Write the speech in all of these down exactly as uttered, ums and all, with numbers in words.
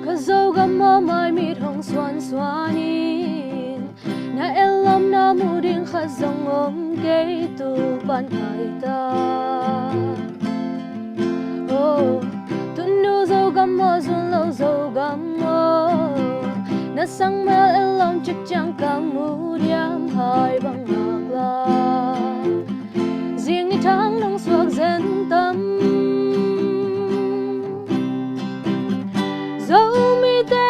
Ka Zogam aw, maimit hong suansuan in, na ellomna mu ding khat zong om kei, Topa'n thei ta. Oh, Tunnu Zogam aw, Zunlo Zogam aw, na sangmel ellom cik ciang ka mu diam, hai bang ngak la, zing ni thang nong suak zen tam. Zomite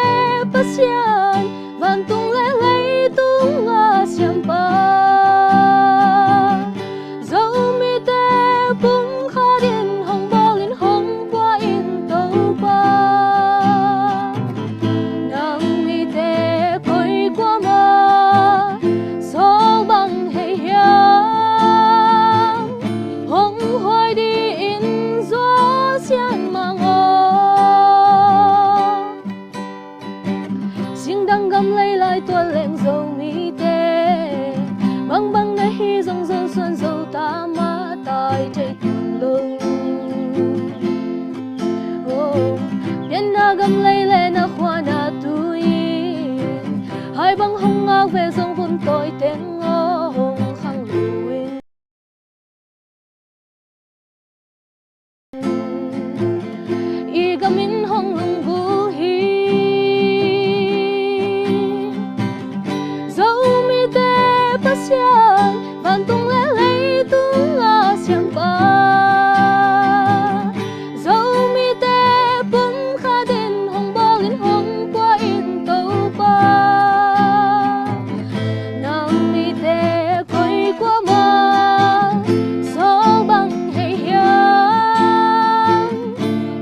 Pasian, vantung le leitung a siampa, Zomite pumkhat in hong bawl in hong pua in, Topa. Nang mite koi kuamah sawl bang hei hiam? Hong huai dih in Zo sian mang aw. Singdang gam lei lai tual leng Zomite, bangbang na hi zong Zo suan Zo ta mah, tai thei tuan lo. Oh, pianna gam lei le na khua na tui in, hai bang hong ngak ve zong vun tawi teng aw, hong khang lo in. I gam in hong lungbu hi. Zomite Pasian, vantung le leitung a siampa, Zomite pumkhat in hong bawl in hong pua in, Topa. Nang mite koi kuamah sawl bang hei hiam?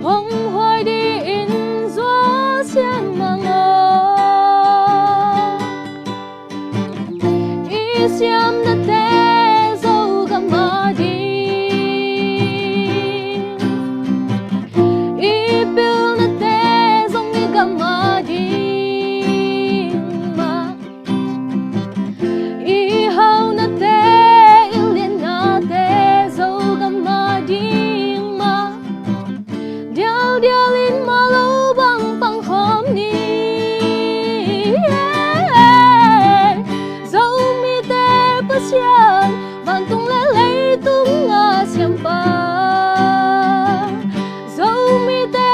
Hong huai dih in Zo sian mang aw. I siamnate Zogam a ding, i pilnate zong i gam a ding mah, i haunate, i liannate Zogam a ding mah. Dialdial in mah lo bang pangkhawm ni. Zomite Pasian, vantung le leitung a siampa, Zomite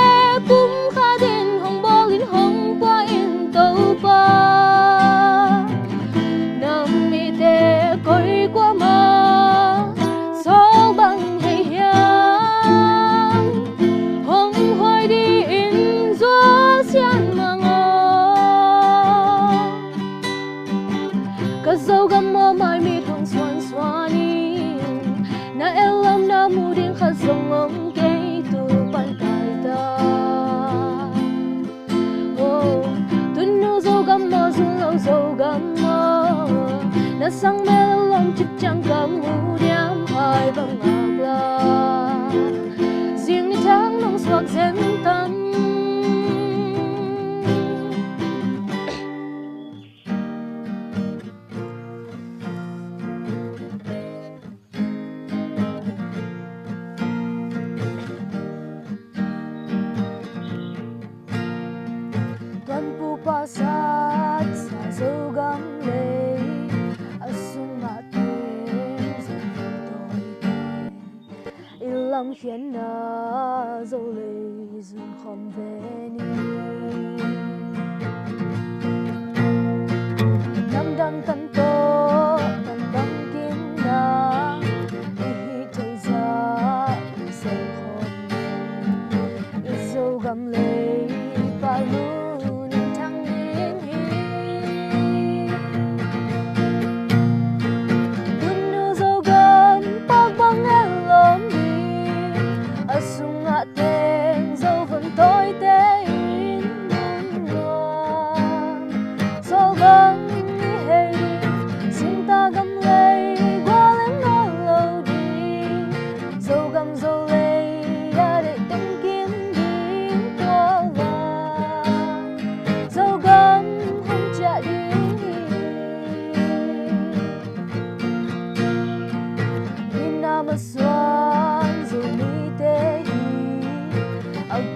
pumkhat in hong bawl in hong pua in, Topa. Nang mite koi kuamah sawl bang hei hiam? Hong huai dih in Zo sian mang aw. Ka Zogam aw, maimit hong suansuan in, na ellomna mu ding khat zong om kei, Topa'n thei ta. Oh, Tunnu Zogam aw, Zunlo Zogam aw, na sangmel ellom cik ciang ka mu diam, hai bang ngak la, zing ni thang nong suak zen tam. Tuanpupa satsa Zogam lei, a sungah teng Zo tawi teng, i lamkhiatna Zo lei zun khawm ve ni. Namdang tan tawh tan bangkim na, i hih theih zah i sem khawm ding, i Zogam lei pah lun thang ding hi. Tunnu Zogam pak bang ellom ding, a sungah teng Zo vun tawite in mun nuam, sawl bang i hei ding.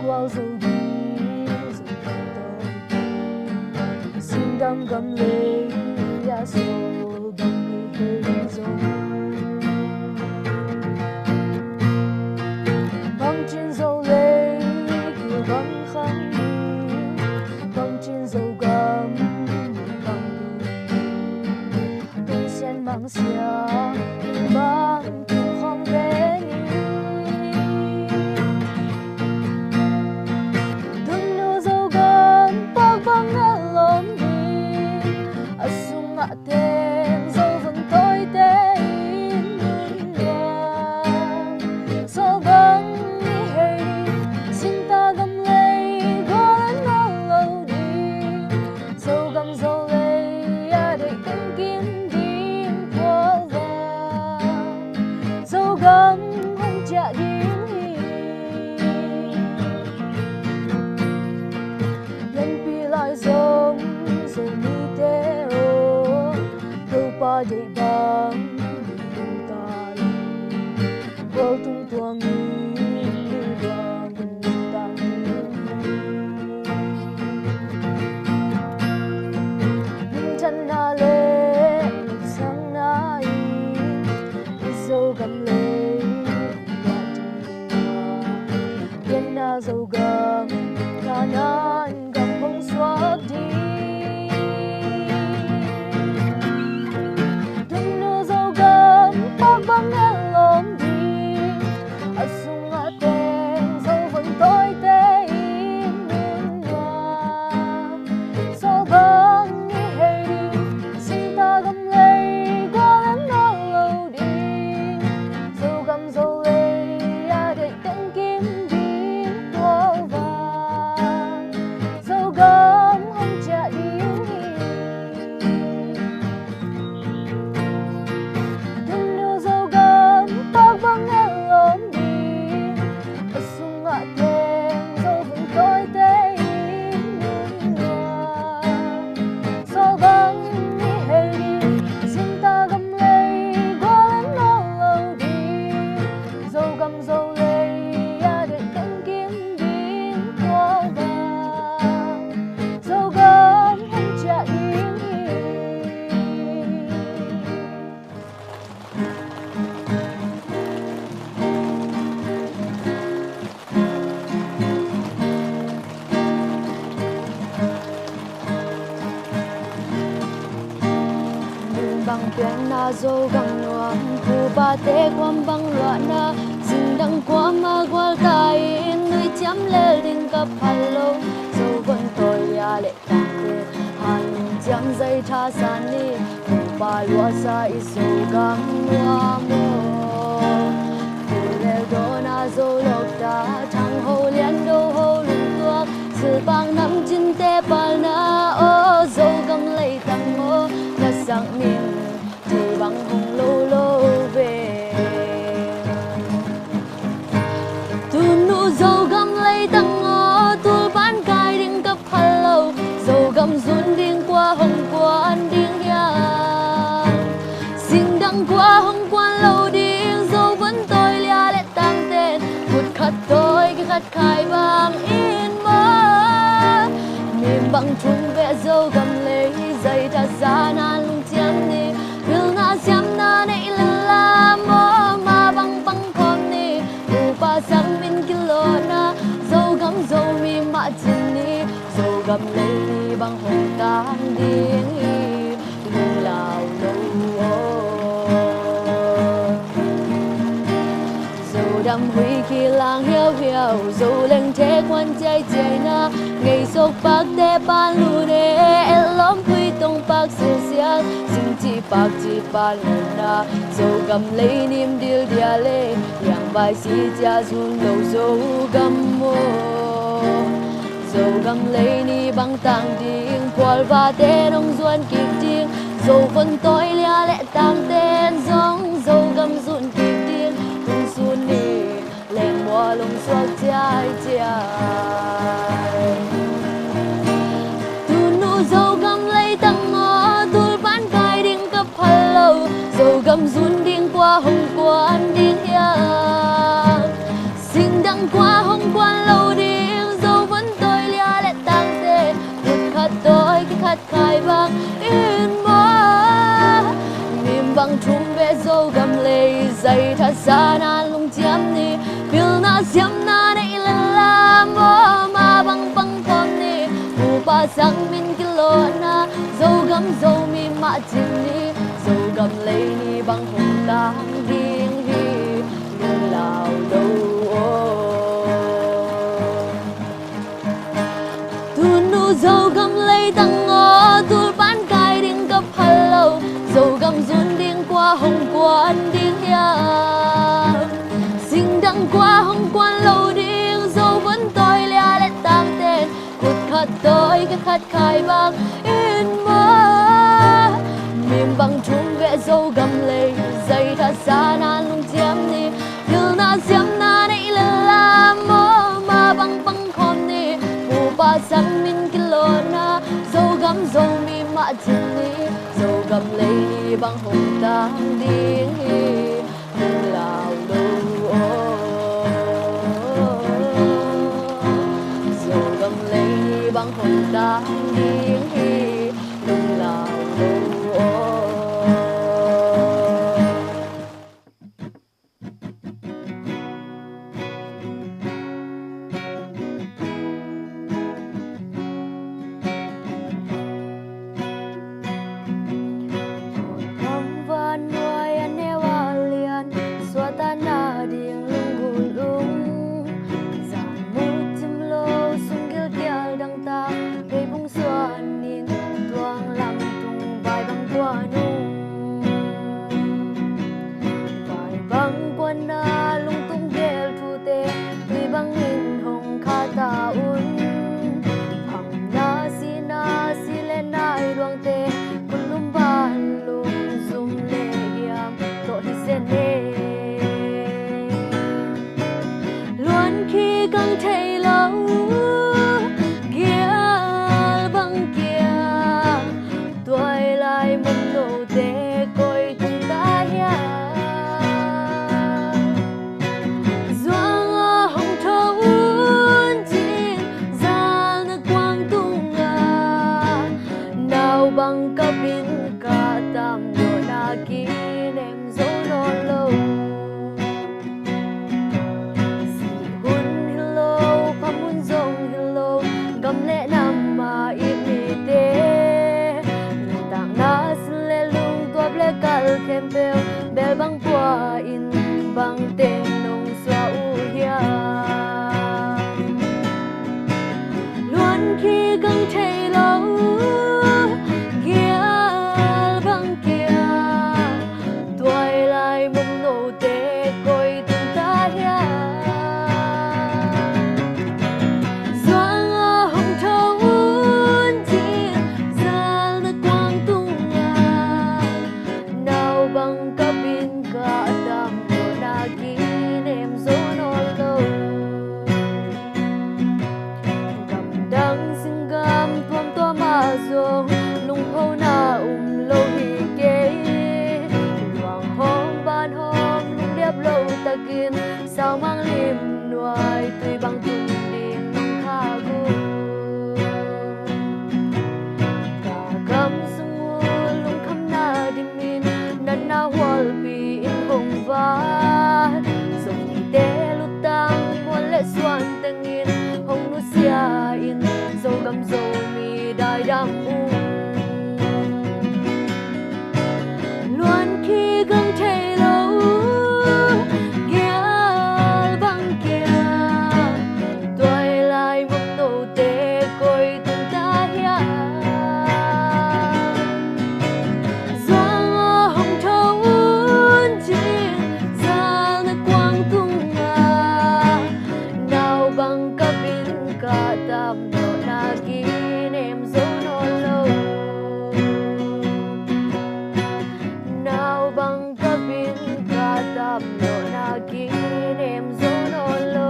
Pau zo ding, zo ding tawi ding, singdang gam lei ah Zogam i hei zong, bangcin Zolei kilbang khang ding, bangcin Zogam bang ding, Tungsian Mang Siang bang tung khawng ve ni. Tunnu Zogam pak bang a lawm ding, a sungah teng Zo vun tawite in nunnuam, sawl bang i hei ding, singta gam lei gual a nol lo ding, Zogam Zolei a deih teng kim ding phual vang, Zogam hong ciah ding hi. Lianpi lai zong Zomite aw, Topa deih bang ding ta in, gualtung tuangin lungdam tang ding hi. Minthanna le nopsakna in i Zogam lei hong guah ding a, pianna Zogam, Kanaan gam hong suak ding. Tunnu Zogam pak bang a lawm ding, a sungah teng Zo vun tawite in nunnuam, sawl bang i hei ding, singta gam lei gual a nol lo ding, Zogam Zolei a deih teng kim ding phual vang, Zogam hong ciah ding hi. Tunnu Zogam pak bang a lawm ding, a sungah teng Zo vun tawite in nunnuam, sawl bang i hei ding, singta gam lei gual a nol lo ding, Zogam Zolei a deih teng kim ding phual vang, Zogam hong ciah ding hi. Min bang pianna Zogam nuam, pupate kuam bang luahna, singdang kuam a gualta in, nuithiam lel ding ka phal lo, Zo vun tawi lia le tangte, han lungciam zai thasan ni, pupa luahsa i Zogam nuam aw. Pu Lel Dawn a Zo lawkta, Thang Ho Lian Do Ho lungtuak, Silpang Nam Cin te palna aw, Zogam leitang aw, na sak min thei bang hong lo lo ve. Tunnu Zogam leitang aw, tulpan kai ding ka phal lo, Zogam zun ding kua hong kuan ding hiam? Singdang kua hong kuan lo ding, Zo vun tawi lia le tangten, khut khat tawi khat khai bang in maw? Min bang thum beh Zogam lei, zai thasan a lungciam ni, pilna siamna neih lel la maw, mah bang pang khawm ni, pupa sang min kilawhna, Zogam Zomi mah cin ni, Zogam lei ni bang hong tang ding hi, lunglau lo aw. Zodam hui kilang hiauhiau, Zoleng the kuan ciaiciaina, Ngeisok pakte pan lune, Etlawm Phuitong pak silsial, Singci pak ci pan luna, Zogam lei nim dildial e, Liangvai si cia zun lo Zogam aw. Zogam lei ni bang tang ding, phualvate nong zuan kik ding, Zo vun tawi lia le tangten zong Zogam zun kik ding, tungsun ni lengmual hong suak ciaiciai. Tunnu Zogam leitang aw, tulpan kai ding ka phal lo, Zogam zun ding kua hong kuan ding hiam? Singdang kua hong kuan lo ding, Sana lungciam ni, pilna siamna neih lel a, mawhma bang pang khawm ni. Pupa sang min kilawhna, Zogam Zomi mah cing ni. Zogam lei ni bang hong tang ding hi, lunglau lo aw. Tunu Zogam leitang aw, tulpan kai ding ka phal lo. Zogam zun ding kua hong kuan ding hiam? Singdang kua hong kuan lo ding? Zovun tawi lia le tangten, khut khat tawi khat khai bang in maw. Min bang thum beh Zogam lei, zaitha sana lungciam ni. Pilna siamna neih lel a, mawhma bang pang khawm ni. Pupa sang min kilawhna, Zogam Zomi mah cing ni. Zogam lei ni bang hong tang ding hi, lunglau lo aw. Zogam lei ni bang hong tang ding hi, lunglau lo aw. Van nuai a neu a lian, suahtakna ding lunggulh ung. Zan mu cim lo, sung gilkial dangtak, pei bung suan in, tuang lam tung vai bang kuan ung. Vai bang kuanna lungtung gel thute, tui bangin hong kha ta un. Phamna sihna, si le nai luangte, kulum van lungzum le hiam tawh hi zen e. Luan khi kang thei lo, gial bang kia, tuailai mumnote koi tung ta hiam? Zuang aw hong tho un cin, zal na kuang tungah, nau bang kap in kah tam, dawhna kinem zo nawn lo. Sih hun hi lo, pham hun zong hi lo, gam le nam a it mite, nuntakna sin le lungtuap le kal khempeuh, bel bang pua in bang teng nong suah uh hiam? Luan khi kang thei lo, gial bang kia, tuailai mumnote koi tung ta hiam? Zuang aw hong tho un cin, zal na kuang tungah, nau bang kap in kah tam, dawhna kinem zo nawn lo. Gamdang singgam tuamtuam ah zong lungphona um lo hi kei. Luanghawm banhawm lungdiap lo takin, saumang lim nuai tui bang tung ding nong kha gu. Ka gam sung uh lungkhamna dimin, natna hualpi in hong vat. Zong nite lutang muan le suan tengin, hong nusia in Zogam Zomi daidam uh. Luan khi kang thei lo, gial bang kia, tuailai mumnote koi tung ta hiam? Zuang aw hong tho un cin, zal na kuang tungah, nau bang kap in kah tam, dawhna kinem zo nawn lo. Nau bang kap in kah tam, dawhna kinem zo nawn lo.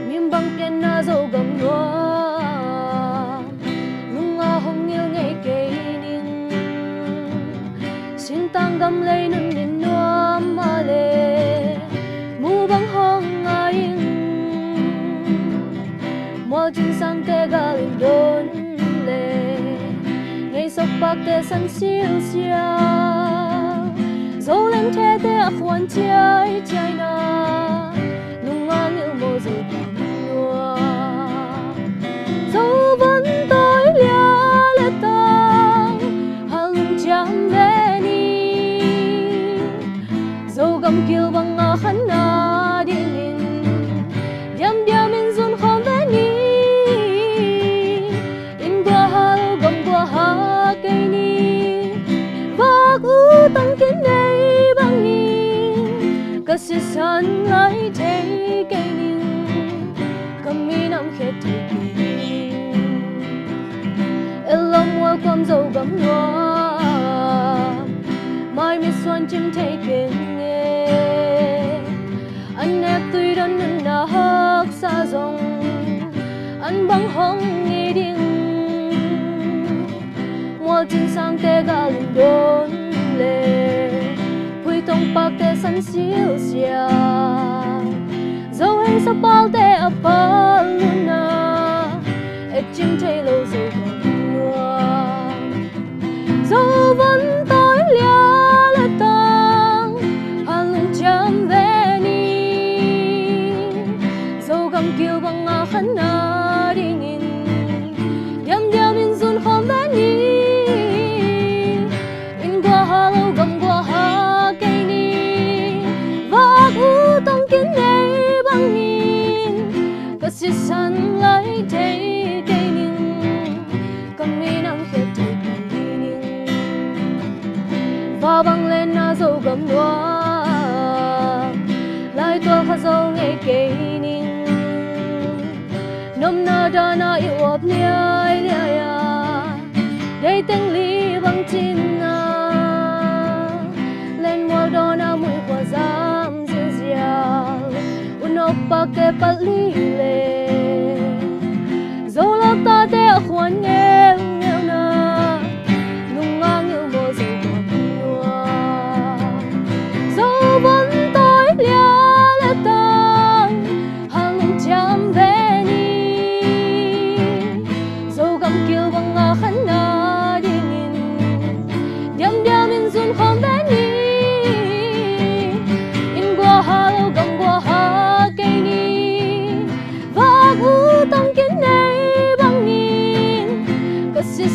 Min bang pianna Cingsangte gal in don le, ngeisok pakte san silsial, Zolen thete a khuan ciaiciai na, nunga ngilh maw Zogam nuam. Zovon tawi lia le tang, hal lungciam ve ni. Zogam kil banga khan na dingin, diamdiamin zun khawm ve ni. Inn gua ha lo, gam gua ha kei ni. Vak ut tangkin nei bangin, ka sisan lai thei kei ning, ka minam khiat thei kei ning. Elom mual kuam Zogam nuam, mai mit suan cim thei keng e. An nek tui don nunna haksa zong, an bang hong hi ding. Mual cingsangte gal in don le, phuitong pakte san silsial, Zohei sapalte a pal luna, et cim thei lo Zogam nuam. Zovon tawi lia le tang, hal lungciam ve ni. Zogam kil banga khan na dingin, diamdiamin zun khawm ve ni. Inn gua ha lo, gam gua ha kei ni. Vak ut tangkin nei bangin, ka sisan lai thei kei ning, ka minam khiat thei kei ning. Va bang lenna Zogam nuam, laitual kha zo ngei kei ning. Nopna dana i uap liailiai a, deiteng li bang cinna, lenmual dawna muihua zam zialzial, unok pakte palh li le, Zolak tate a khuan ngeungeuna, nunga ngilh maw Zogam nuam. Zovon tawi lia le tang, hal lungciam ve ni. Zogam kil banga khan na dingin, diamdiamin zun khawm ve ni. Inn gua ha lo, gam gua ha kei ni. Vak ut tangkin nei bangin, ka si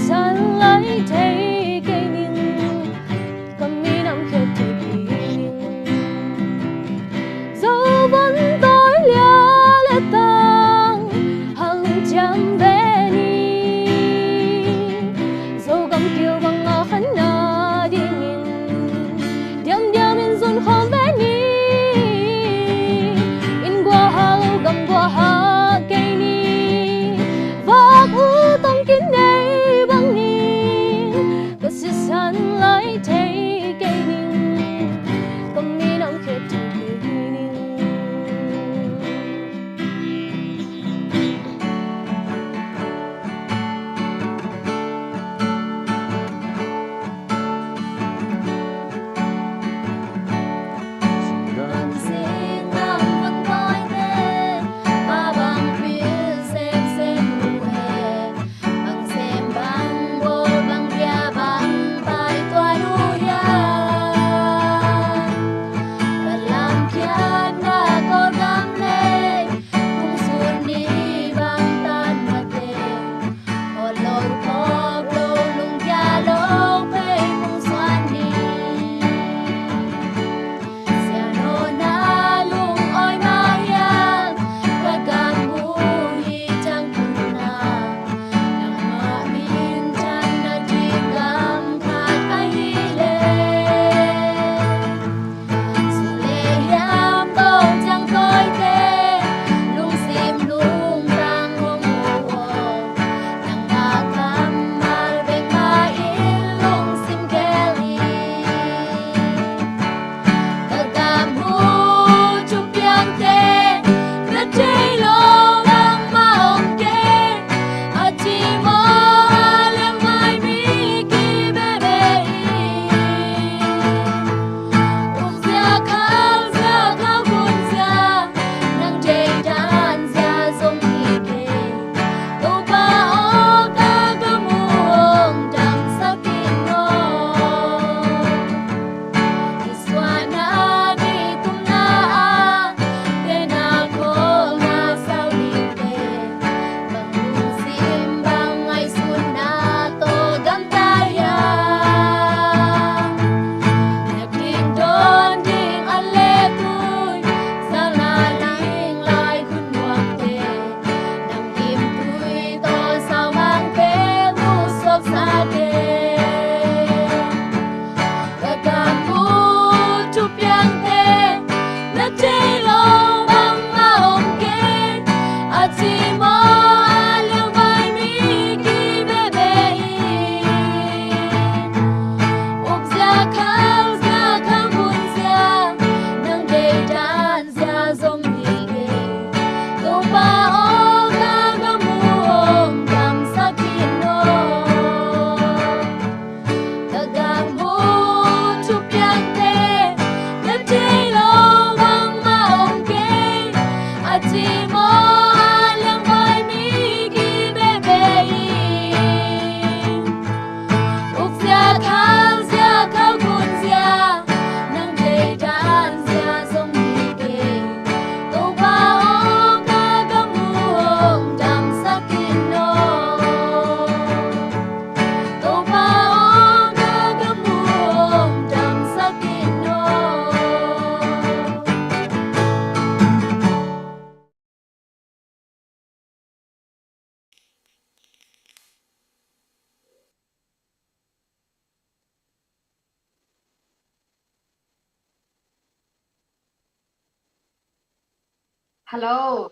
Hello,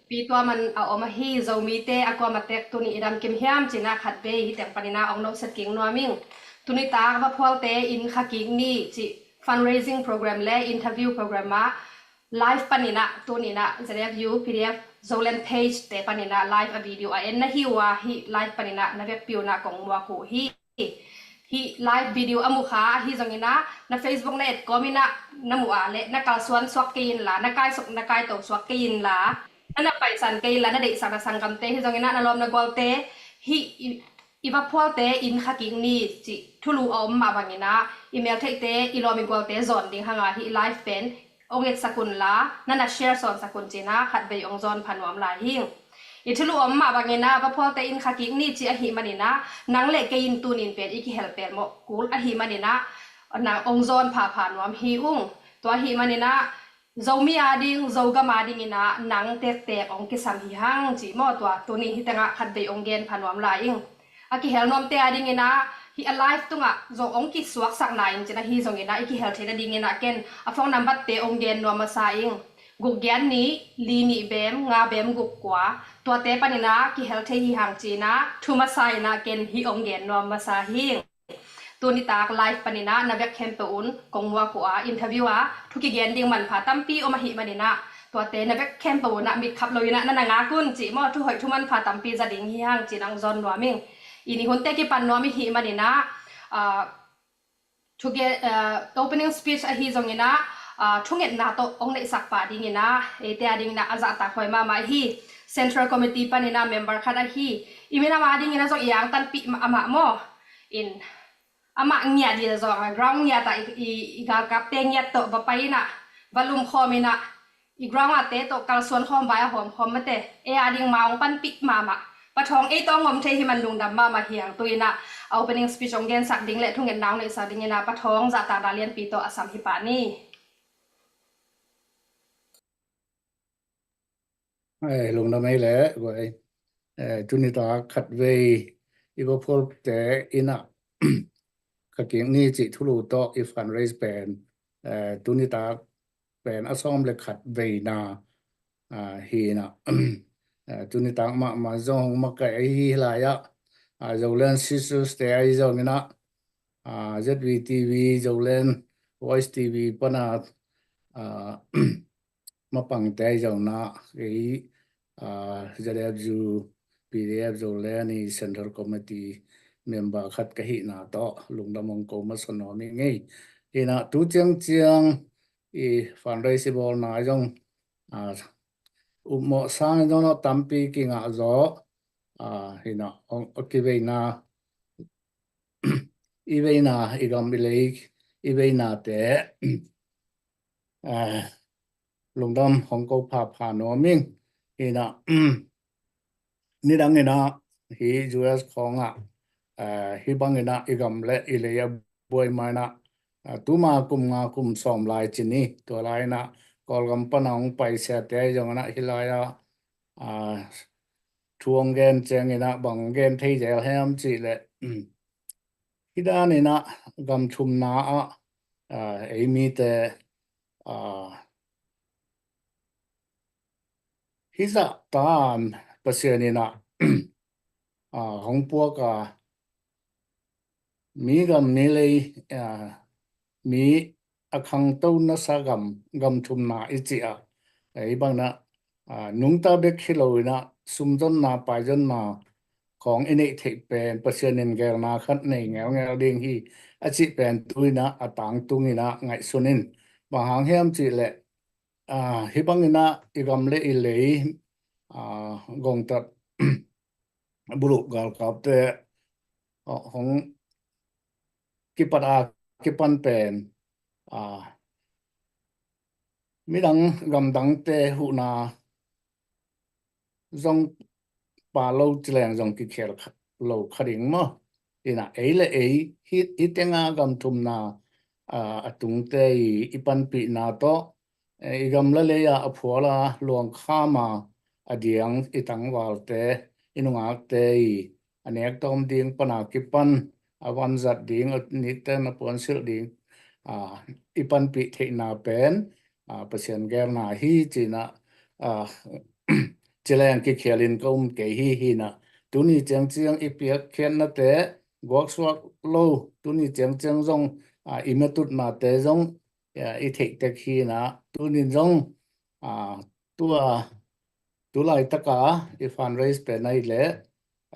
pi tua man a om ahi Zomite a kuama tek tuni i dam kim hiam cina khat vei hi teng panina ong no set king nuaming. Tuni tak va phualte in kha kik ni ci fundraising program le interview program a live panina tunina Z F U P D F Zoland page te panina live a video a en na hi ua hi live panina na vek piuna kong muak uh hi. Hi live video a mu kha ahi zongina na Facebook na et kawmina na mu a le na kalsuan suak kei inla na kai suk na kai to suak kei inla na na paisan kei inla na deihsak na sanggamte hi zongina na lawm na gualte hi i, i va phualte in kha kik ni ci thulu a om mah bangina i mel theihte i lawm i gualte zawn ding hanga hi live pen ong et sakun la na na share sawn sakun cina khat vei ong zawn pha nuam lai hing. I thulu om mah bangina va phualte in kha kik ni ci ahi manina nang le kei in tunin pen i kihel pel mawh kul ahi manina na ong zawn pha pha nuam hi ung. Tua ahi manina Zomi a ding Zogam a dingina nang tektek ong kisam hi hang ci maw tua tuni hi tengah khat vei ong gen pha nuam lai ing. A kihel nuamte a dingina hi a live tungah zong ong kisuaksak na in cina hi zongina i kihel theina dingina ken a phone number te ong gen nuam masa ing. Guk giat ni li ni bem nga bem guk kua tuate panina kihel thei hi hang cina thu masa ina ken hi ong gen nuam masa hi. Tuni tak live panina na vek khempeuh un kong muak uh a interview a thu kigen ding manpha tampi om ahi manina tuate na vek khempeuh una mit khap lo ina na na ngak un ci maw thu hoih thu manpha tampi za ding hi hang cina ong zawn nuam ing. I ni hunte kipan nuam ihi manina ah, thuge ah, opening speech ahi zongina ah, thungetna tawh ong neihsak pa dingina eite a dingina a zahtak huai mahmah ahi Central Committee panina member khat ahi i minam a dingina zong i angtanpih amah maw in amah ngiat dil zong a ground ngiat a i, i, i galkapte ngiat tawh va pai ina va lumkhawm ina i ground a te tawh kalsuan khawm vai a hawm khawm mate ei a ding ma ong panpih mahmah pathawng ei tawh ngom thei hi man lungdam mahmah hiang tu ina a opening speech ong gensak ding le thungetna ong neihsak dingina pathawng zahtak na lianpi tawh a sam hi pah ni. Lungdam ei le guai tuni tak khat vei i va phualte ina kha kik ni ci thulu tawh i fundraise pen tuni tak pen a sawm le khat veina ah, hi na ah, tuni tak mahmah zong makaih ahi lai ah ah, Zoland Sisters te ahi zongina ah, Z V T V Zoland Voice T V pana ah, mapangte ahi zongina ei ah, Z F U P D F Zoland i Central Committee member khat ka hihna tawh lungdam ong ko masa nuam ing ei. Hina tu ciangciang i fundraise i bawlna zong ah, upmawh sang zong no tampi kingah zaw ah, hina ong kiveina i veina i gam i lei i veina te ah, lungdam hong ko phapha nuam ing. Hina nidang ina hi U S khawngah ah, hi bang ina i gam le i lei a buai ma ina ah, tuma kum nga kum sawm lai cini tua lai ina Kawlgam pana hong paisiate zong ina hi lai a ah, thu hong gen ciang ina bang hong gen thei zel hiam cih le hi dan ina gam thumna ah ah, ei mite ah, hizah tan Pasian ina ah, hong puak a mi gam mi lei ah, mi a khangto nasa gam gam thumna i cih ah ei bangna ah, nungta bek hi lo ina sumzonna paizonna khawng i neih theih pen Pasian in gelna khat nei ngelngel ding hi a cih pen tu ina a tangtung ina ngaihsun in bang hang hiam cih le ah, hi bang ina i gam le i lei ah, gongtat buluh galkapte ah, hong kipat a kipan pen ah, midang gamdangte huhna zong pa lo cileng zong kikhel lo kha ding maw? Ina ei le ei hi tenga gam thumna ah, a tungte i i panpihna tawh eh, i gamla lei ah a phual a luangkham a a diang i tangvalte i nungakte i a nek tawm ding pana kipan a vanzat ding a nikte na puansilh ding ah, i panpih theihna pen ah, Pasian gelna hi cina a, ci leng kikhialin ka um kei hi hi na. Tuni ciangciang i piakkhiatnate guaksuak lo, tuni ciangciang zong, a, i matutnate zong, a, i theih tek hi na. Tunin zong, a, tua, tu laitaka i fundraise pen ahih leh,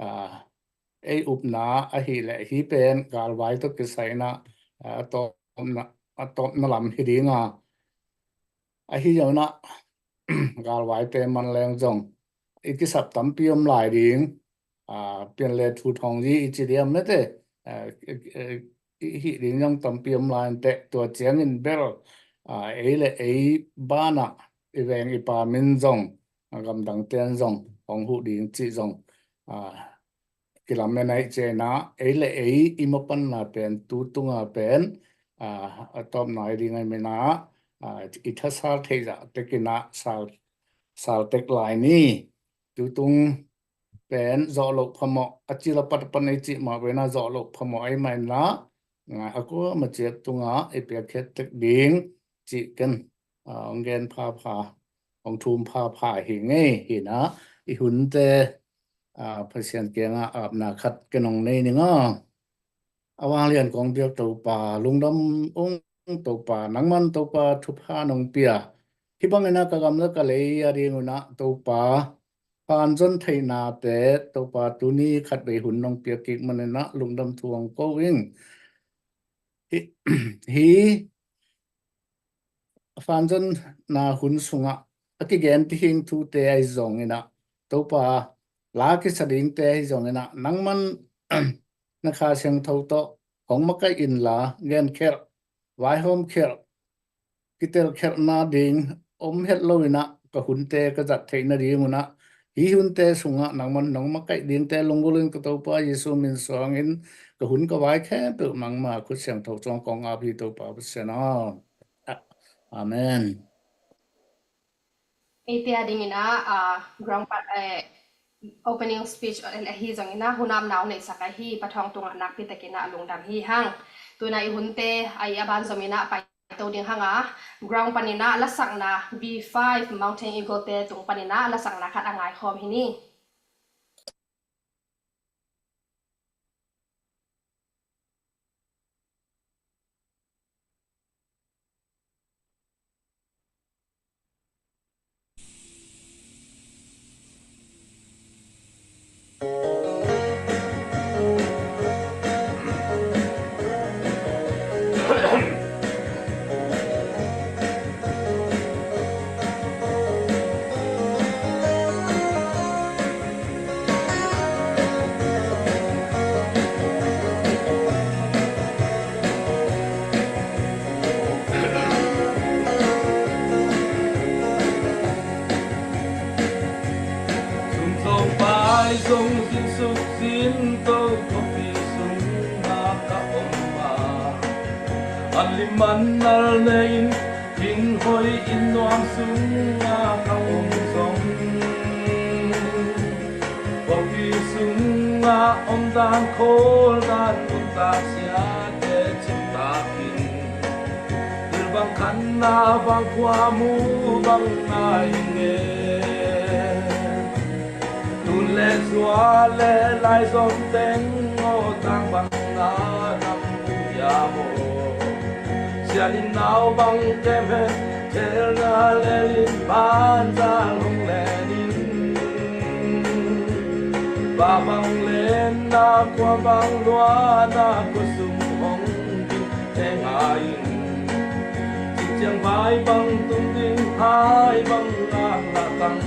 a, ei upna ahih leh hih pen galvai tawh kisai na, a, a tawpna, a tawpna lam hi ding a. Ahi zongin ah, galvaite man leng zong i kisap tampi om lai ding, a, pian le thu thong zi i ci diam mete, a, i, i, i hih ding zong tampi om lai inteh, tua ciangin bel, a, ei le ei banah i veng i pa min zong, a, gamdangte in zong hong huh ding cih zong, a, kilamen ahih ciangin ah, ei le ei i mapanna pen tu tunga pen, a, a tawpna hi ding ahih manin ah, a, i thasal theih zah tekin ah sal, sal tek lai ni. Tu tung pen zawh loh phamawh, a cil a pat a pan i cih mah bangin ah zawh loh phamawh ahih manin ah, a kuama ciat tungah i piakkhiat tek ding cih ken, a, hong gen phapha, hong thum phapha hi ing ei. Hi na, i hunte, a, Pasian kiangah apna khat ken hong nei ning aw. A vanglian kong biak Topa, lungdam ung Topa, nangman Topa thupha nong pia. Hih bangin ah ka gam le ka lei a ding un ah Topa, fanzon theihnate Topa tuni khatvei hun nong piak kik manin ah lungdam thu hong ko ing. Hi, hi fanzonna hun sungah a kigen pihing thute ahi zongin ah, Topa, la kisa dingte ahi zongin ah, nangman na Kha Siangtho tawh hong makaih inla, genkhelh, vaihawmkhelh, kitelkhelhna ding om het loin ah ka hunte ka zat theih nading un ah, hih hunte sungah nangman nong makaih dingte lunggulh in, ka Topa Jesu min suangin ka hun ka vai khempeuh nangma khut siangtho sungah kong ap hi Topa Pasian aw. Amen. Eite a dingin ah, ah, ground pa, eh, opening speech, eh, ahi zongin ah, hun a om nau neihsak ahi Pa Thawng tungah nakpi takin ah lungdam hi hang. Tu-in ah i hunte, ah, i a ban zomin ah pai to ding hang a, ground panin ah lasakna B five Mountain Eagle te tung panin ah lasakna khat a ngaikhawm hi ni. Sum zong pai zong, zin suk zin to, khuapi sungah ka om a, an lim an nal nei-in, inn hoi inn nuam sungah ka om zong, khuapi sungah omdan khawldan nuntak siate cihtakin, thil bang khatna vangkhua mu bang nai nge. Tun le zua le laizom teng aw, tang bang na nam ya maw. Sian in nau bang kem hen, thelna le lim banza hong len in. Va bang lenna, khua bang luanna, khua sung hong kim te ngai in. Ciciang vai bang tung ding, hai bang ngak la tang.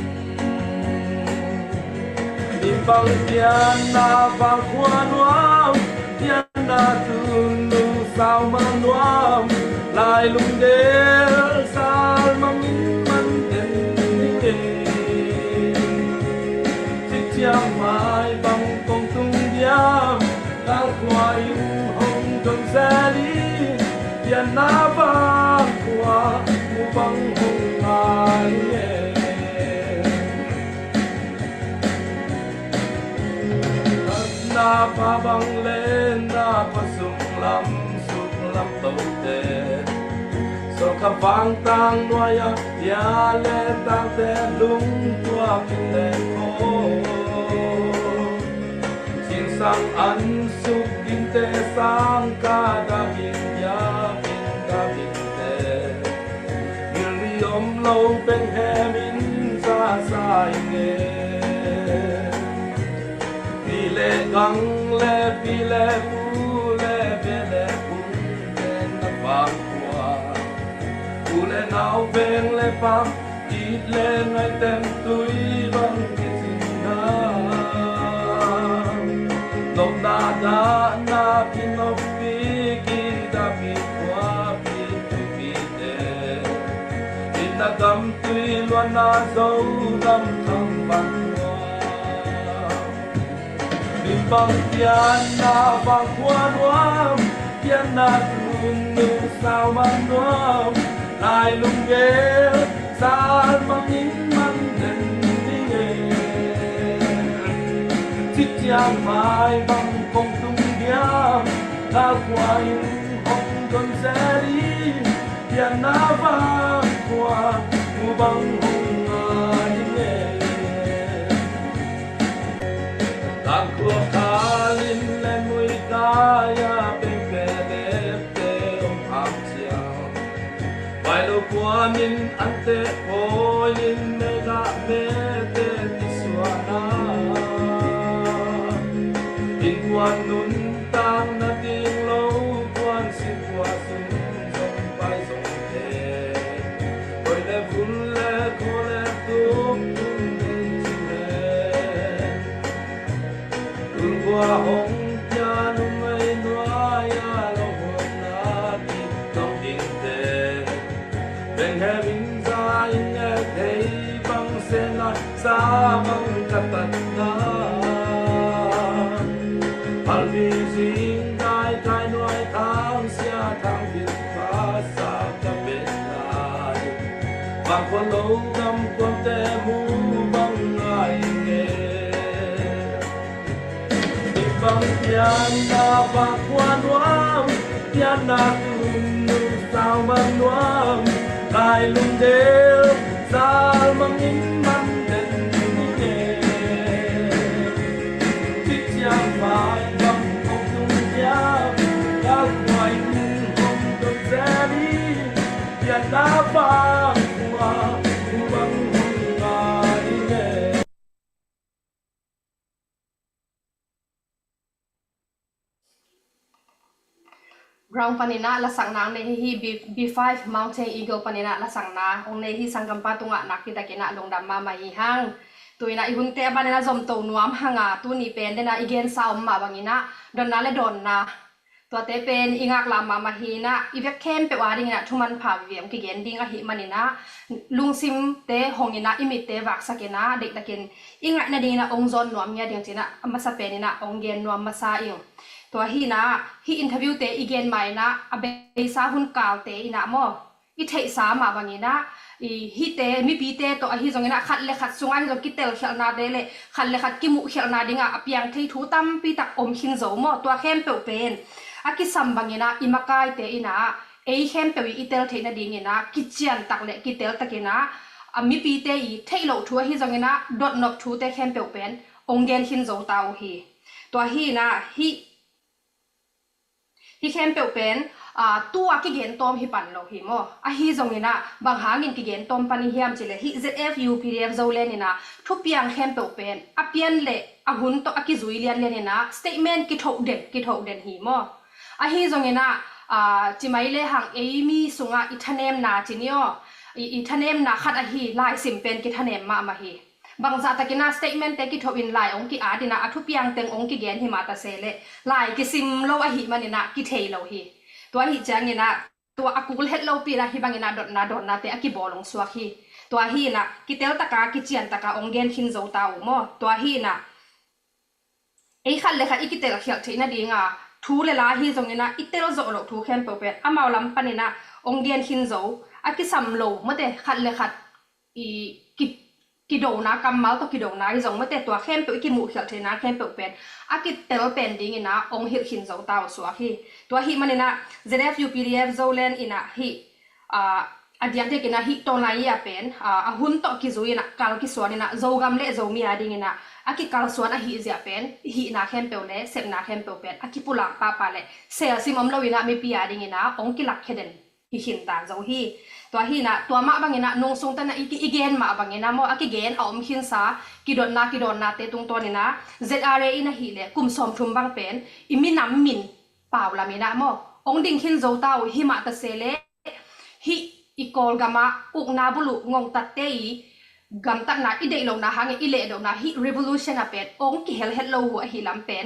Lim bang pianna, vangkhua nuam pianna, tun lung sau mang nuam, lai lunggel sal mang in man den ding. Ciciang vai bang kong tung diam, kalkhua in hong dong zel in, pianna vangkhua mu bang hong ngai e. Natna pha bang lenna, khua sung lam suk lam tote, sawk Ka vangtang nuai-ah pia le tangte lungtuak in le khaw. Sinsang an suk dingte sang ka dam in biakinn dam in te. Ngilri om lo Benghemin zasa i nge. Pi le gang le pi le pu le be le pung ten na vang khua. Pu le nau veng le pang it le ngai ten tui bang kicing na. Nopna dahna pi nop pi ki da pi khua pi tui pi te. Inn a gam tui luanna zo gam thang bang khua. Min bang pianna bang khua nuam, pianna tum nu sau man nuam, lai lunggel zal mangin man den ni e. Cik ciang mai bang kong tung diam, kal khua in hong don zel in, pianna vang khua mu bang hong ngai ding e. Tangkhua khalin le muitai-a pengpeh lepte om hang ciang, vai lo kuanin ante pawi in mega mete tisuana. Innkuan nuntakna ding lo kuan sikua sung zong pai zong te. Koi le vul le kho le tuk tung ding ci le. Tulkua hong pia nung ai nuai-a lo hong na ki tong ding te. Benghemin za in e thei bang sena sa bang ka tatna. Halbi zing dai kai nuai thang sia thang vit pha sa ka pet lai. Bang khua lo gam kuamte mu bang ngai nge. Bang pianna bang khua nuam, pianna tum nu sau man nuam, kai lungdeu zal mangin man den ni e. Cik ciang mai bang kong tung diam, kal khua in hong don zel in, pianna bang khua nu bang hong ngai ni e. Ground panin ah lasakna hong nei hi, hi B, B five Mountain Eagle panin ah lasakna hong nei hi. Sanggampa tungah nakpi takin ah lungdam mahmah hi hang. Tu-in ah i hunte a banin ah zomto nuam hang a, tuni pen den ah i gensa om mah bangin ah dotna le dawnna, tuate pen i ngaklah mahmah hi-in ah, i vek khempeuh a dingin ah thumanpha vive hong kigen ding ahih manin ah, lungsimte hongin ah, i mitte vaksakin ah, deihtakin i ngaih nadingin ah hong zawn nuam ngia ding ci-in ah, a masa penin ah hong gen nuam masa ing. Tua hi-in ah, hih interview-te i gen ma-in ah, a beisa hun kalte in ah maw, i theihsa mah bangin ah, i hihte, mipite tawh ahi zongin ah, khat le khat sungah ahi zong kitelkhialhnate le khat le khat kimuhkhialhna dingah a piang thei thu tampi tak om khin zo maw. Tua khempeuh pen a kisam bangin ah i makaite in ah, ei khempeuh i, i tel theih nadingin ah, kiciantak le kiteltakin ah, a mipite i theih loh thu ahi zongin ah, dotnop thute khempeuh pen hong gen khin zo ta uh hi. Tua hi-in ah, hih Hih khempeuh pen, aa, tu-a kigen tawm hi pan lo hi maw. Ahi zongin ah, bang hangin kigen tawm pan i hiam cih leh, hih Z F U P D F Zoland in ah, thupiang khempeuh pen, a pian le a hun tawh a kizui lianlian in ah, statement kithoh den, kithoh den hi maw. Ahi zongin ah, aa, ci mai le hang ei mi sungah i thanemna ci ni aw, i, i thanemna khat ahi, laisim pen kithanem mahmah hi. Bangzah takin ah statement-te kithoh in lai hong ki-at in ah, a thupiang teng hong kigen hi mah ta se leh, lai kisim lo ahih manin ah kithei lo hi. Tua ahih ciangin ah, tua a kul het lopi in ah hih bangin ah dotna dotnate a kibawl hong suak hi. Tua hi-in ah, kitel taka, kician taka hong gen khin zo ta uh maw. Tua hi-in ah, ei khat le khat i kitelkhialh theih nadinga thu le la ahi zongin ah, i tel zawh loh thu khempeuh pen amau lam panin ah hong gen khin zo, a kisam lo, mawte, khat le khat i ki, kidona, kammal tawh kidona ahi zong, mawte, tua khempeuh i kimuhkhialh theihna khempeuh pen a kitel pen dingin ah hong hilh khin zo ta uh suak hi. Tua ahih manin ah Z F U P D F Zoland in ah hih, a, a diakdiakin ah hih tawlnga i a pen, a, a hun tawh kizui in ah kal kisuan in ah Zogam le Zomi a dingin ah a kikalsuan ahih ziah pen hihna khempeuh le sepna khempeuh pen a kipulak pahpah le selsim om lo in ah mipi a dingin ah hong kilakkhia den hi khinta zo hi. Tua hi in ah tua mah bangin ah nungsung tan ah i, i gen mah bangin ah maw, a kigen a om khinsa kidotna kidawnnate tungtawn in ah Z R A in ahih leh kum sawmthum bang pen i minam min pau lam in ah maw hong ding khin zo ta uh, hi mah ta se leh hih i Kawlgam ah ukna buluh ngongtatte i gamtatna i deih lohna hangin i lehdohna hih revolution a pen hong kihel het lo uh ahih lam pen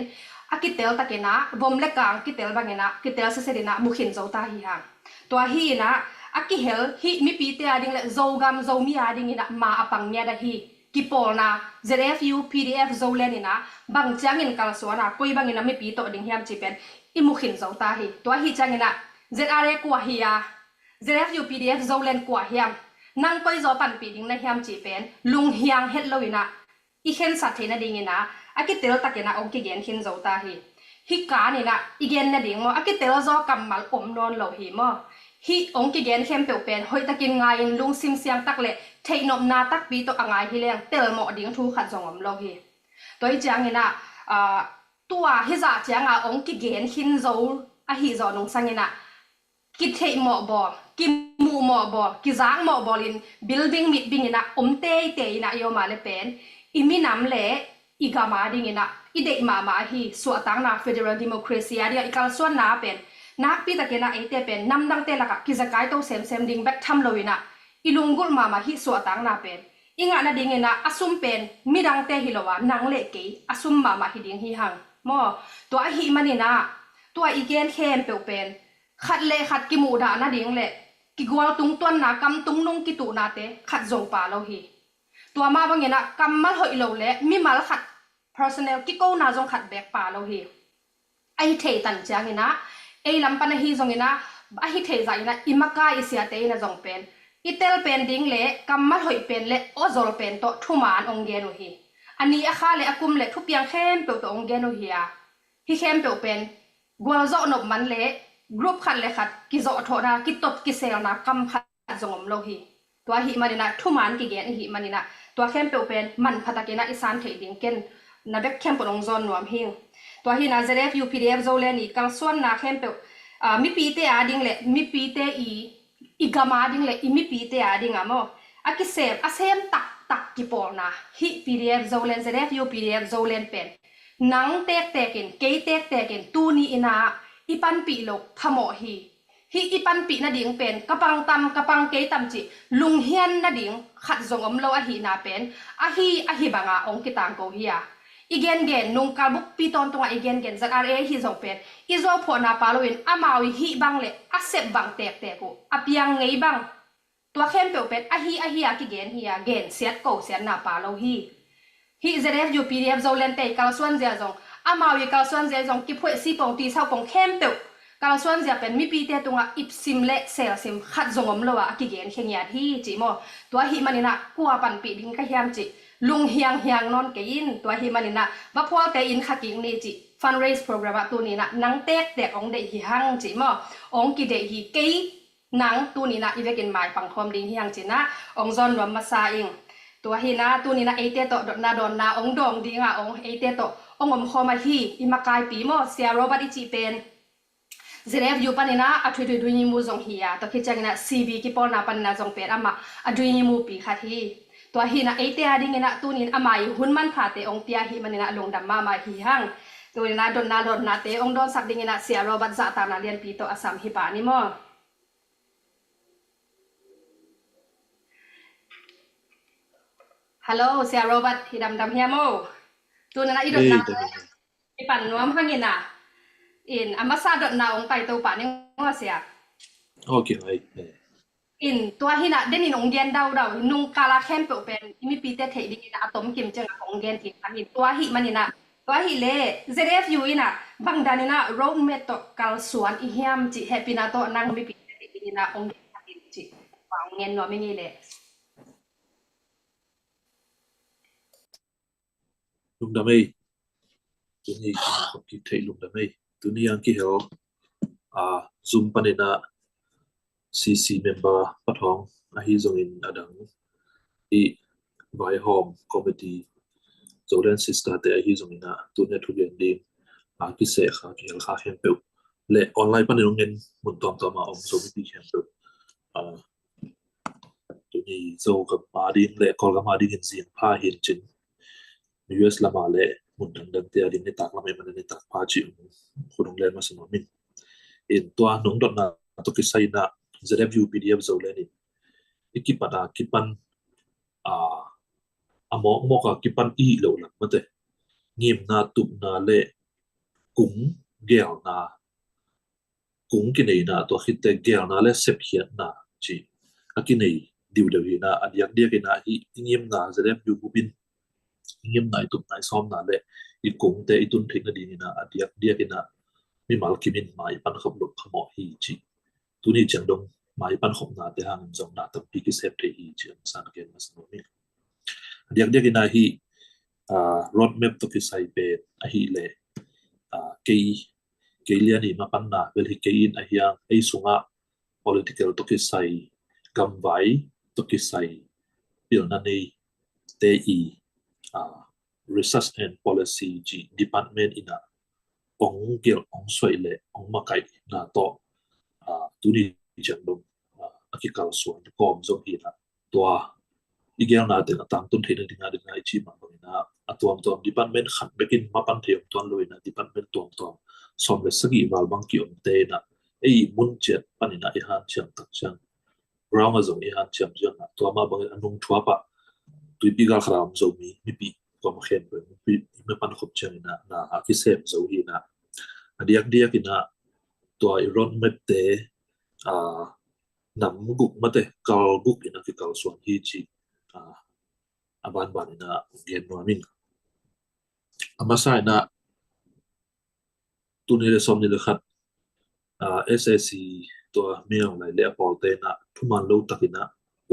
a kitel takin ah vom le kang kitel bangin ah kitel siaset in ah mu khin zo ta hi hang. Tua hi in ah a kihel hih mipite a ding le Zogam Zomi a dingin ah ma a pang ngiat ahi kipawlna Z F U P D F Zoland in ah bang ciangin kalsuan a koi bangin ah mipi tawh ding hiam cih pen i mu khin zo ta hi. Tua hi ciangin ah Z R A kua hi a, Z F U P D F Zoland kua hiam, nang koi zaw panpih ding na hiam cih pen lunghiang het lo in ah i khensat theih nadingin ah a kitel takin ah hong kigen khin zo ta hi. Hih kan in ah i gen nading maw, a kitel zaw kammal om nawn lo hi maw. Hih hong kigen khempeuh pen hoih takin ngai in lungsim siang tak le theihnopna takpi tawh a ngai hi leng telmawh ding thu khat zong om lo hi. Tua hi ciangin ah, ah, tua hih zah ciang a hong kigen khin zo ahi zawh nungsangin ah kitheih mawhbawl, kimuh mawhbawl, kizak mawhbawl in building mit bingin ah om teitei in ah i om a le pen i minam le i gam a dingin ah i deih mahmah ahi suahtakna federal democracy a dingah i kalsuanna pen nakpi takin ah eite pen namdangte lakah kizakaito semsem ding bek tham lo in ah i lunggulh mahmah hih suahtakna pen i ngah nadingin ah a sum pen midangte hi lo a nang le kei a sum mahmah hi ding hi hang maw. Tua ahih manin ah tua i gen khempeuh pen khat le khat kimuhdah nading le kigual tungtuanna kam tungnung kituhnate khat zong pha lo hi. Tua mah bangin ah kammal hoih lo le mimal khat personal kikona zong khat beek pha lo hi. A hi thei tan ciangin ah ei lam pan ahi zongin ah a hi thei zah in ah i makai i siate in ah zong pen i tel pen ding le kammal hoih pen le awzol pen tawh thuman hong gen uh hi. A ni a kha le a kum le thupiang khempeuh tawh hong gen uh hi a, hih khempeuh pen gualzawh nop man le group khat le khat kizawhthawhna kitot kiselna kam khat zong om lo hi. Tua ahih manin ah thuman kigen ahih manin ah tua khempeuh pen manpha takin ah i san theih ding ken na bek khempeuh hong zawn nuam hi. Tua hi in ah Z F U P D F Zoland i kalsuanna khempeuh, ah, mipite a ding le mipite i i gam a ding le i mipite a ding ah maw a kisem a sem taktak kipawlna hih P D F Zoland, Z F U P D F Zoland pen nang tektek in kei tektek in tuni in ah i panpih loh phamawh hi. Hih i panpih nading pen ka pang tam ka pang kei tam cih lunghian nading khat zong om lo ahihna pen ahi ahi banga hong kitangko hi a, i gengen nungkal bukpi tawntungah i gengen Z R A ahi zong pen i zuauphuahna pha loin amau i hih bang le a sep bang tektek uh a piang ngei bang tua khempeuh pen ahi ahi a kigen hi a, gensiat kosiatna pha lo hi. Hih Z F U P D F Zoland te i kalsuan zia zong amau i kalsuan zia zong kiphuaih sipong tisauh pong khempeuh kalsuan zia pen mipite tungah ipsim le selsim khat zong om lo a a kigen khe ngiat hi cih maw. Tua ahih manin ah kua panpih ding ka hiam cih lunghianghiang nawn kei in, tua ahih manin ah vaphualte in kha kik ni cih fundraise program ah tuni in ah nang tektek hong deih hi hang cih maw, hong kideih hi. Kei nang tuni in ah i vekin maipang khawm ding hi hang cih in ah hong zawn nuam masa ing. Tua hi in ah tuni in ah eite tawh dotna dawnna hong dawng ding a hong eite tawh hong om khawm ahi i makaipi maw, Sia Robert i cih pen Z F U panin ah a thuithui duini mu zong hi a, tua khit ciangin ah C B kipawlna panin ah zong pen amah a duini mupi khat hi. Tua hi in ah eite a dingin ah tuni in ama i hun manphate hong pia ahih manin ah lungdam mahmah hi hang. Tuni in ah dotna dawnnate hong dawnsak dingin ah Sia Robert zahtakna lianpi tawh a sam hi pah ni maw. Hello, Sia Robert, i damdam hiam aw? Tuni in ah i dotna i pan nuam hang in ah, in a masa dotna hong taito pah ni maw, Sia. Ok, ai. In tua hi in ah denin hong gen daudau hi, nungkal a khempeuh pen i mipite theih dingin ah a tomkim ciang ah hong gen kik hang in, tua ahih manin ah tua ahih leh Z F U in ah bang danin ah roadmap tawh kalsuan i hiam cih hehpihna tawh nang mipite theih dingin ah hong gen kik in cih hong gen nuam ing ei leh. Lungdam ei. Tuni kong kik theih lungdam ei. Tuni ang kihel, ah, Zoom panin ah C C member Pathawng ahi zongin a dang i vaihawm committee Zoland Sister te ahi zongin a tuni a thugen ding a kiseh kha kihel kha khempeuh le online panin hong en mun tuamtuam a om Zomi pi khempeuh, a, tuni Zogam a ding le Kawlgam a dingin zing pha hi in cin U S lam a le mun dangdang te a ding nitak lam e man nitak pha ci khun hong len masa nuam in. In tua nong dotna tawh kisai in a Z F U P D F Zoland in i kipat a kipan a a mawkmawk a kipan i hih loh lam mate ngimna tupna le kung geelna kung kineina tua khitte geelna le sepkhiatna ci a kinei diudeu hi in a, a diakdiak in a hih i ngimna Z F U bup in i ngimna i tupna i sawmna le i kungte i tun theihna ding in a, a diakdiak in a mimal kim in ma i pankhop loh phamawh hi ci. Tuni ciang dong ma i pankhopna te hangin zong na tampi kisep thei hi ci a masa na gen masa nuam in. A diakdiak in a hih, a, roadmap tawh kisai pen ahih leh, a, kei kei lian i mapanna bel hi kei in a hiang ei sungah political tawh kisai gamvai tawh kisai pilna nei te i, a, research and policy ci department in a ong gelh ong suaih le ong makaihna tawh, a, tuni ciang dong, a, a kikalsuan kawm zong hi in a tua i geelna teng a tangtun theihna ding a ding a i cih mah bangin a, a tuamtuam department khat bekin mapan thei om tuan lo in a department tuamtuam sawm le sagih val bang ki om te in a ei mun ciat panin a i hanciam tak ciang ground a zong i hanciam ciang a tua mah bangin a nung thuap ah tuipi gal khat a om Zomi mipi kuama khen peuh mipi i mapan khop ciang in a na a kisem zo hi in a a diakdiak in a tua i roadmap te, a, nam guk mate kal guk in a kikalsuan hi ci, a, a banban in a gen nuam in. A masa in a tuni le sawm ni le khat, a, S A C tua Min Aung Hlaing le a pawlte in a thuman lo tak in a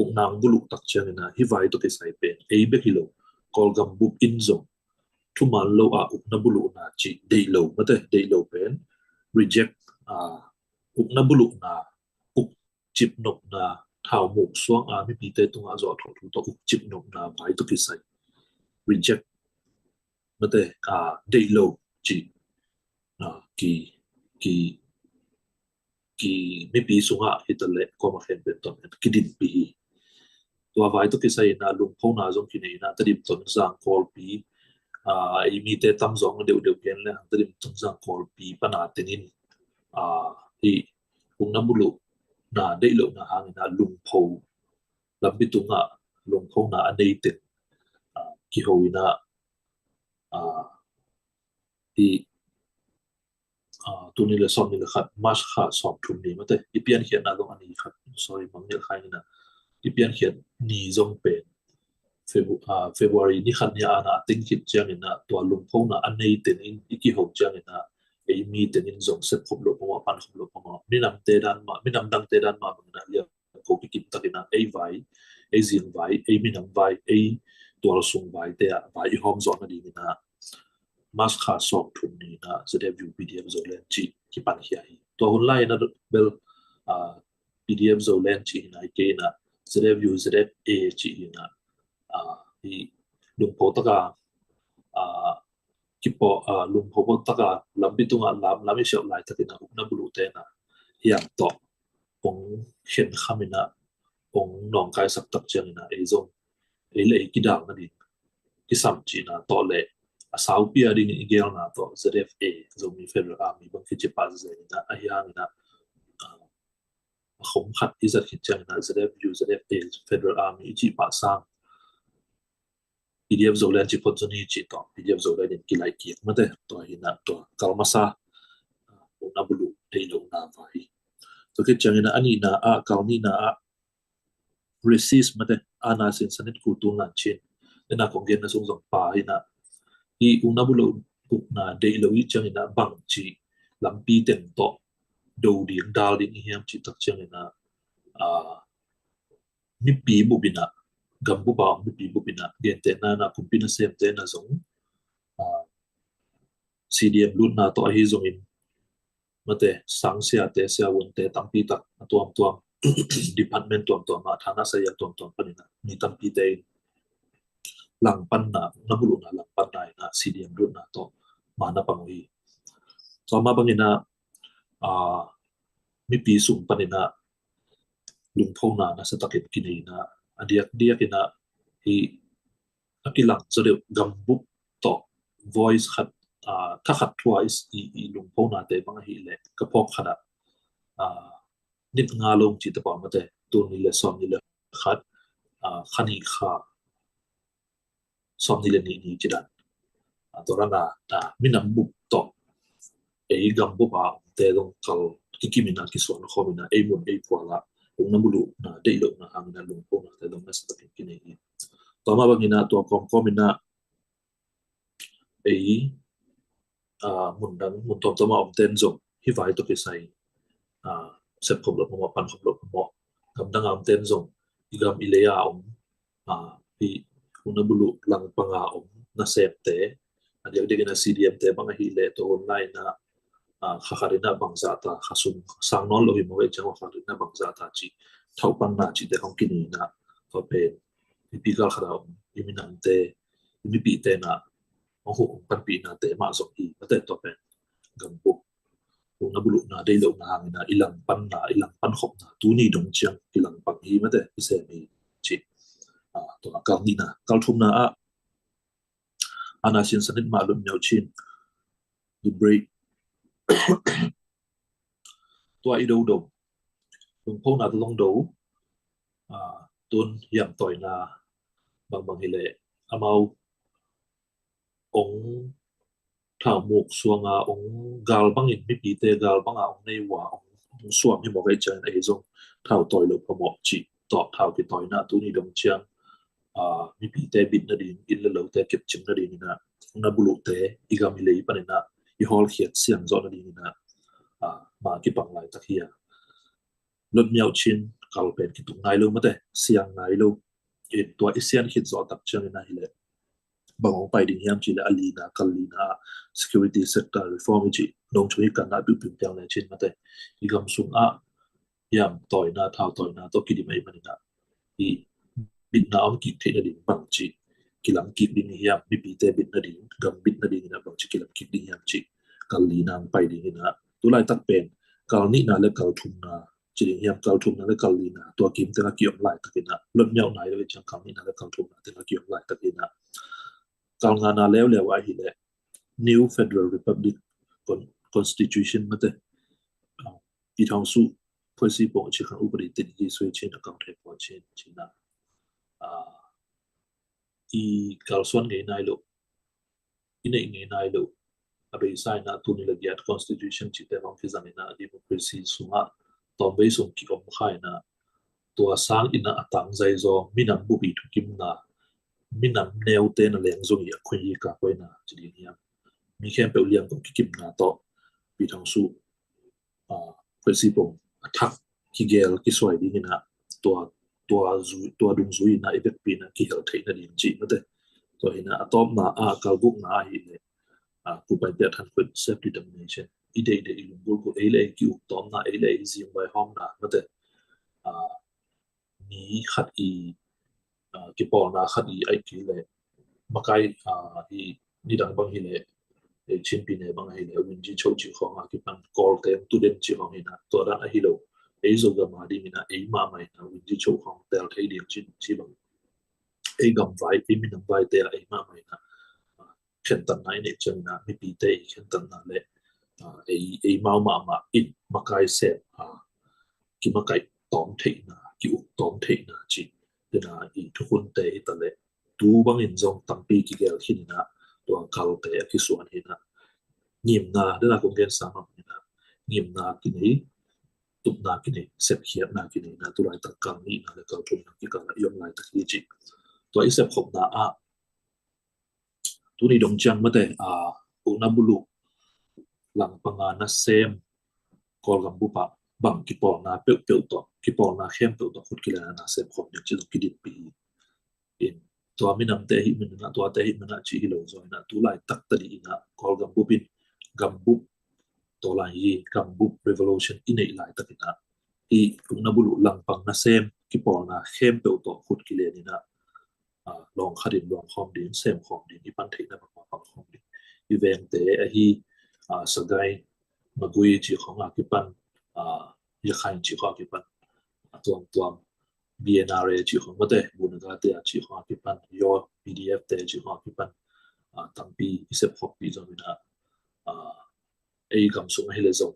ukna ong buluh tak ciang in a hih vai tawh kisai pen ei bek hi lo Kawlgam bup in zong thuman lo a ukna buluhna ci deih lo mate deih lo pen reject, a, ukna buluhna uk cip nopna thau muk suang a mipite tungah zawh thawh thu tawh uk cip nopna vai tawh kisai reject mate, a, deih lo ci, a, ki, ki, ki mipi sungah hi ta le kuama khen pen tawh kidinpi hi. Tua vai tawh kisai in a lungphona zong kinei in a Tedim Tonzang Kawlpi, a, ei mite tam zong deuhdeuh gen le hang Tedim Tonzang Kawlpi pan a teng in, a, hih ukna buluhna deih lohna hangin a lungpho lampi tungah lungphona a nei teng, a, kiho in a, a, hih, a, tuni le sawm ni le khat March kha sawm thum ni mate i piankhiatna zong a ni khat, sorry, mangngilh kha in a i piankhiat ni zong pen Febru-, a, February ni khat ni a na a teng khit ciang in a tua lungphona a nei teng in i kiho ciang in a ei mi teng in zong sep khop loh phamawh pan khop loh phamawh minamte dan mah minam dangte dan mah bangin a liam ko kikim takin a ei vai, ei zing vai, ei minam vai, ei tualsung vai te ah vai i hawm zawh nadingin a March kha sawm thum ni in a Z F U P D F Zoland ci kipan khia hi. Tua hun lai in a bel, a, P D F Zoland ci hi nai kei in a Z F U Z F A ci hi in a, a, hi lungpho taka, a, kipaw, a, lungpho taka lampi tunga lam lam i siauh laitakin a ukna buluh te in a hiam tawh ong khen kham in a ong nawngkaisak tak ciang in a ei zong ei le ei kidal nading kisam cihna tawh le a saupi a dingin i gelna tawh Z F A Zomi Federal Army bang kici pah zen in a ahi hangin a, a, a khom khat i zat khit ciang in a Z F U Z F A Federal Army i cih pah sang P D F Zoland ci phot zoni ci tawh P D F Zoland in kilaih kik mate tua hi in a tua kal masa ukna buluh deih lohna vai. Tua khit ciang in a a nihna ah kal nihna ah resist mate ana sin sanit ku tul nan chin. Ena kong gen na sung zong pa hi in a i ukna buluh ukna deih lo i ciang in a bang ci lampi teng tawh do ding dal ding i hiam ci tak ciang in a, a, mipi bup in a, gam bup a mipi bup in a, gentehna in a kumpi nasemte in a zong, a, C D M lutna tawh ahi zongin mate sangsiate siavunte tampi tak a tuamtuam department tuamtuam ah, thana saya tuamtuam panin ah mi tampite in langpanna, na buluhna langpanna in ah C D M lutna tawh ma na pang uh hi. Tua mah bangin ah, aa, mipi sung panin ah lungphona nasa takin kinei in ah, a diakdiak in ah hih a kilang zaw deuh gambup tawh voice khat, aa, thakhat thu-a i, i, i lungphonate bang ahih leh ka phawk khat ah, aa, nit nga lo cih tapa mate, tul nih le sawmnih le khat, aa, kha nih kha sawmnih le nih ni ci dan. Aa, tua dan a, aa, minam bup tawh ei gambup a omte dong kal kikim in ah kisuan khawm in ah ei mun ei phual ah ung na buluhna deih lohna hangin ah lungphonate dong nasa takin kinei hi. Tua mah bangin ah tua kawmkawm in ah ei, aa, mun dang, mun tuamtuam ah omten zong hih vai tawh kisai, aa, sep khop loh phamawh, pan khop loh phamawh. Gamdang a omten zong i gam i lei a om, aa, hih ung na buluh langpang a om nasemte, a diakdiak in ah C D M te bang ahih leh tua online ah, aa, kha khat in ah bangzah ta, kha sum sang nawn lo hi mawk ahih ciang kha khat in ah bangzah ta cih thauhpanna cihte khawng kinei in ah, tua pen mipi gal khat a om i minamte, i mipite in ah hong huh hong panpihnate mah zong hi mate. Tua pen gambup, ung na buluhna deih lohna hangin ah i langpanna, i langpan khopna tuni dong ciang kilangpang hi mate, kisem hi ci. Aa, tua kal nihna. Kal thumna ah, ana sinsan it mah lutmiau cin, the break. Tua i dodo, lungphona tawh long do, aa, tun hiamtawina bangbang hi leh amau ong thaumuk suanga ong gal bangin, mipite gal banga ong nei uh a ong, ong suam hi mawk ahih ciangin ei zong thau tawi loh phamawh cih tawh thau kitawina tuni dong ciang, aa, mipite bit nading, inn le lote kepcing nading in ah na buluhte i gam i lei panin ah i hawlkhiat siang zawh nading in ah, aa, ma kipang laitak hi a. Lotmiau cin, kal pen kitung nai lo mate, siang nai lo. In tua i sian khit zawh tak ciangin ah hi leh bang hong pai ding hiam cih leh a lina, kal lina ah security sector reform i cih nong chung i kan ah piupiu piang le cin mate, i gam sung ah hiamtawina, thautawina tawh kidim ahih manin ah i bitna om kik theih nading bangci kilam kik ding hiam, mipite bit nading, gam bit nading in ah bangci kilam kik ding hiam cih kal lina hong pai ding in ah, tu laitak pen kal nihna le kal thumna ci ding hiam, kal thumna le kal lina tua kim teng a kiom laitak in ah, lotmiau nai lo ahih ciang kal nihna le kal thumna teng a kiom laitak in ah, kal ngana leuleu ahih leh New Federal Republic Con-, Constitution mate, aa, ပြည်ထောင်စု ဖွဲ့စည်းပုံအခြေခံဥပဒေသစ် ရေးဆွဲခြင်း အကောင်အထည်ဖော်ခြင်း ci-in ah, aa, i kalsuan ngei nai loh, i neih ngei nai loh, a beisa in ah tuni le giat constitution cihte bang kizang in ah democracy sungah tawmvei sung kiom kha in ah, tua sangin ah a tangzai zaw minam bup i thukimna, minam neute na leng zong i a khoi i ka koina ci ding hiam, mi khempeuh liang kong kikimna tawh ပြည်ထောင်စု aa, ဖွဲ့စည်းပုံ a thak kigel kisuai ding in ah, tua, tua zui, tua dungzui in ah i vekpi in ah kihel theih nading cih mate. Tua hi in ah a tawpna ah, kal gukna ahih leh, aa, กูไปเพื่อทำเพื่อ self determination, i deih deih, i lunggulh gulh, ei le ei ki-uk tawmna, ei le ei zing vaihawmna mate. Aa, ni khat i, aa, kipawlna khat i, ahih kei leh makai, aa, i nidang bang hi leh, ei Chin pyine bang hi leh Wungyi-cho cih khawng a kipan Kawlte tung den cih khawng hi in ah, tua dan ahi lo, ei Zogam a ding in ah ei mahmah in ah Wungyi-cho khawng tel thei ding cih, cih bang, ei gamvai, ei minam vaite ah ei mahmah in ah, aa, khentatna i neih ciangin ah, mipite i khentatna le, aa, ei, ei mau mahmah in makai sem, aa, kimakaih tawm theihna, ki-uk tawm theihna cih, tua i thukhunte hi ta leh, tu bangin zong tampi kigel khin in ah, tua kalte a kisuan hi in ah, ngimna, den a kong gensa mah in ah, ngimna kinei, tupna kinei, sepkhiatna kinei in ah, tu laitak kal nihna le kal thumna kikal ah i om laitak hi cih. Tua i sepkhopna ah, tuni dong ciang mate, aa, ung na buluh langpang a nasem Kawlgam bup ah bang kipawlna peuhpeuh tawh, kipawlna khempeuh tawh khut kilaina nasem khawm ding cih zong kidimpi hi. In tua minamte ahih manin ah, tuate ahih manin ah cih hi lo zaw in ah, tu laitak tadi in ah Kawlgam bup in, gam bup, tua lai hi, gam bup revolution i neih laitak in ah, Ukna buluh langpang nasem kipawlna khempeuh tawh khut kilen in ah, lawng khat in luang khawm ding, sem khawm ding, i pan theihna bangmah pang khawm ding. I vengte ahi Sagaing, Magway cih khawng a kipan, Yakhain cih khawng a kipan, a tuamtuam B N R A cih khawng mate, Bunagate a cih khawng a kipan, Yaw P D F te cih khawng a kipan, tampi i sep khawmpih zong in ah, ei gam sung ahi le zong,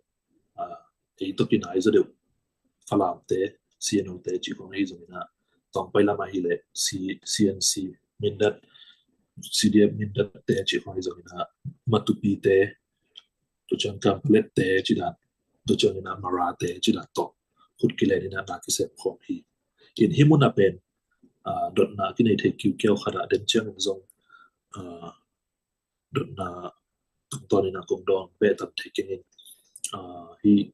ei tawh kinai zaw deuh Falamte, C N O te cih khawng ahi zong in ah, Tawngpai lam ahi le C N C Mindat, C D F Mindat te cih khawng ahi zong in ah, Matupi te, tua ciang Kanpetlet te cih dan, tua ciang in ah Mara te cih dan tawh khut kilen in ah na kisem khawm hi. In hih mun ah pen dotna kinei thei kiukiau khat ah den ciangin zong dotna tungtawn in ah kong dawn beh tam thei keng in, hih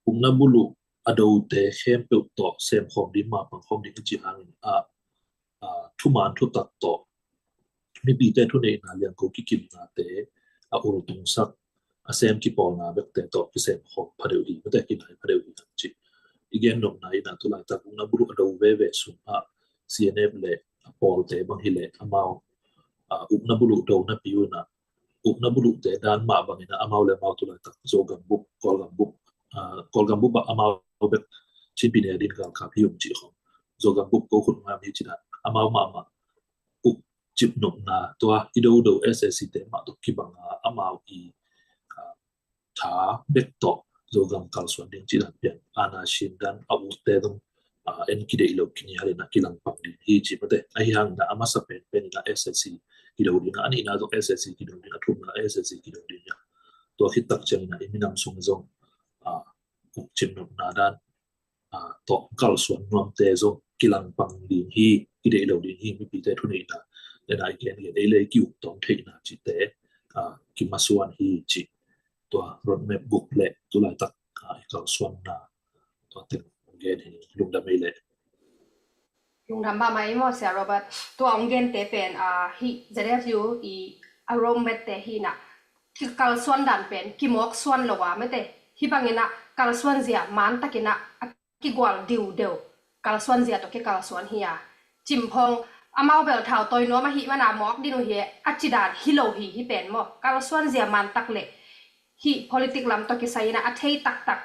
ukna buluh a dote khempeuh tawh sem khawm ding, mapang khawm ding i cih hangin ah, thuman thutak tawh mipite thuneihna, liangko kikimnate a ultungsak a sem kipawlna bekte tawh kisem khawm phadeuh hi mate, kinai phadeuh hi ci. I gen nopna in ah tulaitak ukna buluh a do veve sungah C N F le a pawlte bang hi le amau ukna buluh do napi un ah, ukna buluhte dan mah bangin ah amau le amau tulaitak Zogam bup, Kawlgam bup, Kawlgam bup ah amau bek Chin Pi Ne A Din galkap hi ung cih khawng, Zogam bup ko khut ngam hi cih dan amau mahmah uk cip nopna, tua i dodo S A C te mah tawh kibang a amau i tha bek tawh Zogam kalsuan ding cih dan pian, ana sin dan a utte dong en kideih lo kinial in ah kilangpang ding hi ci mate. Ahi hangin ah a masa penpen in ah S A C kido ding ah, a nihna zong S A C kido ding, a thumna S A C kido ding ah, tua khit tak ciangin ah i minam sung zong uk cip nopna dan tawh kalsuan nuamte zong kilangpang ding hi, kideih lo ding hi, mipite thuneihna, ena i gen gen ei le i ki-uk tawn theihna cihte kimasuan hi cih tua roadmap guk le tulaitak i kalsuanna tua teng gen hi. Lungdam ei le. Lungdam mahmah ei maw Sia Robert. Tua ong gente pen hih Z F U i a roadmap te hi in ah, kikalsuan dan pen kimawksuan lo a mate, hih bangin ah kalsuan zia mantakin ah a kigual diudeu, kalsuan zia tawh kikalsuan hi a, cimphawng amau bel thautawi nuam ahih mana mawk din uh hi e a ci dan hi lo hi. Hih pen maw kalsuan zia mantak le hih politik lam tawh kisai in ah a thei taktak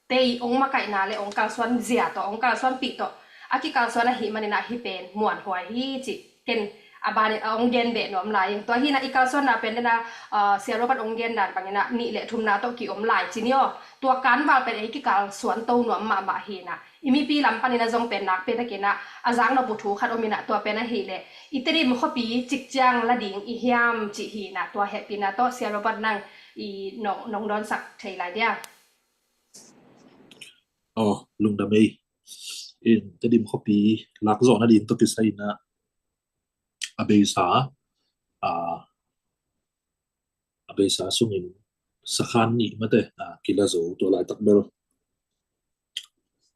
te i ong makaihna le ong kalsuan zia tawh, ong kalsuanpih tawh a kikalsuan ahih manin ah hih pen muanhuai hi cih ken a banin a ong gen beh nuam lai ing. Tua hi in ah i kalsuanna pen den a Sia Robert ong gen dan bangin ah nih le thumna tawh kiom lai ci ni aw. Tua kanval pen ei kikalsuan to nuam mahmah hi in ah, i mipi lam panin ah zong pen nakpi takin ah a zaknop uh thu khat om in ah, tua pen ahih leh i Tedim khuapi cik ciang la ding i hiam cih hi in ah, tua hehpihna tawh Sia Robert nang i nong, nong dawnsak thei lai dia. Aw, lungdam ei. In Tedim khuapi lakzawh nading tawh kisai in ah a beisa, a, a beisa sungin sakhan nih mate kila zo tua laitak bel.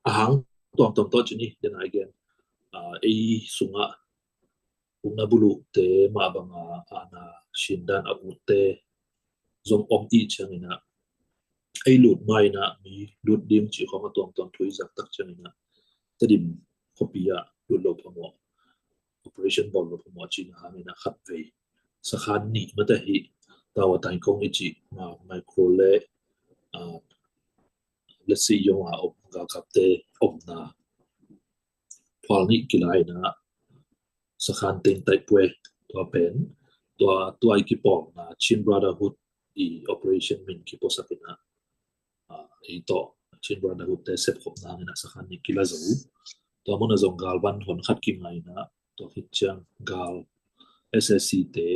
A hang tuamtuam tawh ci ni, den a i gen, ei sungah ukna buluhte mah banga ana sin dan a utte zong om i ciangin ah, ei lut ma in ah mi lut ding cih khawng a tuamtuam thu i zak tak ciangin ah, Tedim khuapi ah lut lo phamawh, operation bawl lo phamawh cihna hangin ah khatvei sakhan nih mate hih Tawa Taingkong i cih ma Micro le Letsi Yong a om galkapte omna phual nih kila in ah sakhan teng taipue, tua pen tua tua i kipawlna Chin Brotherhood i operation min kipuasak in ah, ei tawh Chin Brotherhood te sepkhopna hangin ah sakhan nih kila zo. Tua mun ah zong galvan hon khat kingai in ah tua khit ciang gal S A C te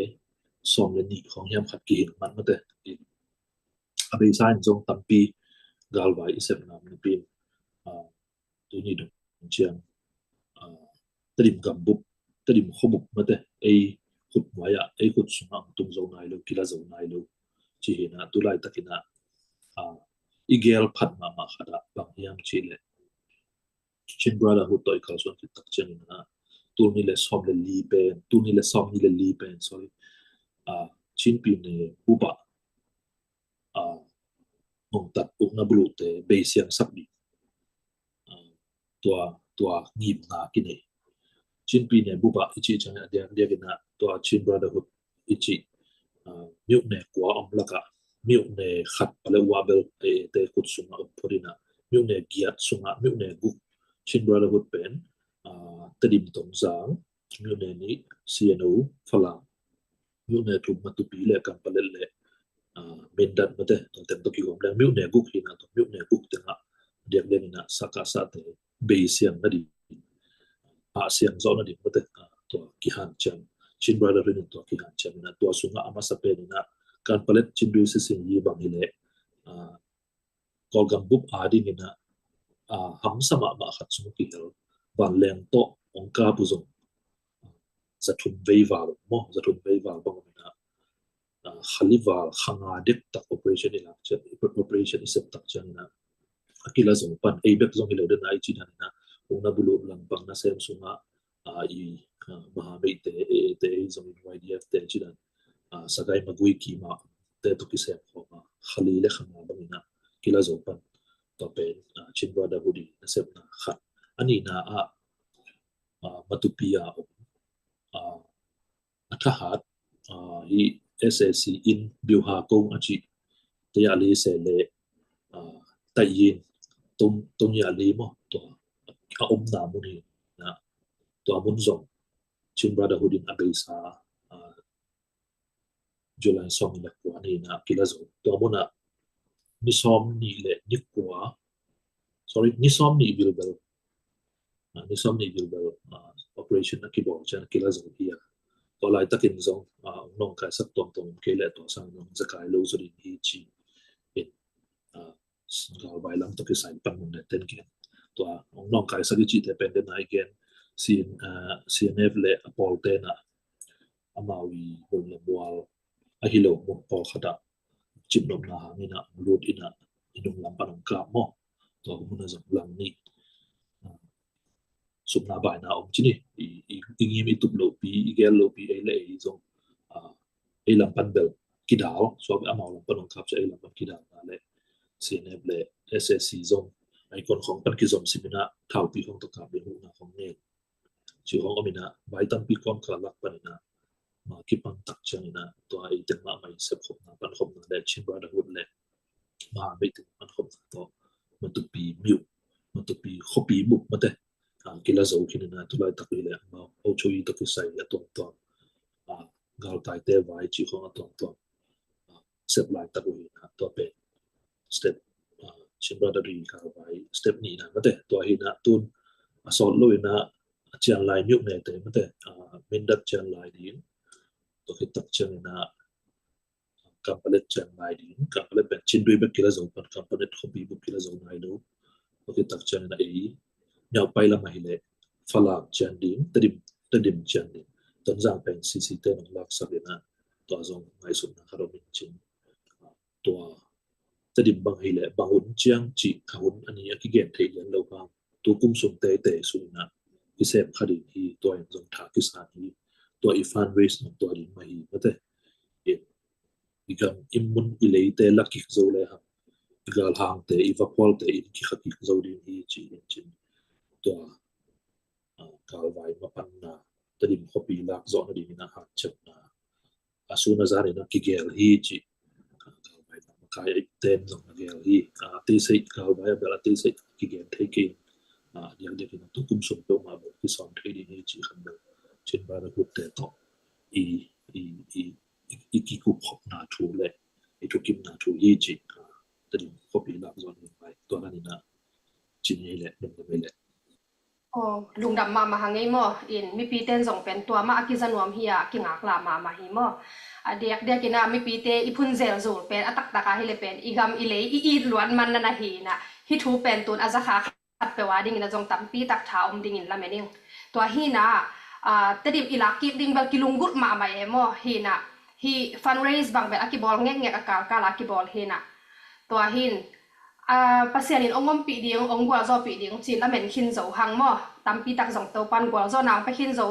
sawm le nih khawng hiam khat kihing man mate. A beisa in zong tampi galvai i sepna napi in tuni dong ciang Tedim gambup, Tedim khuabup mate ei khut nuai ah, ei khut sungah tung zo nai lo, kila zo nai lo ci hi in ah, tu laitakin ah i gel phat mahmah khat ah bang hiam cih leh Chin Brotherhood tawh i kalsuan khit tak ciangin ah, tul nih le sawm le li pen, tul nih le sawm nih le li pen, sorry, Chin Pi Ne bup ah nungtat ukna buluhte beisiang sak ding tua, tua ngimna kinei. Chin pyine bup ah i cih ciang a diakdiak in ah tua Chin Brotherhood i cih, ah, myone kua om lakah myone khat pale uah bel A A te khut sungah om phot in ah myone giat sungah myone guk Chin Brotherhood pen, ah, Tedim Tonzang, myone nih C N O Falam, myone thum Matupi le Kanpetlet le, ah, Mindat mate, tua teng tawh kigawm leng myone guk hi in ah tua myone guk tengah diakdiak in ah Sakasa te bei siang nading, ah, siang zawh nading mate, ah, tua kihanciam, Chin Brotherhood in tua kihanciam in ah tua sungah a masa pen in ah Kanpetlet Chin Dui Sising Yi bang hi leh, ah, Kawlgam bup ading in ah, ah, hamsa mahmah khat sung kihel Vanleng tawh hong kap uh zong za thum vei val maw, za thum vei val bang om in ah, ah, kha li val kha nga dektak operation i lak ciang, operation i sep tak ciang in ah a kila zo pan, ei bek zong hi lo den a i cih dan in ah hong na buluh langpang nasem sungah, ah, i, ah, mahameite, A A te, ei zong in Y D F te cih dan, ah, Sagaing Magway kim ah te tawh kisem khawm a kha li le kha nga bang in ah kila zo pan, tua pen, ah, Chin Brotherhood i nasepna khat. A nihna ah, ah, Matupi a om, ah, a thahat, ah, hi S A C in Biuha Kong a cih Tayali se le, ah, Tayin Tung, Tungyali maw, tua a omna mun hi in ah tua mun zong Chin Brotherhood in a beisa, ah, July sawm le kua ni in ah kila zo. Tua mun ah ni sawm nih le ni kua, sorry, ni sawm nih vilvel, ah, ni sawm nih vilvel, ah, operation a kibawl ciang a kila zo hi a. Tua laitakin zong, ah, hong nawngkaisak tuamtuam om kei leh tua sang hong zekai lo zaw ding hi ci in, ah, galvai lam tawh kisai pan mun le ten gen. Tua hong nawngkaisak i cihte pen den a i gen, C N, ah, C N F le a pawlte in ah amau i mun le mual ahi lo mun pawlkhat ah cipnopna hang in ah lut in ah i nung lam pan hong kap maw. Tua mun ah zong lang nih, ah, supna baina om ci ni. I, i, i ngim i tup lopi, i gel lopi, ei le ei zong, ah, ei lam pan bel kidal, suak amau lam pan hong kap ciang ei lam pan kidal na le C N F le S A C zong a i kon khong pan kizom sim in ah thaupi khong tawh kap ding huhna khong ngen. Ci khong om in ah vai tampi kawmkal lak pan in ah ma kipan tak ciang in ah tua ei teng mahmah i sepkhopna pankhopna le Chin Brotherhood le mahameite pankhopna tawh Matupi myo, Matupi khuapi bup mate, ah, kila zo khin in ah tu laitak hi leh amau Ocho-i tawh kisai a tuamtuam, ah, galtaite vai ci khong a tuamtuam, ah, sep laitak uh hi in ah tua pen step, ah, Chin Brotherhood galvai step nihna mate. Tua hi in ah tun a sawt lo in ah a cian lai myone te mate, ah, Mindat cian lai ding, tua khit tak ciang in ah Kanpetlet cian lai ding, Kanpetlet pen Chin Dui bek kila zo pan Kanpetlet khuapi bup kila zo nai lo. Tua khit tak ciang in ah ei Niaupai lam ahi leh Falam cian ding, Tedim, Tedim cian ding. Tonzang pen C C te nong laksak in ah tua zong ngaihsutna khat om in cin. Tua Tedim bang hi leh bang hun ciang cih kha hun a ni a kigen thei lian lo hang, tu kum sung teitei sung in ah kisem kha ding hi. Tua in zong tha kisan hi. Tua i fundraise nong tua ding mah hi mate. I, i gam i mun i leite la kik zo le hang, i galhangte, i vaphualte in kikha kik zo ding hi ci in cin. Tua, ah, galvai mapanna Tedim khuapi lak zawh nading in ah hanciamna a sun a zan in a kigel hi ci. Galvai makai a i ten zong a gel hi. A teisei galvai a bel a teisei kigen thei kei. A diakdiak in a tu kum sung peuhmah bel kisawm thei ding hi ci khan bel Chin Brotherhood te tawh i, i, i, i, i kikup khopna thu le i thukimna thu hi ci. A Tedim khuapi lak zawh nading vai tua dan in a ci ni le lungdam hi le. Aw, lungdam mahmah hang ei maw. In mipi ten zong pen tua mah a kiza nuam hi a kingaklah mahmah hi maw. A diakdiak in a mipite i phun zelzul pen a taktak a hi le pen i gam i lei i it luat man na na hi in a hih thu pen tun a zakha khat peuh a ding in a zong tampi tak tha om ding in lamen ing. Tua hi in a, ah, Tedim i lak kik ding bel kilunggulh mahmah e maw. Hi in a hih fundraise bang bel a kibawl ngekngek a kalkal a kibawl hi in a. Tua hi in, ah, Pasian in hong ompih ding, hong gualzawhpih ding ci lamen khin zo hang maw. Tampi tak zong Topan gualzawhna hong pia khin zo.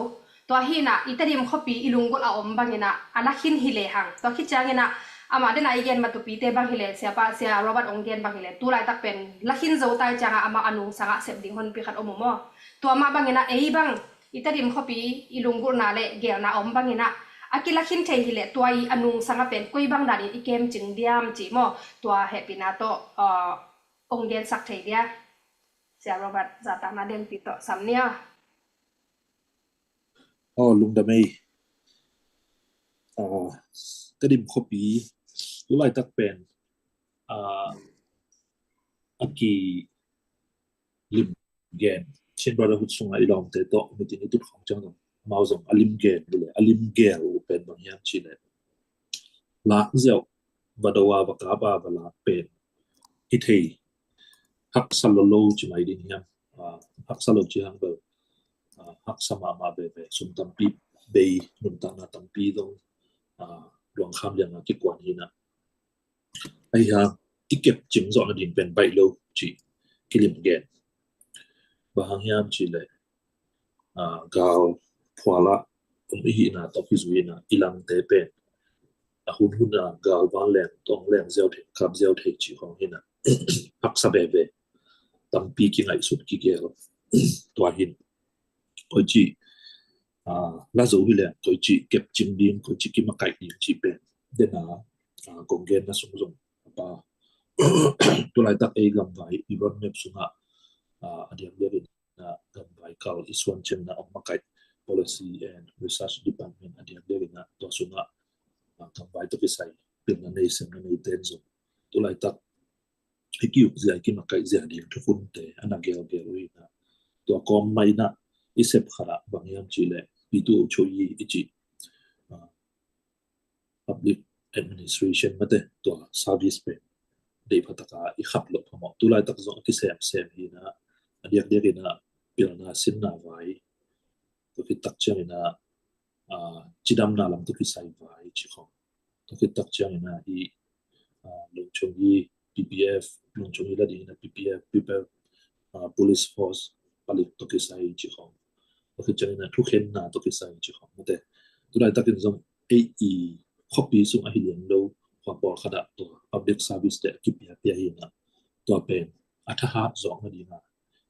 Tua hi in a i Tedim khuapi i lunggulh a om bang in a a la khin hi le hang. Tua khit ciang in a Amah dena i gen matupite bang hileh, siapa, Sia Robert ong gen bang hileh, tu laitak pen lakhin zo tai cianga amah a nungsanga sep ding honpi khat om uh maw. Tua mah bangina ei bang i Tedim khuapi i lunggulhna le gelna om bangina a kilakhin thei hileh tua i a nungsanga pen koi bang danin i kemcing diam ci maw. Tua hehpihna tawh ong gensak thei dia. Sia Robert, zahtakna denpi tawh sam nia. Aw, lungdam ei. Tedim khuapi tu laitak pen a kilim gen, Chin Brotherhood sunga i lawmte tawh mitin i tut khawng ciang zong amau zong a lim gen hileh a lim gel uh pen bang hiam cileh, lak ziau va do a va kap a va lak pen hi thei, haksa lo lo ci mai ding hiam? Haksa lo ci hang bel haksa mahmah veve, sum tampi bei, nuntakna tampi dong luangkham lianga kikuan hina. Ahi hang i kepcing zawh nading pen baih lo ci kilim gen. Bang hang hiam cileh gal phuala om i hihna tawh kizui hina i lamte pen a hunhuna gal vanleng tawng leng ziau thei, kap ziau thei ci hong hina. Haksa veve, tampi kingaihsut kigel. Tua hin koici la zo hileh koici kepcing ding, koici kimakaih ding ci pen dena kong genna sung zong apa tu laitak ei gamvai i roadmap sunga a diakdiak ina gamvai kal i suan ciangina ong makaih Policy and Research Department a diakdiak ina tua sunga gamvai tawh kisai pilna nei semna nei ten zong tu laitak i kiuk zia i kimakaih zia ding thukhunte a na gelgel uh ina. Tua kawm mah ina i sep khat ah bang hiam cileh P two O C O E i ci public administration mate tua service pen deih phataka i khap loh phamawh. Tu laitak zong a kisemsem hina a diakdiak ina pilna sinna vai, tua khit tak ciangina cidamna lam tawh kisai vai ci khong. Tua khit tak ciangina i lungchung i P P F, lungchung i la dingina P P F, People Police Force palik tawh kisai ci khong. Tua khit ciangina thukhenna tawh kisai ci khong mate. Tu laitakin zong ei i khuapi sung ahi lian lo khua pawlkhat ah tua public service te a kipiapia hina. Tua pen a thahat zawkna dinga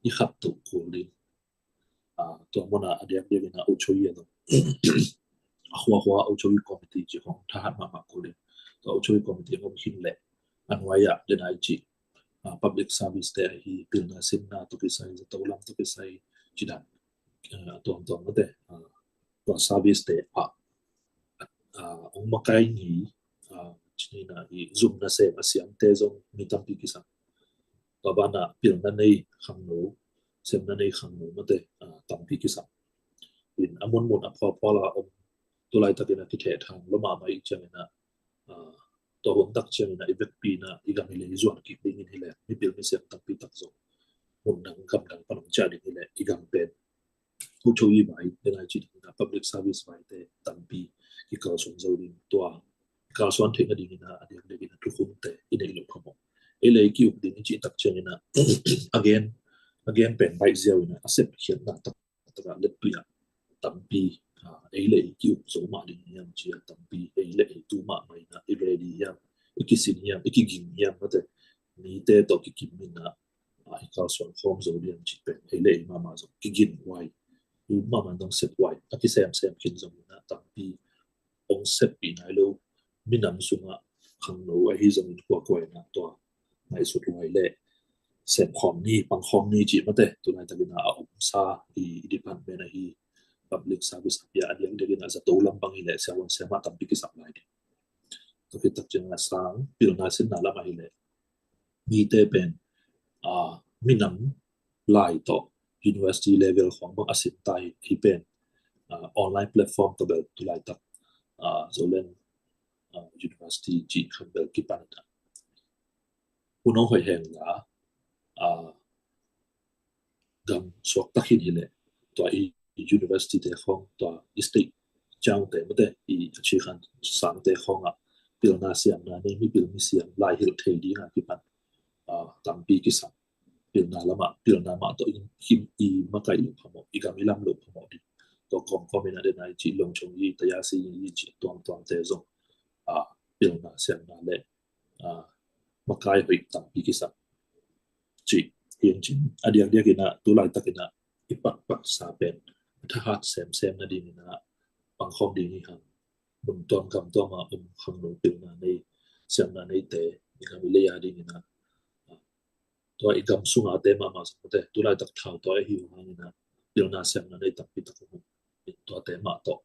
i khat tuh kul ding. Tua muna a diakdiak ina O C O E a zong a khuakhua O C O E committee ci khong thahat mahmah kul ding. Tua O C O E committee ngom khin leh a nuai ah dena i ci public service te ahi pilna sinna tawh kisai, zato lam tawh kisai ci dan a tuamtuam mate tua service te ah ong makaih ni cinina i zumna sem a siamte zong mi tampi kisam. Tua banah pilna nei khangno, semna nei khangno mate tampi kisam. In a munmun a phuaphuala om tu laitakin a kithehthang lo mahmah i ciangina tua hun tak ciangina i vekpina i gam i lei zuan kik dingin hileh mipil misiam tampi tak zong mun dang gam dang pan ong ciah ding hileh i gam pen O C O E vai, dena i ci dingina public service vaite tampi kikalsuan zo ding tua kalsuan theihna dingina a diakdiak ina thukhunte i neih loh phamawh. Ei le ei ki-uk ding i cih tak ciangina a gen, a gen pen baih ziau ina a sep khiatna tak taka letpui ah tampi ei le ei ki-uk zo mah ding hiam cia tampi ei le ei tu mahmah ina i ready hiam, i kisin hiam, i kiging hiam mate mite tawh kikim ina i kalsuan khawm zo diam cih pen ei le ei mahmah zong kigin huai, tu mahmah dong sep huai a kisemsem khin zong ina tampi ong seppih nai lo minam sungah khangno ahi zongin kuakuai na tua ngaihsut huai le semkhawm ni, pangkhawm ni cih mate tu laitakina a omsa i department ahi public service a pia a diakdiakina zato lam bang hileh siavuan siamah tampi kisap lai ding. Tua khit tak ciangin a sang pilna sinna lam ahileh mite pen minam lai tawh university level khawng bang a sin ta hi pen online platform tawh bel tu laitak Zoland University cih khawng bel kipan ina hun hong hoih heng la gam suak tak hin hileh tua i university te khawng tua i state ciangte mate i a cikhan sangte khawngah pilna siamna nei mipil misiam lai hilh thei dinga kipan tampi kisam. Pilna lamah pilna mah tawh i makaih loh phamawh, i gam i lam loh phamawh ding. Tua kawmkawm ina dena i cih longchong i tayasi i cih tuamtuamte zong pilna siamna le, ah, makai hoih tampi kisak. Ci, hiang cin. A diakdiak inah, tu laitak inah, i pakpaksa pen, a thahat semsem nading inah, pangkhawm ding hi hang. Mun tuam gam tuam a om khangno pilna nei, siamna neite, i gam i lei a ding inah, tua i gam sunga te mahmah sangte, tu laitak thau tua i hi hang inah, pilna siamna nei tampi tak om. Tuate mah tawh,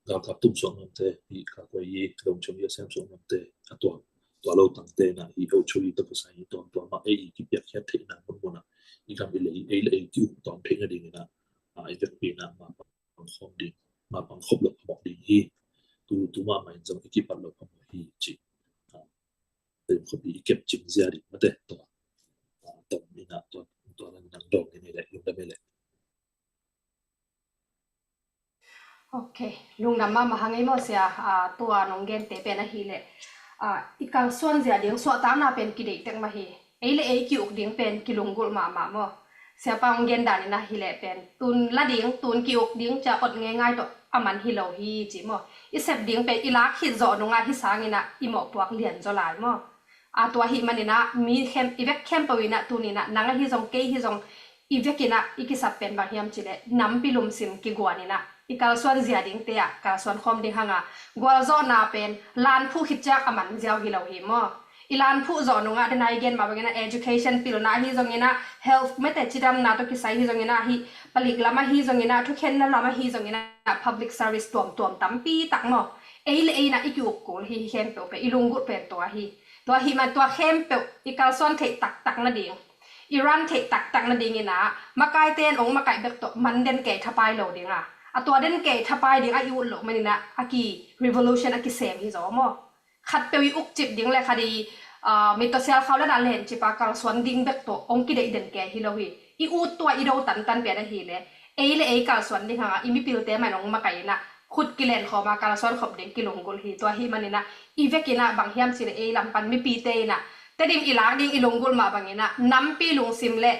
galkap tum suak namte, i ka koi i, longchong i a siam suak namte, a tua, tua lo tangte inah, i ho chu i tapusa i tuam tuam mah, ei i kipiakkhiat theihna mun mun ah, i gam i lei, ei le ei ki-uk tuam theihna ding inah, a, i vekpi inah, ma pangkhawm ding, ma pangkhop loh phamawh ding hi, tu, tu mahmah in zong i kipat loh phamawh hi, ci. A, Tua khuapi i kep cing zia ding mate, tua, ah, tua inah, tua, tua nang dawng ni leh, lungdam hi leh. Ok, lungdam mahmah hang ei maw sia, ah, tua nong gente pen ahi leh, ah, i kalsuan zia ding suahtakna pen kideih tek mah hi, ei le ei ki-uk ding pen kilunggulh mahmah maw. Siapa hong gen dan in ahi leh pen, tun la ding, tun ki-uk ding, cia ot ngeingai tawh a man hi lo hi ci maw. I sep ding pen, i lak khit zawh nungah hi sang inah, i mawhpuak lian zaw lai maw. A tua ahih man inah, mi khem, i vek khempeuh inah, tun inah, nang ahi zong, kei hi zong, i vek inah, i kisap pen bang hiam ci leh, nampi lungsim kiguan inah, i kalsuan zia dingte ah, kalsuan khawm ding hang a, gualzawhna pen, lan phuh khit ciang a man ziau hi lo hi maw. I lan phuh zawh nungah, den a i gen mah bang inah, education pilna ahi zong inah, health mate cidamna tawh kisai hi zong inah, hi palik lam ahi zong inah, thukhenna lam ahi zong inah, public service tuamtuam tampi tak maw. Ei le ei inah i ki-uk kul hi, hi khempeuh pen, i lunggulh pen tua hi. Tua ahih man tua khempeuh, i kalsuan theih taktak nading, i run theih taktak nading inah, makaite in ong makaih bek tawh, man den kei thapai lo ding a. A tua den kei thapai ding a i ut loh man inah, a ki revolution a kisem hi zaw maw. Khatpeuh i ukcip ding le khat i, ah, mit tawh sial khau le na lencip a kalsuan ding bek tawh ong kideih den kei hi lo hi. I ut tua i do tantan pian ahi leh, ei le ei kalsuan ding hang a, i mipilte mah in ong makaih inah, khut kilen khawm a kalsuan khop ding kilunggulh hi. Tua ahih man inah, i vek inah bang hiam ci leh ei lam pan mipite inah, Tedim i lak ding i lunggulh mah bang inah, nampi lungsim le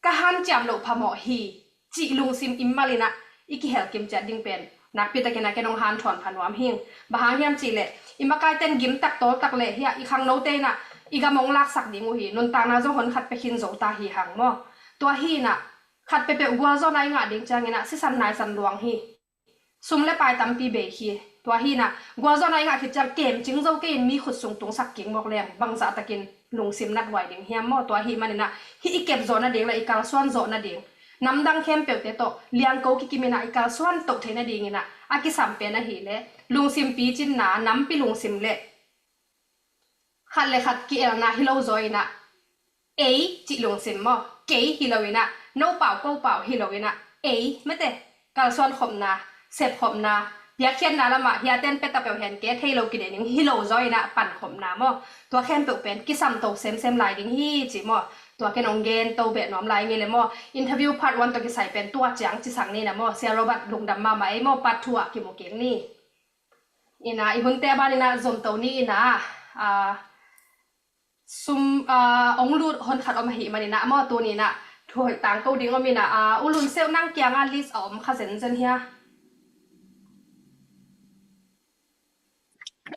ka hanciam loh phamawh hi, cih lungsim i mal inah, i kihel kim ciat ding pen, nakpi takin a ken ong hanthawn pha nuam hing. Bang hang hiam ci leh, i makaite in gim tak tawl tak le, hiah i khangnote inah, i gam ong laksak ding uh hi, nuntakna zong hon khat pia khin zo ta hi hang maw. Tua hi inah, khat peuhpeuh gualzawhna i ngah ding ciang inah, sisan naisan luang hi. Sum le pai tampi bei hi. Tua hi inah, gualzawhna i ngah khit ciang kemcing zo kei in mi khut sung tungsak kik mawk leng, bangzah takin lungsim nathuai ding hiam maw. Tua ahih man inah, hih i kep zawh nading le i kalsuan zawh nading, namdang khempeuhte tawh liangko kikim inah i kalsuan toh theih nading inah, a kisam pen ahi leh, lungsim picinna, nampi lungsim le khat le khat ki-elna hi lo zaw inah, ei cih lungsim maw, kei hi lo inah, no pau ko pau hi lo inah, ei mate, kalsuan khopna, sep khopna, piakkhiatna lamah hiaten peta peuh hen ke thei lo kideih ding hi lo zaw inah, pan khopna maw. Tua khempeuh pen kisam to semsem lai ding hi ci maw. Tua ken ong gen to beh nuam lai ngei le maw. Interview part one tawh kisai pen tua ciang ci sang ni na maw. Sia Robert lungdam mahmah ei maw, part two ah kimu kik ni. Inah, i hunte a ban inah zom to ni inah, ah, sum, ah, ong lut hon khat om ahih man inah maw, tuni inah thu hoih tangko ding om inah, ah, U Lun Seuh nang kiangah list a om kha zenzen hia?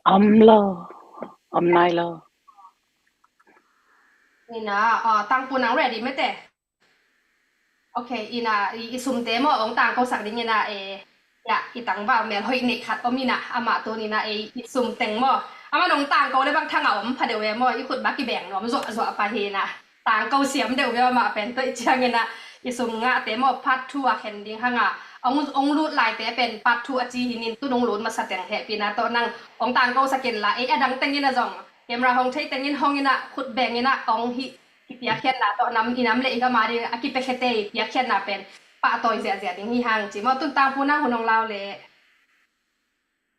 Om lo, om nai lo. Inah, ah, Tangpu nang ready mete? Ok, inah, i, i sumte maw, ong tangkosak ding inah, eh, ya, i tangval mel hoih neih khat om inah, amah tun inah, eh, i sum teng maw. Amah nong tangko le bang thang a om pha deuh e maw, i khut bak i beng nuam zuahzuah pah hi inah. Tangko siam deuh ve amah pen toih ciang inah, i sum ngahte maw, part two a khen ding hang a. Ong, ong lut laite pen part two a ci hi nin, tu nong lut masa teng hehpihna tawh nang, ong tangkosak in la, eh, a dang teng inah zong. Camera hong thei teng in hong inah, khut beng inah, ong hih kipiakkhiatna tawh nam, i nam le i gam a ding a kipiakkhiate i piakkhiatna pen pahtawi ziahziah ding hi hang ci maw. Tun Tangpu nang hun hong lau le.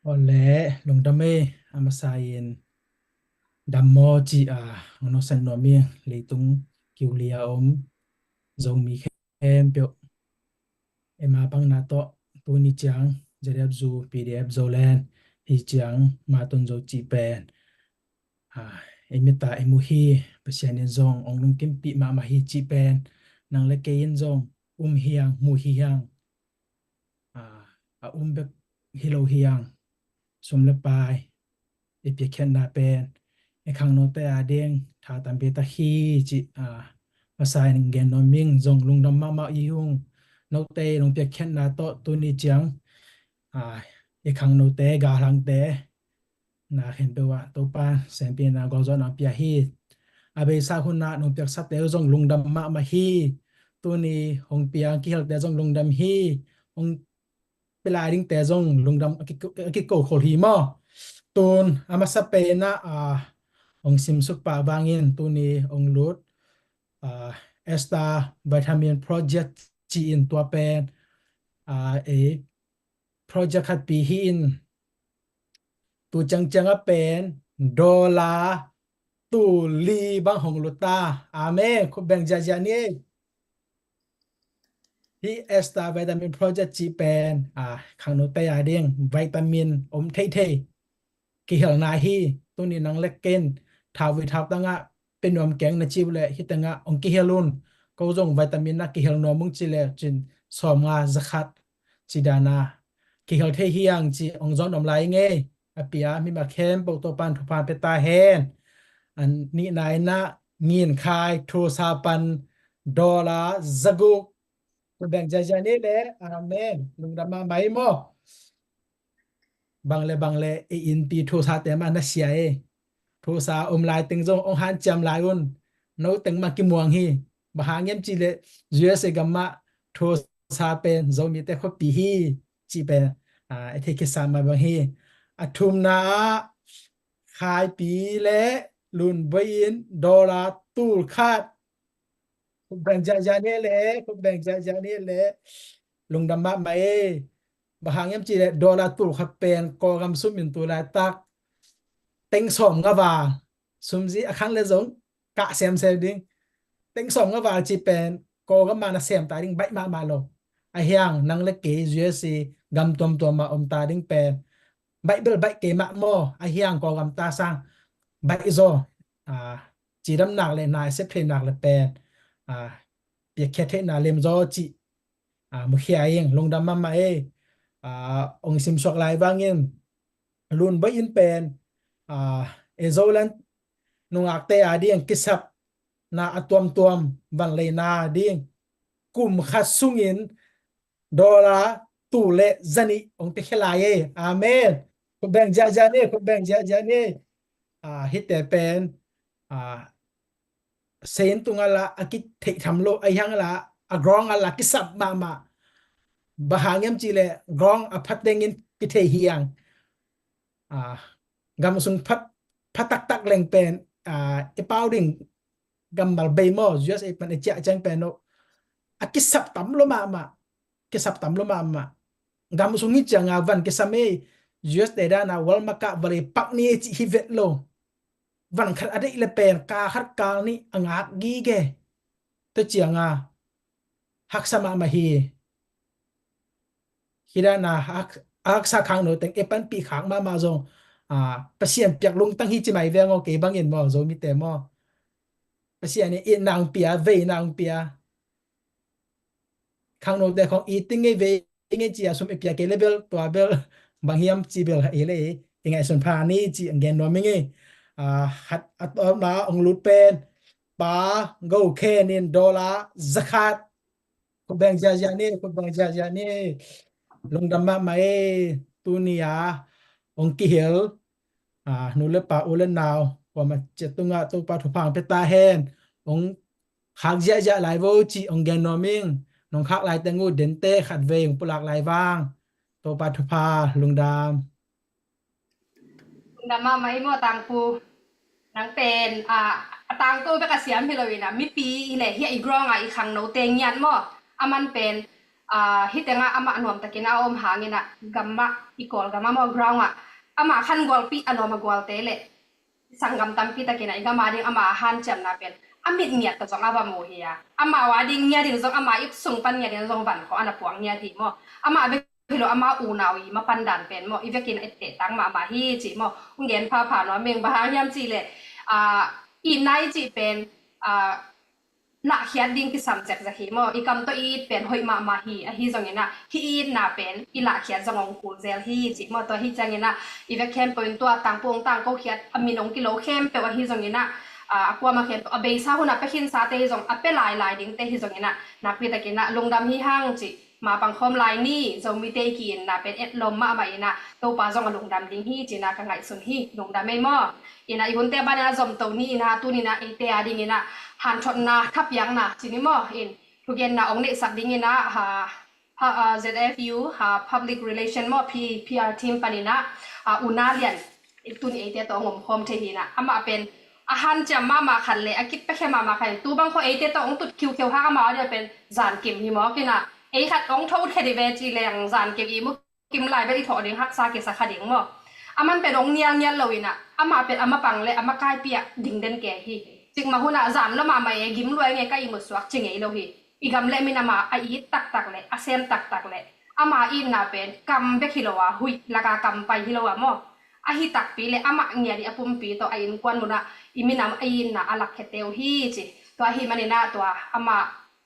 Aw le, lungdam ei, a masa in dam maw ci a, hong nong san nuam ing, leitung kiu li a om Zomi khempeuh. Ei ma bangna tawh tuni ciang Z F Zu, P D F Zoland hi ciang ma tun zo cih pen, ah, ei mita ei mu hi, Pasian in zong ong lungkimpih mahmah hi cih pen, nang le kei in zong um hiang, mu hiang, ah, a um bek hi lo hiang, sum le pai, i piakkhiatna pen i khangnote a ding tha tampi tak hi ci, a, masa in gen nuam ing. Zong lungdam mahmah i hung, note i nong piakkhiatna tawh tuni ciang, a, i khangnote, galhangte na khempeuh ah Topa siampina gualzawhna pia hi. A beisa hun ah nong piaksate uh zong lungdam mahmah hi. Tuni hong piang kihelte zong lungdam hi. Hong pia lai dingte zong lungdam a ki, a kiko khol hi maw. Tun a masa pen ah, a, hong simsuk pah vangin tuni hong lut, a, Esta Vitamin Project ci-in tua pen, a, e, project khat pi hi in, tu ciangciang a pen dollar tul li bang hong lut ta. Amen. Khut beng ziahziah ni. Hih Esta Vitamin Project cih pen, a, khangnote a ding vitamin om theithei kihelna hi. Tuni nang le ken thauvui thautang ah pia nuam keng na ci uh leh hih teng ah hong kihel un. Ko zong vitamin ah kihel nuam ung ci leh cin sawmnga, zakhat ci dan a kihel thei hi hang ci hong zawn om lai ing ei. A pia mi ma khempeuh Topa'n thupha pia ta hen. A nihna in ah ngin khai thusa pan dollar zaguk. Khut beng ziahziah ni le, amen. Lungdam mahmah hi maw. Bang le bang le i innpi thusate mah na sia e. Thusa om lai teng zong hong hanciam lai un. No teng mah kimuang hi. Bang hang hiam cih leh U S A gam mah thusa pen Zomite khuapi hi cih pen, a, i thei khitsa mah bang hi. A thumna ah khaipi le lunbuai in dollar tul khat. Khut beng ziahziah ni le, khut beng ziahziah ni le. Lungdam mahmah e. Bang hang hiam cih leh dollar tul khat pen Kawlgam sum in tu laitak teng sawmnga val. Sumzi a khang le zong kah semsem ding. Teng sawmnga val cih pen Kawlgam mah na sem ta ding baih mahmah lo. A hiang nang le kei U S A gam tuamtuam mah om ta ding pen baih bel baih kei mah maw. A hiang Kawlgam ta sang baih zaw. A, cidam nak le nai sep thei nak le pen, a, piakkhiat theihna lem zaw cih, a, mukhia ing. Lungdam mahmah e. A, hong simsuak lai vangin lunbuai in pen, a, e Zoland nungakte a ding kisapna a tuamtuam vanleina ding kum khat sungin dollar tul le zanih hong piakhia lai e. Amen. Khut beng ziahziah ni, khut beng ziahziah ni. A, hihte pen, a, sein tungah lah a kitheih tham lo, a hiang lah a ground ah lah kisap mahmah. Bang hang hiam cih leh ground a pha tengin kithei hi hang. A, gam sung pha, pha taktak leng pen, a, i pau ding gammal bei maw, U S A pan i ciah ciang pen uh a kisap tam lo mahmah. Kisap tam lo mahmah. Gam sung hi ciang a van kisam ei, U S te dan a Walmart ah vale pak ni ei cih hi vet lo. Van khat a deih le pen ka khat ka nih a ngak gige. Tua ciang a haksa mahmah hi. Hih dan a hak, haksa khangno teng e panpih khak mahmah zong, a, Pasian piak lungtang hi ci mai veng aw, kei bangin maw, Zomite maw. Pasian in itna hong pia, veina hong pia. Khangnote khong it ing ei, vei ing ei ci a sum i pia kei le bel, tua bel bang hiam ci bel hi le, i ngaihsun pha ni ci hong gen nuam ing ei. A, khat a tawpna hong lut pen Pa Go Khen in dollar zakhat. Khut beng ziahziah ni, khut beng ziahziah ni. Lungdam mahmah e. Tuni a hong kihel, a, nu le pa, u le nau, kuamah ciat tungah Topa thupha hong pia ta hen. Hong khak ziahziah lai vo cih hong gen nuam ing. Nong khak lai teng uh dente khatvei hong pulak lai vang. Topa thupha. Lungdam. Lungdam mahmah hi maw, Tangpu. Nang pen, a, a tangko bek a siam hi lo in a, mipi i leh hi a, i ground a i khangnote ngiat maw. A man pen, a, hih teng ah amah nuamtakin a om hangin a, gam ah, i Kawlgam ah maw, ground ah amah khan gualpih a nuam a gualte le sanggam tampi takin a i gam a ding ama a hanciamna pen a mit ngiat tawh zong a va mu hi a, amau a ding ngiat in zong, ama ip sung pan ngiat in zong van khawng a na puak ngiat hi maw. Amah bek hi lo, ama unau i mapan dan pen maw, i vekin a i tehtak mahmah hi cih maw. Hong gen phapha nuam ing. Bang hang hiam cih leh, a, i nai cih pen, a, lahkhiat ding kisam zekzek hi maw. I kam tawh i it pen hoih mahmah hi, ahi zongin ah hih i itna pen i lahkhiat zong hong kul zel hi cih maw. Tua hi ciangin ah i vek khempeuh in tua tangpu hong tangko khiat a min hong kilo khempeuh ahi zongin ah, a, a kuamah khempeuh a beisa hun a pia khinsate hi zong, a pia lailai dingte hi zongin ah nakpi takin ah lungdam hi hang cih, mapang khawm lai ni. Zomite i ki-itna pen etlawm mahmah in ah Topa zong a lungdam ding hi ci-in ah ka ngaihsun hi. Lungdam ei maw. In ah i hunte banah zomto ni in ah tuni in ah eite a dingin ah hanthotna thapiakna ci ni maw, in thugenna hong neihsak dingin ah ha, ha, ah, Z F U, ha, public relation maw, P, P R team panin ah, ah, U Na Lian, tuni eite tawh hong omkhawm thei hi in ah. Amah pen a hanciam mahmah khat le a kipia khia mahmah khat in, tu bang khawng eite tawh hong tut khiukheu hak, amah a dia pen zankim hi mawk in ah, ei khat hong tho ut khia dih ve ci leng zankim i mu kim lai bel i thawh ding haksa kisa kha ding maw. Aman pen hong nialnial lo in ah, amah pen a mapang le a makaipi ah ding den kei hi. Cikmah hun ah zan lua mahmah e, gim lua ing e, ka ihmut suak ci ngei lo hi. I gam le min ama a it taktak le a sem taktak le ama itna pen kam bek hi lo a, huih laka kam pai hi lo a maw. Ahi takpi le amah ngiat i a pumpi tawh a innkuan mun ah i minam a itna a lakkhia teu hi ci. Tua ahih manin ah tua amah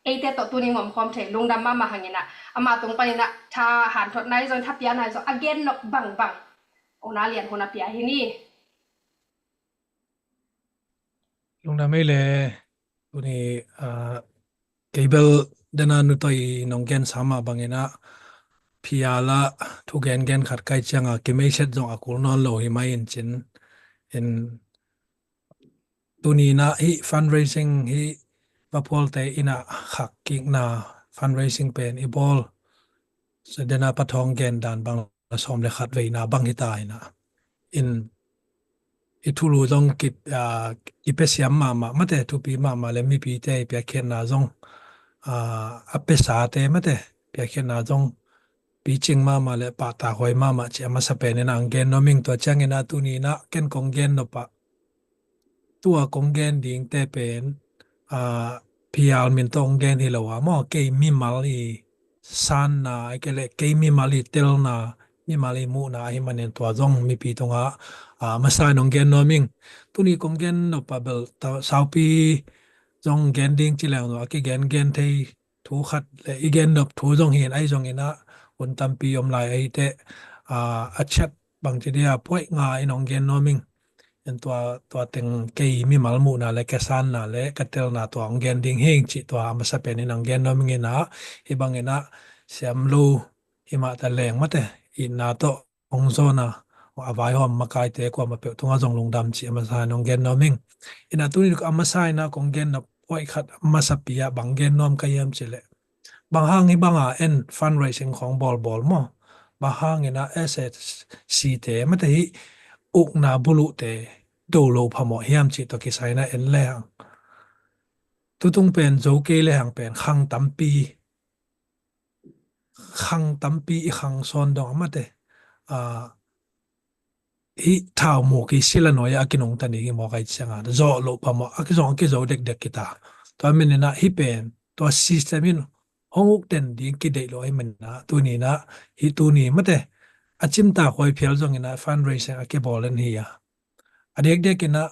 eite tawh tuni hong omkhawm thei, lungdam mahmah hang in ah, amah tung panin ah tha hanthotna hi zong, thapiakna hi zong, a gen nop bangbang U Na Lian hun a pia hi ni. Lungdam ei le. Tuni, ah, kei bel dena nu tawh i nong gensa mah bangin ah, P R la thugengen khat kai ciang a kimeiset zong a kul nawn lo hi mai in cin, in tuni in ah hih fundraising hih vaphualte in ah khakkikna fundraising pen i bawl. So dena Pa Thawng gen dan bang la sawm le khat veina bang hi ta in ah, in i thulu zong ki, ah, i pia siam mahmah mate, thupi mahmah le mipite i piakkhiatna zong, ah, a piasate mate piakkhiatna zong picing mahmah le pahtakhuai mahmah ci a masa pen in ah hong gen nuam ing. Tua ciangin ah tuni in ah ken kong gen nop ah, tua kong gen dingte pen, ah, P R min tawh hong gen hi lo a maw, kei mimal i sanna, ahih kei leh kei mimal i telna, mimal i muhna ahih manin tua zong mipi tungah, ah, masa in hong gen nuam ing. Tuni kong gen nop ah bel ta, saupi zong gen ding ci leng zong a kigengen thei thu khat le i gen nop thu zong hi in, ahi zongin ah hun tampi om lai ahih teh, ah, a chat bangci dia point nga in hong gen nuam ing. In tua, tua teng kei mimal muhna le ka sanna le ka telna tua hong gen ding hi ing cih tua a masa pen in hong gen nuam ing in ah, hih bangin ah siam lo hi mah ta leng mate, itna tawh hong zawn a, a vaihawm makaite kuamah peuh tungah zong lungdam cih a masa in hong gen nuam ing. In ah tuni a masa in ah kong gen nop point khat a masapi ah bang gen nuam ka hiam cih leh, bang hang hih banga en fundraising khawng bawlbawl maw, bang hangin ah S S C te mate hih ukna buluhte do lo phamawh hiam cih tawh kisai in ah en lehang, tutung pen zo kei lehang pen khang tampi, khang tampi i khang sawn dong a mate, ah, hih thaumuk hi sila nuai a kinungta ni hi mawk ahih ciangin zawh loh phamawh a kizong a kizo dekdek kita. Tua manin ah hih pen tua system in hong uk den ding kideih loh ahih manin ah tuni in ah hih tuni mate a cimtakhuai phial zongin ah fundraising a kibawl den hi a, a diakdiakin ah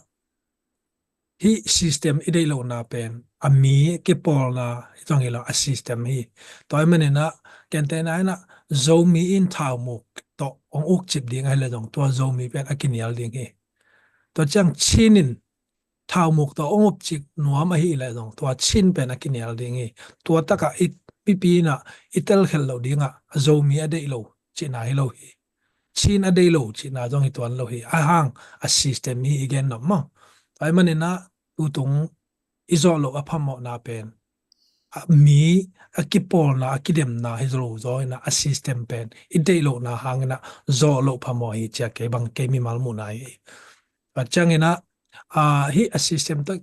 hih system i deih lohna pen a mi kipawlna hi zong hi lo, a system hi. Tua ahih manin ah gentehna in ah Zomi in thaumuk tawh hong ukcip ding ahih leh zong tua Zomi pen a kinial ding hi. Tua ciang Chin in thaumuk tawh hong ukcip nuam ahih leh zong tua Chin pen a kinial ding hi. Tua takah i mipi in ah i telkhelh loh dingah a Zomi a deih lo cihna hi lo hi. Chin a deih lo cihna zong hi tuan lo hi. A hang a system hi i gen nop maw. Tua ahih manin ah tutung i zawh loh a phamawhna pen a mi a kipawlna a kidemna hi zo lo zaw in ah a system pen i deih lohna hangin ah zawh loh phamawh hi ci a kei bang kei mimal muhna hi. A ciangin ah, ah, hih a system tawh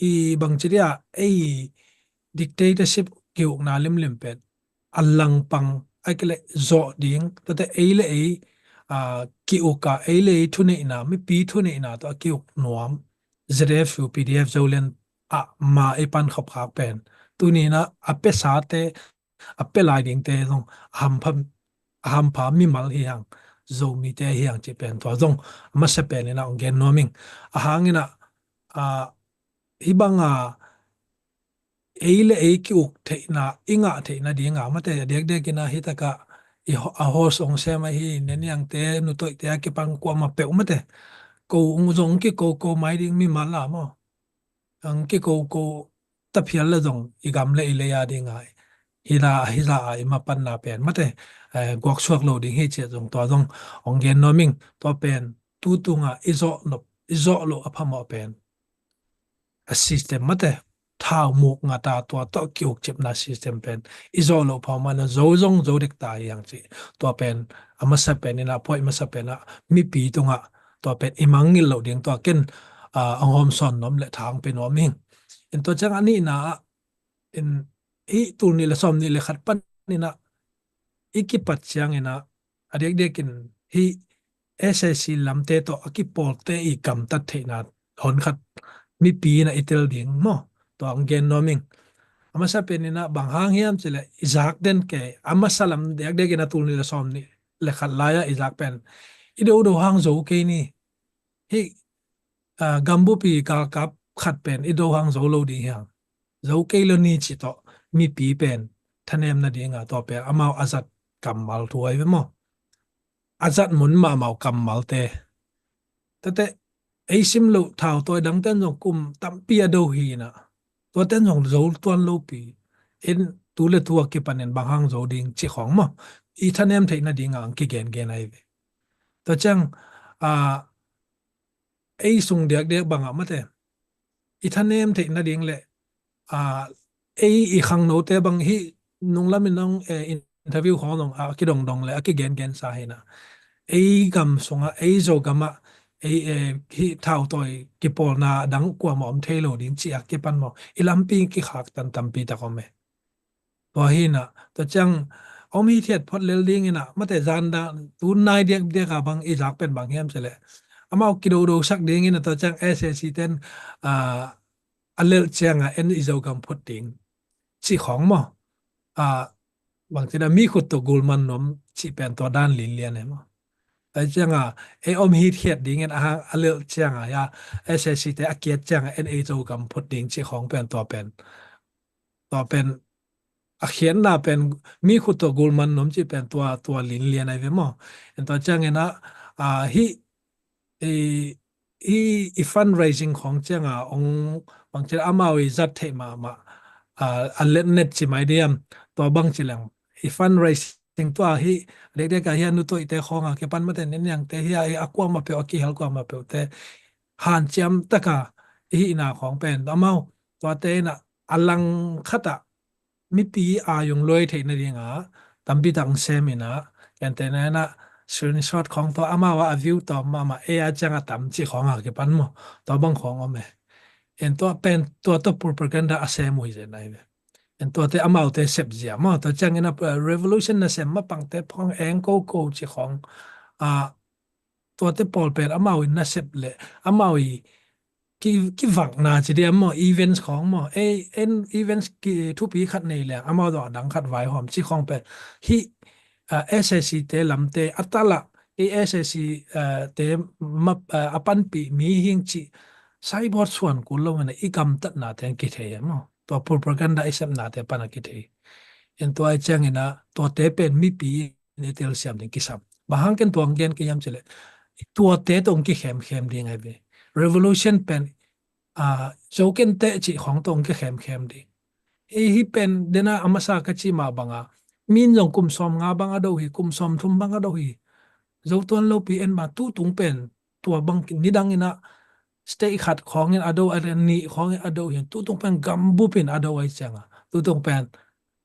i bangci dia ei dictatorship ki-ukna limlim pen a langpang ahih kei leh zawh ding, tuate ei le ei, ah, ki-uk a ei le ei thuneihna, mipi thuneihna tawh a ki-uk nuam Z F U P D F Zoland ah ma i pan khop khak pen tuni in ah a piasate, a pia lai dingte zong a hampha, a hampha mimal hi hang, Zomite hi hang cih pen tua zong a masa pen in ah hong gen nuam ing. A hangin ah, ah, hih banga ei le ei ki-uk theihna, i ngah theihna dinga mate, a diakdiak ina hi taka i ho-, a host ong sem ahi, neniangte, nutoihte a kipan kuama peuh mate, ko ung zong kiko ko mai ding mi mala maw. Ang kiko ko taphial le zong i gam le i lei a dinga hi la, hi la a i mapanna pen mate, eh, guaksuak lo ding hi ciah zong tua zong ong gen nuam ing. Tua pen tu tunga i zawh nop, i zawh lo a phamawh pen a system mate, thau muk ngata tua tawh ki-uk cipna system pen i zawh lo phamawh na zo zong zo dek ta hi hang ci. Tua pen a masa pen ina, puai masa pen a mipi tunga tua pen i mangngilh lo ding tua ken, ah, a hawm sawn nuam le thang pe nuam ing. In tua ciang a nihna ah, in hi tul nih le sawm nih le khat pan ina i kipat ciang ina a diakdiak in hi S A C lamte tawh a kipawlte i gamtat theihna hon khat mipi ina i tel ding maw. Tua ang gen nuam ing. A masa pen ina bang hang hiam cile i zak den kei, a masa lam diakdiak ina tul nih le sawm nih le khat lai-a i zak pen i dodo hang zo kei ni. Hi, ah, gambupi galkap khat pen i do hang zo lo ding hiang. Zo kei lo ni ci tawh mipi pen thanem nadinga tua pen amau a zat kammal thu ai ve maw. A zat mun mah amau kammalte. Tate ei sim lo thau tawi dang ten zong kum tampi a do hi ina. Tua ten zong zo tuan lo pi. En tu le tu a kipan en bang hang zo ding ci khawng maw. I thanem theih nadinga ang kigengen ai ve. Tua ciang, ah, ei sung diakdiak bangah mate i thanem theih nading le, ah, ei i khangnote bang hi nunglam in nong, eh, interview khawng nong a kidongdong le a kigengen sa hi na. Ei gam sungah, ei Zogam ah, ei, eh, hi thau tawi kipawlna dang kuamah om thei lo ding ci a kipan maw. I lampi kikhak tan tampi tak om e. Tua hi na, tua ciang om hi thiat phot lel ding ina, mate zan da, tu nai diakdiak a bang i zak pen bang hiam cile. Amau kidodo sak ding ina, tua ciang S A C ten, ah, a lelh cianga en i Zogam phot ding. Ci khawng maw. Ah, bang cina mi khut tawh gulman nuam ci pen tua dan linlian e maw. Tua cianga ei om hi thiat ding in a hang a lelh cianga ya S A C te a kiat cianga en ei Zogam phot ding ci khawng pen tua pen. Tua pen a khiatna pen mi khut tawh gulman nuam ci pen tua, tua linlian ai ve maw. En tua ciang ina, ah, hi, i, i, i fundraising khawng cianga ong bang cile amau i zat theih mahmah, ah, a letnet ci mai diam tua bang ci leng i fundraising tua hi diakdiak a hi a nutoihte khawng a kipan mate neniangte hi a, a kuamah peuh a kihel kuamah peuhte hanciam taka i hihna khawng pen amau tuate ina a lang khatah mipi a yung luai theih nadinga tampi tak sem ina, kente na ina screenshot khawng tawh amau a view tawm mahmah ei a ciang a tam ci khawng a kipan maw. Tua bang khawng om e. En tua pen tua tawh propaganda a sem uh hi zen ai ve. En tuate amaute sep zia maw. Tua ciang ina, eh, revolution na sem mapangte phawng eng ko ko ci khawng, ah, tuate pawl pen amau in nasep le amau i ki, kivakna ci diam maw, events khawng maw, ei, en events ki thupi khat nei leng amau dong a dang khat vaihawm ci khawng pen hi, ah, S A C te lamte a tala, ei S A C, ah, te map, ah, a panpih mi hing ci saibawt suan kul lo ina i gamtatna te ang kithei e maw. Tua propaganda i sepna te pan a kithei. En tua i ciang ina tuate pen mipi in i telsiam ding kisam. Bang hang ken tua ang gen kei hiam cile. Tuate tawh ang kikhemkhem ding ai ve. Revolution pen, ah, zo ken teh cih khawng tawh ang kikhemkhem ding. Ei hi pen dena a masa ka ci mah banga. Min zong kum sawm nga bang a do hi, kum sawm thum bang a do hi. Zo tuan lo pi en ma tu tung pen tua bang nidang ina state khat khawngin a do, a nih khawngin a do hi. Tu tung pen gambup in a do ai cianga. Tu tung pen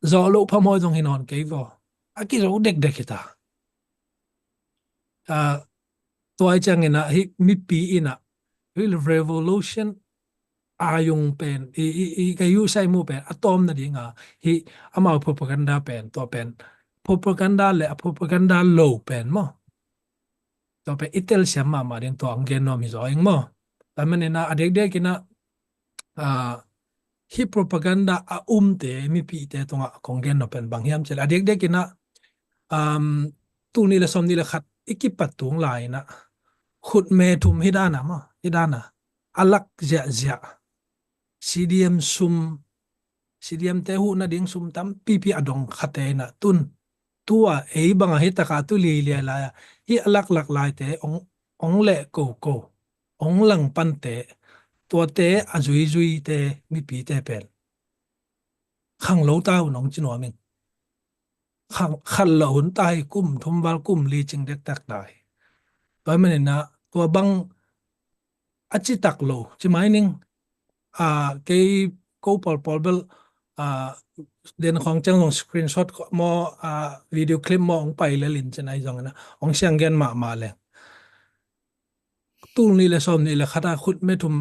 zawh loh phamawh zong hi nawn kei vaw. A kizo dekdek hi ta. Ah, tua i ciang ina hi mipi ina hi revolution a yung pen i, i, i ka yu sai mu pen a tawm nadinga hi amau propaganda pen tua pen propaganda le a propaganda lo pen maw. Tua pen i telsiam mahmah ding tua ang gen nuam hi zaw ing maw. Tua man ina a diakdiak ina, ah, hi propaganda a umte mipite tungah kong gen nuam pen bang hiam cile. A diakdiak ina, um, tul nih le sawm nih le khat i kipat tung lai ina khutme thum hi dana maw, hi dana a lak ziahziah. C D M sum C D M te huh nading sum tampipi a dong khate in ah tun, tua ei bang a hi takah tu lilia lai a, hi a laklak laite ong, ong leh koko, ong langpante, tuate a zuizuite, mipite pen khang lo ta un ong ci nuam ing. Khang, khat lo hun ta hi, kum thum val kum li cing dektak ta hi. Tua manin ah tua bang a citak lo ci mai ning. A, kei ko pawlpawl bel, a, den khawng ciang zong screenshot maw, a, video clip maw ong pai lel in cin ahi zongin ah ong siang gen mahmah leng. Tul nih le sawm nih le khat a khut me thum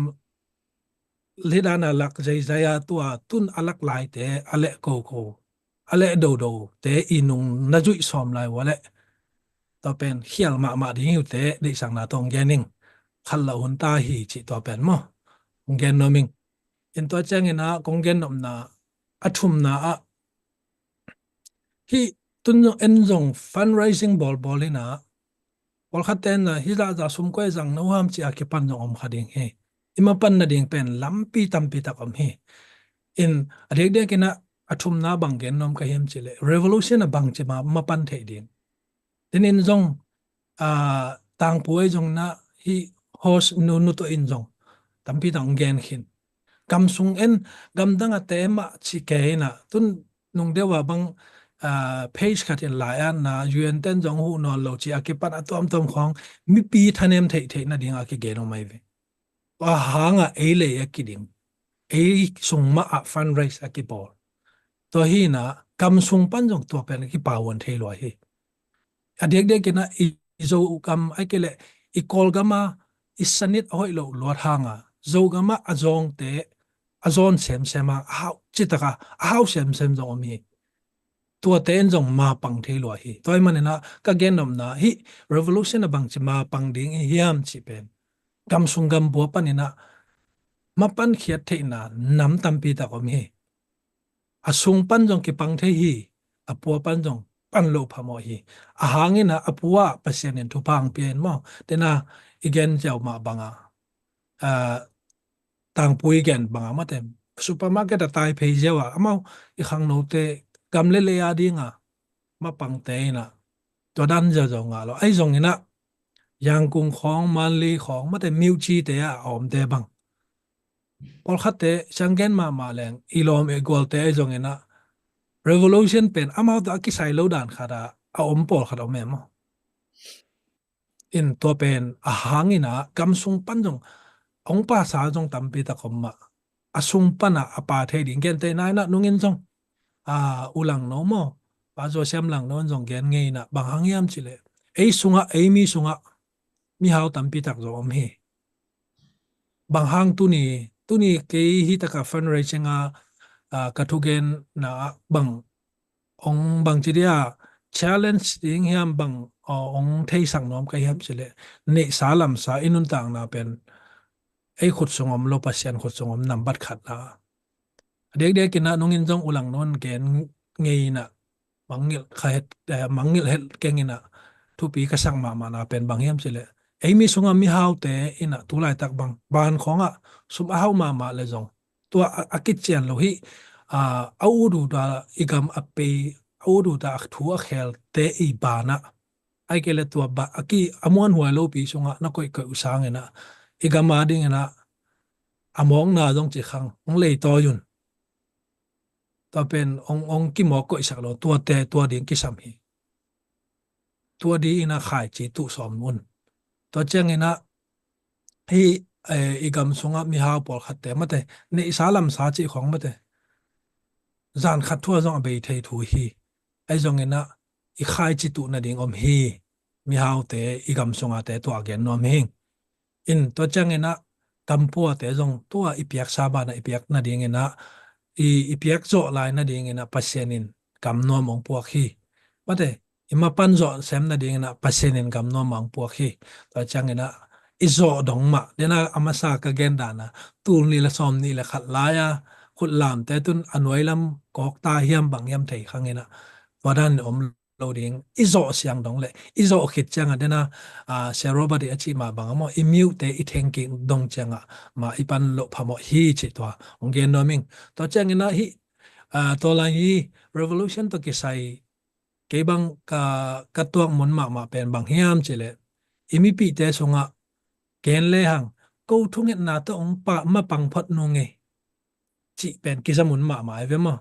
lidan a lak zeizai a tua tun a lak laite a leh koko, a leh dodo te i nung na zuih sawm lai ua leh tua pen khial mahmah ding hi uh te deihsakna tawh ong gen ing. Khat lo hun ta hi cih tua pen maw ong gen nuam ing. In tua ciangin ah kong gen nopna a thumna ah hih tun zong en zong fundraising bawlbawl in ah pawlkhat ten ah hih zahzah sum koi zang no ham ci a kipan zong om kha ding hi. I mapan nading pen lampi tampi tak om hi. In a diakdiak in ah a thumna bang gen nuam ka hiam ci leh revolution a bang ci ma mapan theih ding. Tin in zong, a, tangpu ei zong na hih host nu, nu tawh in zong tampi tak ong gen khin. Gam sung en, gamdang a te mah ci kei in ah tun nung deuh a bang, a, page khat in lai a na U N ten zong huh nawn lo ci a kipan a tuamtuam khawng mipi thanem theih theih nading a kigen om ahi ve. Tua hangah ei lei a kiding, ei sung mah ah fundraise a kibawl. Tua hi in ah gam sung pan zong tua pen a kipahuan thei lua hi. A diakdiak in ah i Zogam ai kei leh i Kawlgam a i sanit a hoih loh luat hang a Zogam ah a zawngte a zawn semsem a, a hau citak a a hau semsem zong om hi. Tuate in zong mapang thei lua hi. Tua ahih manin ah ka gen nopna hih revolution a bangci mapang ding i hiam cih pen gam sung gam pua panin ah mapan khiat theihna nam tampi tak om hi. A sung pan zong kipang thei hi. A pua pan zong pan lo phamawh hi. A hang in ah a pua ah Pasian in thupha ong pia in maw, tena i gen ziau mah bang a, a, tangpu i gen bang a mate supermarket a tai phei ziau a amau i khangnote gam le lei a ding a mapangte in ah tua dan ziauziau ngah lo. Ahi zongin ah Yangon khawng, Mandalay khawng mate miucite ah a omte bang pawlkhatte siang gen mahmah leng i lawm i gualte ahi zongin ah revolution pen amau tawh a kisai lo dan khat ah a om pawlkhat a om e maw. In tua pen a hang in ah gam sung pan zong ong pasa zong tampi tak om mah. A sung pan ah a pa thei ding gentehna in ah nung in zong, a, U Langno maw, Pa Zo Siam Langno in zong gen ngei in ah bang hang hiam cih leh ei sungah, ei mi sungah mihau tampi tak zong om hi. Bang hang tuni, tuni kei hih tak a fundraising a, a, ka thugenna ah bang ong bangci dia challenge ding hiam bang, a, ong theisak nuam ka hiam cih leh neihsa lamsa i nuntakna pen ei khut sung om lo Pasian khut sung om nambat khatna. A diakdiak in ah nung in zong U Langno in gen ngei in ah mangngilh kha het, eh, mangngilh het keng in ah thupi ka sak mahmahna pen bang hiam cih leh ei mi sungah mihaute in ah tu laitak bang ban khawngah sum a hau mahmah le zong tua a, a kician lo hi. A, a ut ut a i gam a pei, a ut ut a thu a khelte i banah ai kei le tua ba a ki a muanhuai lopi sungah na koihkoih uh sangin ah i gam a dingin ah a mawkna zong ci khang ong leitawi un. Tua pen ong, ong kimawk koihsak lo, tuate tua ding kisam hi. Tua ding in ah khaici tuh sawm un. Tua ciangin ah hih, eh, i gam sungah mihau pawlkhatte mate neihsa lamsa cih khawng mate zan khat thu a zong a bei thei thu hi. Ahi zongin ah i khaici tuh nading om hi. Mihaute i gam sungate tua gen nuam hing. In tua ciangin ah gam puate zong tua i piaksa banah i piak nadingin ah i, i piak zawh lai nadingin ah Pasian in gam nuam ong puak hi. Mate i mapan zawh sem nadingin ah Pasian in gam nuam ong puak hi. Tua ciangin ah i zawh dong mah dena a masa ka gen dan a tul nih le sawm nih le khat lai a khut lamte tun a nuai lam kawk ta hiam bang hiam thei khangin ah tua dan in om lo ding. I zawh siang dong le i zawh khit ciangah dena, a, Sia Robert i a cih mah bang a maw i miuhte i thengkik dong ciangah mah i pan loh phamawh hi cih tua ong gen nuam ing. Tua ciangin ah hih Tua lai hi, revolution tawh kisai kei bang ka tuak mun mahmah pen bang hiam cih leh, i mipihte sungah gen lehang, ko thungetna tawh hong mapang phot nung ei cih pen kiza mun mahmah ei ve maw?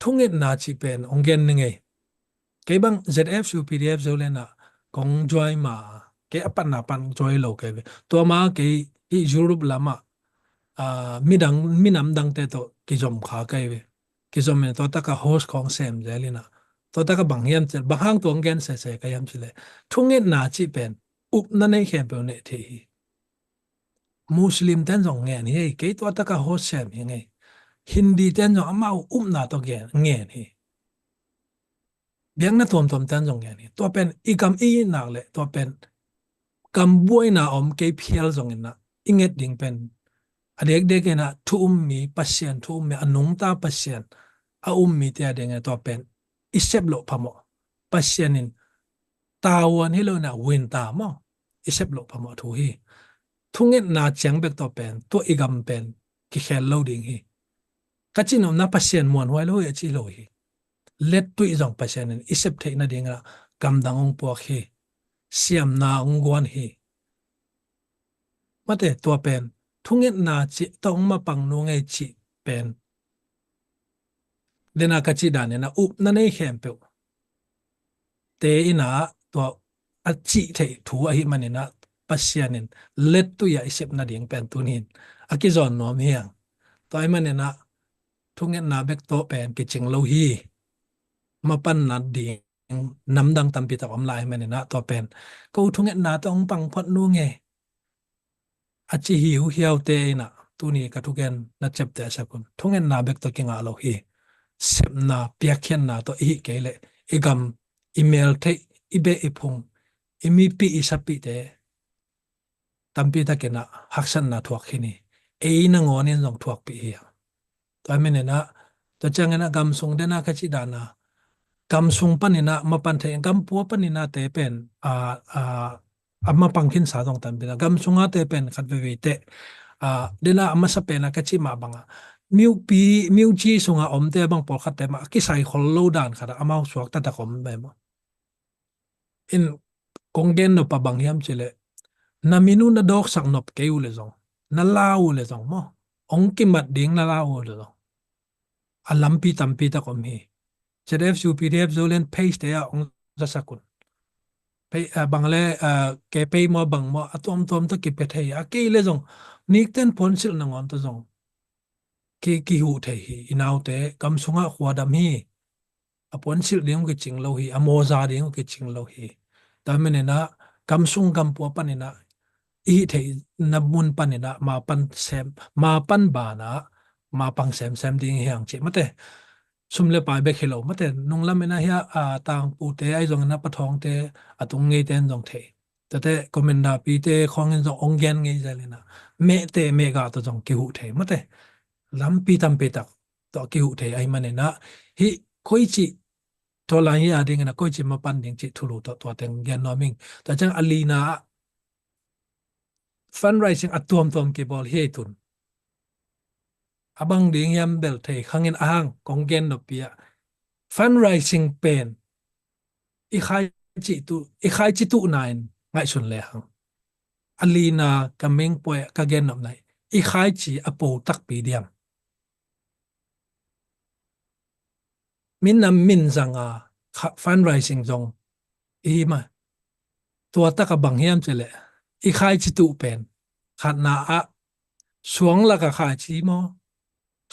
Thungetna cih pen hong gen ning ei. Kei bang Z F U P D F Zoland ah kong join ma, kei a patna pan join lo kei ve. Tua ma kei hih Europe lamah midang, minam dangte tawh kizom kha kei ve. Kizom in tua taka host khawng sem zel in ah, tua taka bang hiam cih, bang hang tua hong gen sese ka hiam cih leh, thungetna cih pen upna nei khempeuh neih theih hi. Muslim ten zong ngen hi, kei tua taka host sem hi ngei. Hindi ten zong amau upna tawh ngen hi. Biakna tuamtuam ten zong ngen hi. Tua pen i gam i nak leh tua pen gam buaina om kei phial zong in ah i nget ding pen a dekdek in ah thu um mi, Pasian thu um mi, a nungta Pasian a um mite a ding in ah tua pen i sep loh phamawh. Pasian in tavuan hi lo in ah vuinta maw, i sep loh phamawh thu hi. Thungetna ciang bek tua pen tua i gam pen kikhel lo ding hi. Ka cihnopna Pasian muanhuai lo hi a ci lo hi. Lettuih zong Pasian in i sep theih nading ah gamdang hong puak hi. Siamna hong guan hi. Mate, tua pen thungetna cih tawh hong mapang nung ei cih pen dena ka cih dan in ah upna nei khempeuh te in ah tua a cih theih thu ahih manin ah Pasian in lettuih ah i sep nading pen tuni in a kizawn nuam hi hang. Tua ahih manin ah thungetna bek tawh pen kicing lo hi. Mapan nading namdang tampi tak om lai ahih manin ah tua pen ko thungetna tawh hong pang phot nung ei a ci hiuhiaute in ah tuni ka thugen na ciapteh sak un. Thungetna bek tawh kingah lo hi. Sepna, piakkhiatna tawh i hih kei leh i gam, i mel theih, i beh i phung, i mipih i sapihte tampi tak in ah haksatna thuak khin hi. Ei nangawn in zong thuakpih hi. Tua ahih manin ah tua ciangin ah gam sung dena ka cih dan ah gam sung panin ah mapan theih, gam pua panin ah te pen a a mapang khinsa zong tampi tak. Gam sung a te pen khat veivei teh dena a masa pen ah ka cih mah bang ah miupi, miuci sung a omte bang pawlkhatte mah a kisai khol lo dan khat ah amau suak taktak om ve maw? In kong gen nop a bang hiam cih leh, na min uh na dawksak nop kei uh leh zong, na lau uh leh zong maw, hong kimat ding na lau uh leh zong a lampi tampi tak om hi. Z F U P D F Zoland page te ah hong zasak un. Bang le ke page maw bang maw a tuamtuam tawh kipia thei hi. A kei leh zong nikten puansilh nangawn tawh zong ki, kihuh thei hi. I naute gam sungah khuadam hi. A puansilh ding uh kicing lo hi, a mawza ding uh kicing lo hi. Tua manin ah gam sung gam pua panin ah i hih theihna mun panin ah mapan sem, mapan ban ah mapang semsem ding hi hang cih mate. Sum le pai bek hi lo mate, nunglam in ah hiah a tangpute ahi zongin ah pathawngte a tung ngeite in zong thei. Tate commander pite khawngin zong hong gen ngei zel in ah mehte mehgah tawh zong kihuh thei mate. Lampi tampi tak tawh kihuh thei ahih manin ah hih koici tua lai hi a dingin ah koici mapan ding cih thulu tawh tua teng gen nuam ing. Tua ciang a lina ah fundraising a tuamtuam kibawl hi ei tun. A bang ding hiam bel thei khangin a hang kong gen noppi ah fundraising pen i khaici tuh, i khaici tuhna in ngaihsun le hang. A lina ka mengpuai ka gen nopna i khaici a po takpi diam? Minam min zanga fundraising zong i hi mah. Tua taka bang hiam cih leh i khaici tuh pen khatna ah suang laka khaici maw,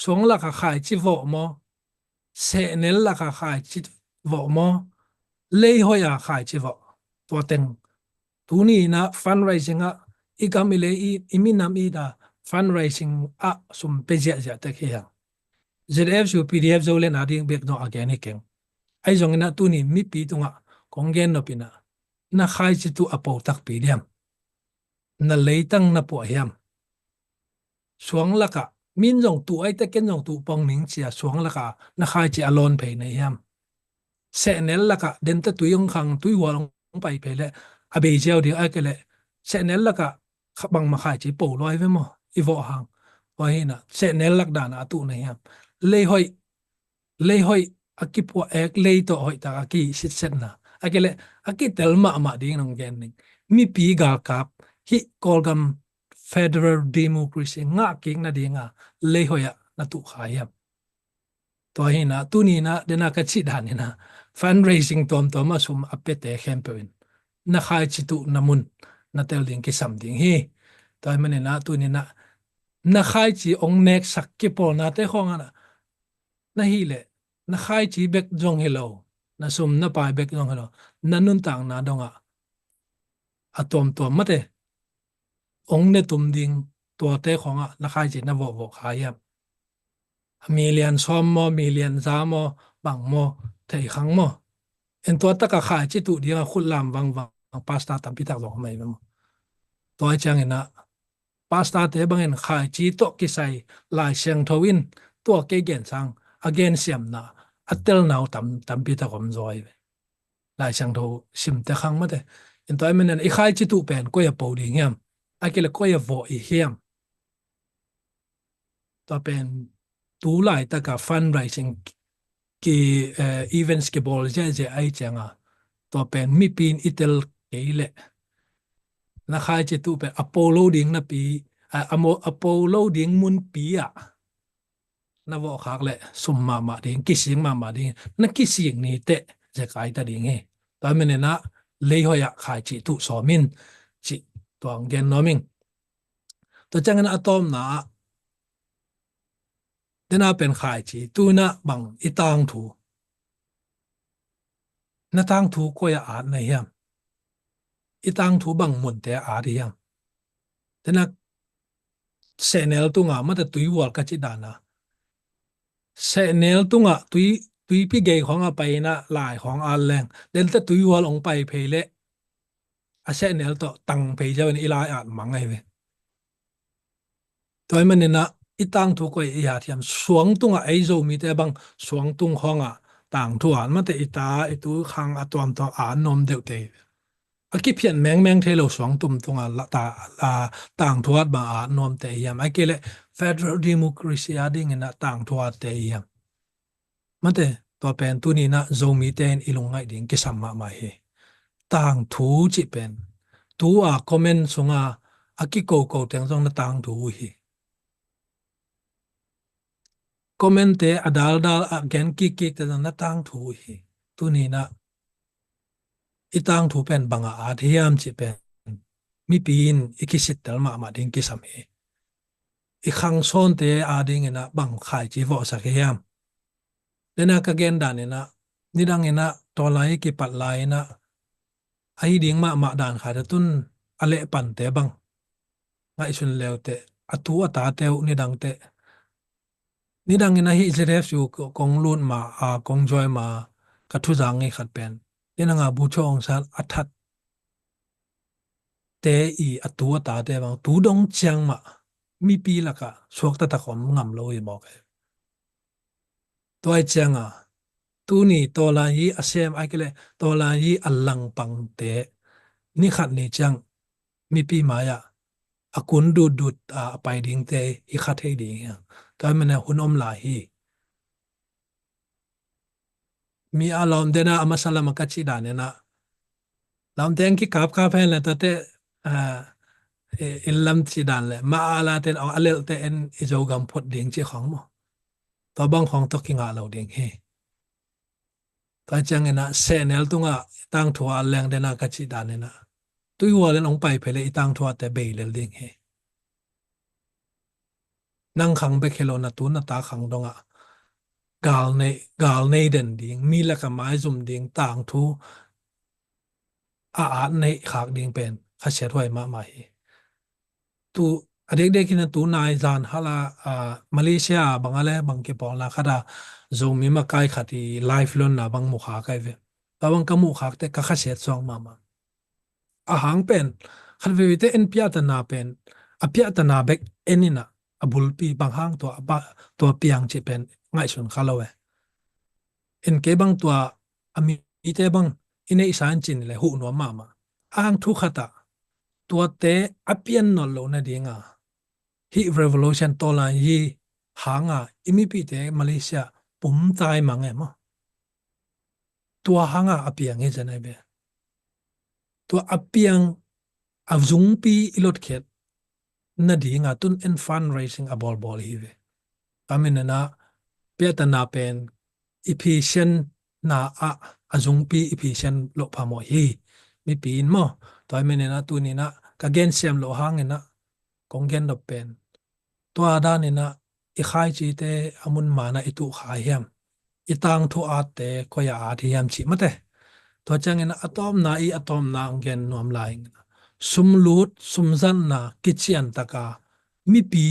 suang laka khaici vawh maw, sehnel laka khaici vawh maw, leihoih a khaici vawh. Tua teng tuni in ah fundraising ah i gam i lei i, i minam i da fundraising ah sum pe ziahziah tek hi hang. Z F U P D F Zoland a ding bek dong a gen hi keng. Ahi zongin ah tuni mipi tungah kong gen nop in ah na khaici tuh a po takpi diam? Na leitang na puah hiam? Suang lakah min zong tuh ai te ken zong tuh pong ning cia suang lakah na khaici a lawn phei na hiam? Sehnel lakah dente tui hong khang tuihual hong pai phei leh a bei ziau ding ai kei leh sehnel lakah bangmah khaici po luai ve maw? I vawh hang. Tua hi in ah sehnel lak dan ah a tuh na hiam? Leihoih, leihoih a kipuah ek, lei tawh hoih tak a kisitsetna, a kile a kitel mahmah ding nong gen ning. Mipi galkap hih Kawlgam federal democracy ngah kik nadinga leihoih ah na tuh kha hiam? Tua hinah tuninah dena ka cih daninah fundraising tuamtuam a sum a piate khempeuh in na khaici tuhna mun na tel ding kisam ding hi. Tua hi maninah tuninah na khaici ong neksak kipawlnate khawngah na hileh na khaici bek zong hi lo, na sum na pai bek zong hi lo, na nuntakna dongah a tuamtuam mate ong ne tum ding tuate khawngah na khaici na vawhvawh kha hiam? A million sawm maw, million za maw, bang maw, thei khang maw? En tua taka khaici tuh dinga khut lam vangvang pasta tampi tak zong a mai maw? Tua cianginah pastate bangin khaici tawh kisai Lai Siangtho in tua kei gen sang a gen siamna a telnau tam tampi tak om zaw hi ve. Lai Siangtho simte khang mate. En tua i menen i khaici tuh pen koi a po ding hiam? A kile koi a vawh i hiam? Tua pen tu laitaka fundraising ki, eh, events kibawl ziahziah ai cianga tua pen mipi in i tel kei leh na khaici tuh pen a po lo ding napi, a, a mo-, a po lo ding munpi ah na vawhkhak leh sum mahmah ding, kisik mahmah ding, na kisik ni teh zekai ta ding hi. Tua menena leihoih ah khaici tuh sawm in cih tuang gen nuam ing. Tua ciangin a tawpna ah dena pen khaici, tuinah bang i tangthu, na tangthu koi a at na hiam? I tangthu bang munte a at hiam? Dena sehnel tunga mate tuihual ka cih dana sehnel tunga tui, tuipi gei khawng a pai inah lai khawng at leng dente tuihual ong pai phei leh a sehnel tawh tang phei ziau in i lai at mang ahi ve. Tua i maninah i tangthu koi i at hiam? Suang tungah ei Zomite bang suang tung khawngah tangthu at mate i ta i tu khang a tuamtuam at nuam deuhte hi ve. A kiphiat mengmeng thei lo suang tum tungah la ta, la tangthu at bang at nuamte hiam? A kile federal democracy a dinginah tangthu atte hiam? Mate, tua pen tuninah Zomite in i lungngaih ding kisam mahmah hi. Tangthu cih pen tu a comment sunga a kikoko teng zong na tangthu uh hi. Commentte a daldal a gen kikkikte zong na tangthu uh hi. Tuninah i tangthu pen banga at hiam cih pen mipi in i kisittel mahmah ding kisam hi. I khangsawnte a dinginah bang khaici vawhsak hiam? Dena ka gen daninah nidanginah tawlai i kipat lai-inah ahi ding mahmah dan khaite tun a lehpante bang ngaihsun leuteh a tu a tate uh nidangteh. Nidanginah hih Z F U kong lut ma a kong join ma ka thuzang ngei khat pen nidanga bucho ong san a that te i a tu a tate bang tu dong ciang mah mipi lakah suaktatak om ngam lo hi mawk e. Tua i cianga tuni tawlai hi a sem a kile tawlai hi a langpangte nikhat ni ciang mipi mai-ah a kun dutdut a pai dingte i kha thei ding hi. Tua mena hun om lai hi. Mi a lawm dena a masa lama ka cih dan ena lawmte ang kikapkap hen le tate, ah, i, i lam cih dan le ma a laten a lelhte en i Zogam phot ding cih khong maw? Tua bang khong tawh kingah lo ding hi. Tua ciang ena sehnel tungah i tangthu a leng dena ka cih dan ena tuihual in ong pai phei le i tangthu a te bei lel ding hi. Nang khang bek hi lo na tu na ta khang dongah gal nei, gal nei den ding, mi laka maizum ding tangthu a at nei khak ding pen khasiat huai mahmah hi. Tu a dekdek in a tu nai zan hala, a, Malaysia a bang a le bang kipawlna khat a Zomi makai khat i live lonna bang mukhak ai ve. Tua bang ka mukhak te ka khasiat suak mahmah. A hang pen khat veivei te en piahtana pen a piahtana bek en ina a bulpi bang hang tua a ba tua piang cih pen ngaihsun kha lo e. En kei bang tua a mite bang i neihsa in cin le huh nuam mahmah. A hang thu khat ah tuate a pian nawn lo nadinga hih revolution tawlai hi hanga i mipite Malaysia pum tai mang e maw. Tua hanga a piang hi zen ai be. Tua a piang a zungpi i lotkhiat nadinga tun en fundraising a bawlbawl hi ve. Tua menena piatana pen i phisian na ah a zungpi i phisian loh phamawh hi. Mipi in maw. Tua menena tunina ka gensiam loh hangina kong gendop pen tua danina i khaicite a mun mana i tuh kha hiam, i tangthu atte koi a at hiam cih mate. Tua ciangin a tawpna i a tawpna ang gen nuam lai. Sumlut sumzanna kician taka mipi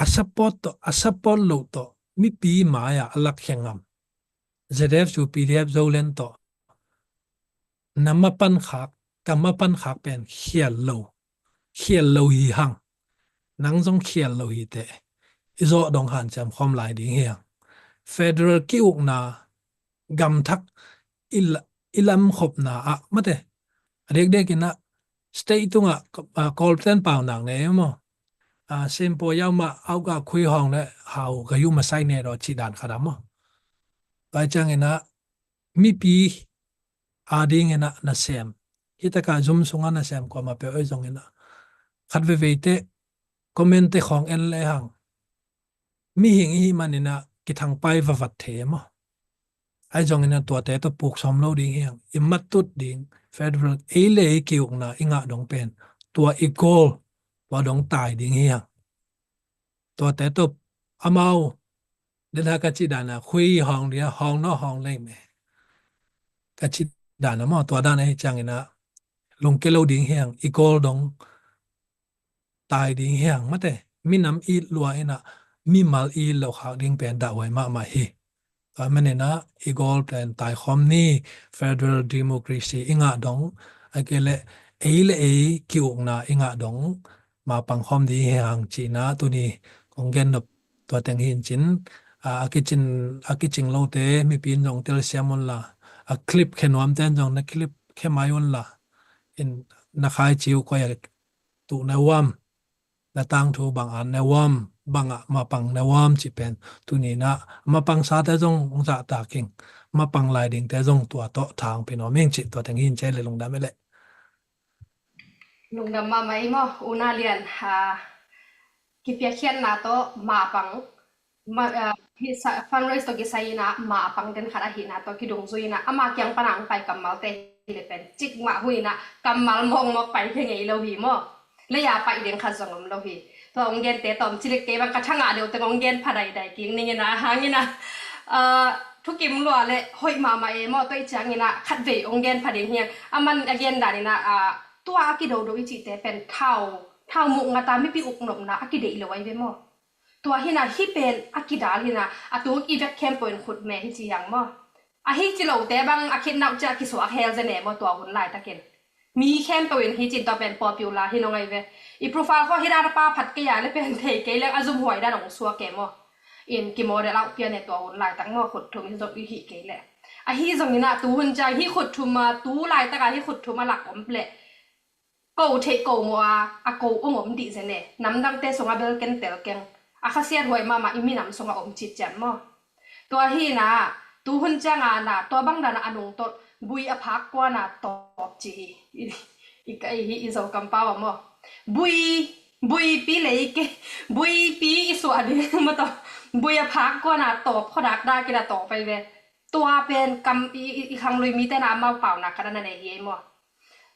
a support tawh a support loh tawh mipi mai-ah a lakkhia ngam. Z F U P D F Zoland tawh na mapan khak, ka mapan khak pen khial lo, khial lo hi hang. Nang zong khial lo hi teh i zawh dong hanciam khawm lai ding hi hang. Federal ki-ukna gamthak i la-, i lamkhopna ah mate. A dekdek inah state tungah Kawlten paunak ne maw. Simpo yauma auka khui hawng le hau ga yu masai ne daw cih dan khat a maw. Tua cianginah mipi adinginah nasem, hitaka zum sunga nasem kuama peuh ei zonginah khat veveite comment te khawng en le hang mihing ihi maninah kithangpai vavat thei maw. Ai zonginah tuate tawh puk sawm lo ding hiang, i matut ding federal ei le ei kiukna i ngah dong pen tua i goal, tua dong tai ding hiang. Tuate tawh amau dena ka cih dana khui hawng dia hawng naw hawng lei me ka cih dana maw, tua dana hi cianginah lungke lo ding hiang, i goal dong tai ding hiang mate. Minam it lua inah mimal it lo khak ding pen dahhuai mahmah hi. Tua maninah i goal pen taikhawm ni, federal democracy i ngah dong, a kei le ei le ei kiukna i ngah dong mapang khawm ding hiang cihna tuni kong gen nop tua teng hin cin. A kicin a kicing lote mipi in zong telsiam unla, a clip khe nuamte in zong na clip khe mai unla, in na khaici uh koi a tuh na uam, na tangthu bang an na uam, bangah mapang na uam cih pen tuninah mapang sate zong hong zahtak ing, mapang lai dingte zong tua tawh thang pin om ing cih tua teng hin cei le lungdam e le. Lungdam mahmah i maw una lian, kipiakkhiatna tawh mapang, fundraise tawh kisai inah mapang den khat ahihna tawh kidungzui inah ama kiang pana ang pai kammalte hi le pen cikmah hu inah kammal mawkmawk pai khe ngei lo hi maw. Leia paih ding khat zong om lo hi. Tua ong gente tawm cilik kei bang ka thangah deuh teng ong gen phadaidai king ning inah hang inah thukim lua le hoih mahmah e maw. Tua i ciang inah khatvei ong gen phading hiang a man a gen dan inah tua a kidodo i cihte pen thau thau muk ngata mipi uknopna a kideih lo ai ve maw. Tua hinah hih pen a kidal hinah a tung i vek khempeuh in khut me hi ci hiang maw. A hi ci lote bang a khitnauh ciah kisuak hel ze ne maw tua hun laitakin. Mi khempeuh in hi cin tua pen popular hi nong ai ve. I profile khaw hi dan a pa phat kei a le pen thei kei leng a zumhuai dan ong suak e maw. In kimodel auh pian e tua hun laitak maw khut thum hi zong i hih kei leh. A hi zong inah tu hun ciang hi khut thum a tu laitaka hi khut thum a lak om leh ko theih ko mawh a a ko ong om dih zen e. Namdangte sungah bel ken tel keng. A khasiat huai mahmah i minam sungah om citcian maw. Tua hinah tu hun cianga na tua bang dana a nungtolh bui a phak kuana tawp ci hi. I ka i hi i zo kampau a maw. Bui buipi lei ke buipi i suah ding maw tawh bui a phak kuana tawp khuadak dakin a tawp ai ve. Tua pen kam i, i, i khanglui mite na amau paunak khat a na nei hi ei maw.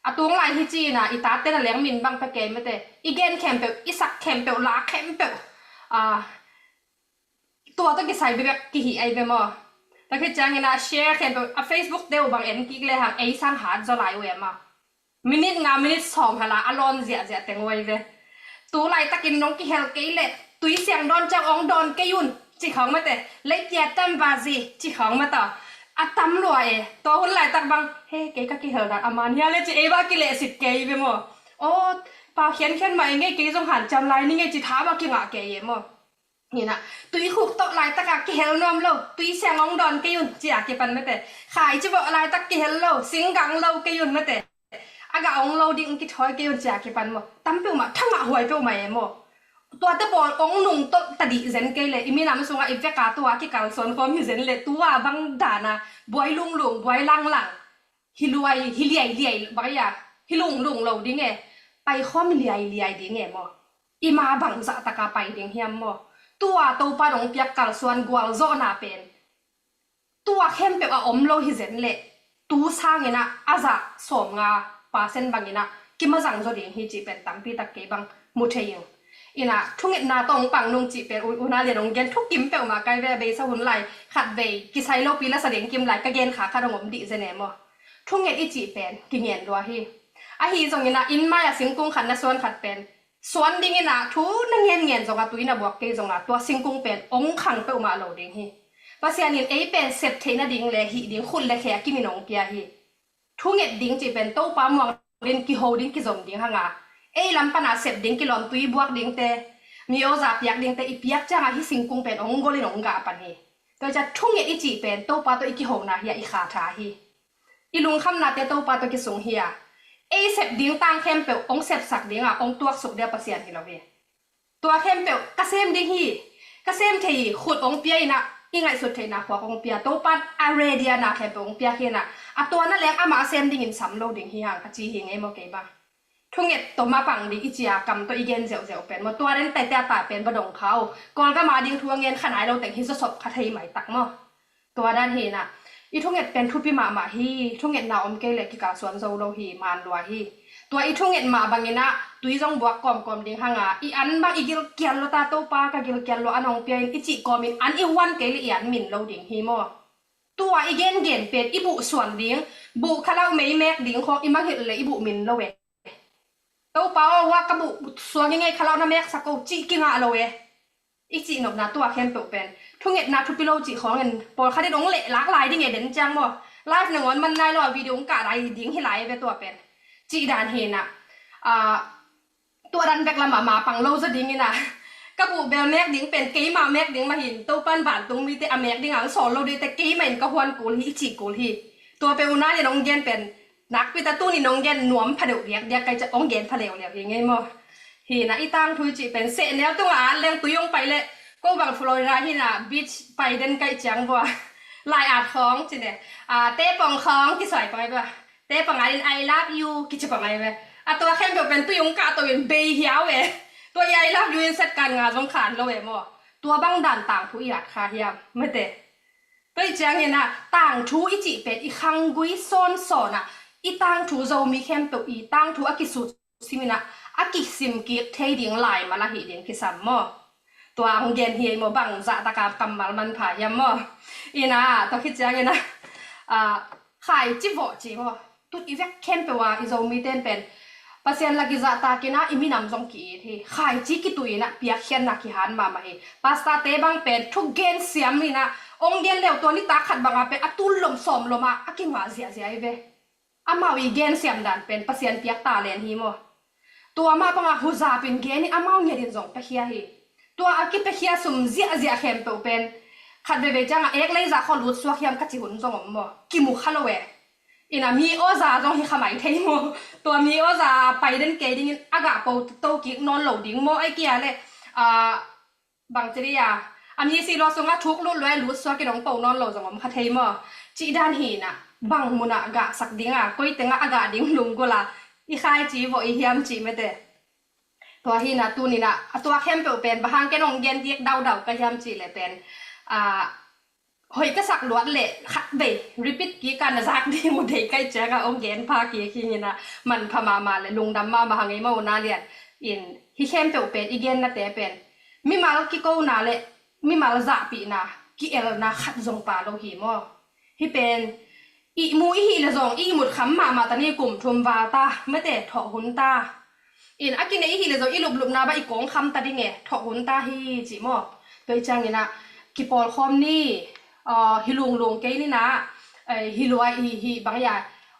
A tung lai hi cina i tate na leng min bang pe kei mate i gen khempeuh i sak khempeuh la khempeuh tua tawh kisai bebek kihi ai ve maw. Tua khit ciangina share khempeuh a Facebook te uh bang en kik le hang ei sang hat zaw lai uh e maw. Minute nga minute sawm hala a lawn ziahziah teng uai ve. Tu laitakin nong kihel kei leh tui siang dawn ciang ong dawn kei un ci khawng mate. Leitia tam vazi ci khawng mata a tam lua e. Tua hun laitak bang he kei ka kihel dan a man hia le ci ei bang a kilehsit kei ve maw. Aw pau khiankhian mah i ngei kei zong hanciam lai ni ngei ci tha bang kingah kei e maw. Hina tui khuk tawh laitaka kihel nuam lo tui siang ong dawn kei un cia kipan mate. Khai ci vawh laitak kihel lo singgang lo kei un mate. A gah ong lo ding kithawi kei un cia kipan maw. Tam peuhmah thangah huai peuhmah e maw. Tuate pawl ong nungtolh ta dih zen kei leh, i minam sungah i veka tua kikalsuan khawm hi zen leh, tua bang dana buai lunglung, buai langlang, hi luai, hi liailiai, bang ia, hi lunglung lo ding e, pai khawm liailiai ding e maw? I ma bang zahtaka pai ding hiam maw? Tua Topa in ong piak kalsuan gualzawhna pen tua khempeuh a om lo hi zen leh, tu sangin ah a zah sawmnga percent bangin ah kimazang zaw ding hi cih pen tampi tak kei bang mu thei ing. Inah thungetna tawh ong pang nung cih pen u-, una lian ong gen thukim peuhmah kai ve, a beisa hun lai khat vei kisai lopi la sa ding kim lai ka gen kha khat ong om dih zen e maw? Thunget i cih pen kingen lua hi. Ahi zongin ah inn mai-a singkung khat na suan khat pen suan dingin ah thu na ngen ngen zong a, tui na buak kei zong a, tua singkung pen ong khang peuhmah lo ding hi. Pasian in ei pen sep theih nading le hih ding khut le khe a kimin ong pia hi. Thunget ding cih pen Topa muang ding, kiho ding, kizom ding hang a, ei lam pana sep ding, kilawm tui buak dingte, mi awza piak dingte i piak ciangah hih singkung pen ong golin ong gah pan hi. Tua ciah thunget i cih pen Topa tawh i kihona hi a, i kha tha hi. I lungkhamnate Topa tawh kisung hi a, ei sep ding tang khempeuh ong sepsak ding a, ong tuaksuk dia Pasian hi lo hi. Tua khempeuh ka sem ding hi, ka sem thei hi, khut ong pia inah, i ngaihsut theihna khuak ong pia, Topa in a ready a na khempeuh ong piak hi inah, a tua na leng amah a sem dingin sam lo ding hi hang a ci hi ngei maw kei bang. Thunget tawh mapang dih i cia kam tawh i gen zeuhzeuh pen maw, tua den tete a ta pen ba dong kha uh, Kawlgam a ding thu a ngen kha nai lo teng hi zawsop kha thei mai tak maw? Tua dan hi inah, i thunget pen thupi mahmah hi, thungetna om kei leh kikalsuan zo lo hi, man lua hi. Tua i thunget mah bangin ah tui zong buak kawmkawm ding hang a, i an bang i gilkial lua ta, Topa ka gilkial lua, an ong pia in i cih kawmin an i huan kei leh i an min lo ding hi maw? Tua i gengen pen i buh suan ding, buh khalau mei mek ding khawng i mangngilh leh i buh min lo e. Topa aw, hua ka buh suang i ngei khalau na meksak ko cih kingah lo e. I cih nopna tua khempeuh pen thungetna thupi lo cih khawngin pawlkhat in ong leh lak lai ding e den ciang maw? Live nangawn man nai lo a, video ong kah lai ding hi lai ve tua pen. Cih dan hi inah, ah, tua dan bek lamah mapang lo zaw ding inah, ka buh bel mek ding pen keimah mek ding mah hin, Topa in vantung mite a mek ding a ong sawl lo ding te keimah in ka huan kul hi, i cih kul hi. Tua pen una lian ong gen pen nakpi ta tuni nong gen nuam pha deuh diakdiak kai ciah ong gen pha leuleu hi ngei maw? Hi inah i tangthu i cih pen sehnel tungah at leng tui ong pai leh, ko bang Florida hi inah beach pai den kai ciang vua, lai at khawng ci ne, ah, tepong khawng kisuai pang ai vua, tepong at in I love you kici pang ai ve. A tua khempeuh pen tui ong kah to in bei hiau e. Tua i I love you in set kan nga zong khan lo e maw? Tua bang dan tangthu i at kha hiam mete? Tua i ciangin ah tangthu i cih pen i khanggui sawnsawn ah, i tangthu Zomi khempeuh i tangthu a kisut simin ah, a kisim kik thei ding lai mal ahi ding kisam maw? Tua ang gen hi ei maw, bang zahtaka kammal manpha hiam maw? Inah tua khit ciangin ah, ah, khaici vawh ci maw? Tut i vek khempeuh a i Zomite in pen Pasian lak i zahtakin ah i minam zong ki-it hi. Khaici kituh in ah piakkhiatna kihan mahmah hi. Pastor-te bang pen thugen siam in ah ong gen leu tua nitak khat bangah pen a tul lom sawm lom ah a kingah ziahziah hi ve. Amau i gen siam dan pen Pasian piak talent hi maw? Tua mah bangah huzap in gen in amau ngiat in zong piakhia hi. Tua a kipiakhia sum ziahziah khempeuh pen khat veivei ciangah ek leizah khaw lut suak hiam ka ci hun zong om maw? Kimu kha lo e. Inah mi awza zong hi kha mai thei maw? Tua mi awza pai den kei dingin a gah po to kik nawn lo ding maw? Ai kia leh, ah, bang ci dih a, a mi si lua sungah thuk lut lua i lut suak in ong po nawn lo zong om kha thei maw? Cih dan hi inah bang munah gahsak ding a, koi tengah a gah ding lunggulh a i khaici vawh i hiam cih mete? Tua hi inah tuni inah a tua khempeuh pen bang hang ken ong gen dik daudau ka hiam cih leh pen, ah, hoih ka sak luat leh khat vei repeat kik a na zak ding uh dei kai ciangah ong gen pha kik hi inah manpha mahmah leh lungdam mahmah hang ei maw una lian. In hih khempeuh pen i gennate pen mimal kikona leh mimal zahpihna ki-elna khat zong pha lo hi maw? Hih pen ihmu i hih leh zong ihmut kham mahmah ta ni, kum thum val ta mete, thawh hun ta. In a kinei i hih leh zong i luplupna bah i kawng kham ta ding e, thawh hun ta hi cih maw? Tua i ciangin ah kipawlkhawm ni, ah, hi lunglung kei ni inah, eh, hi luai hi, hi bang ia,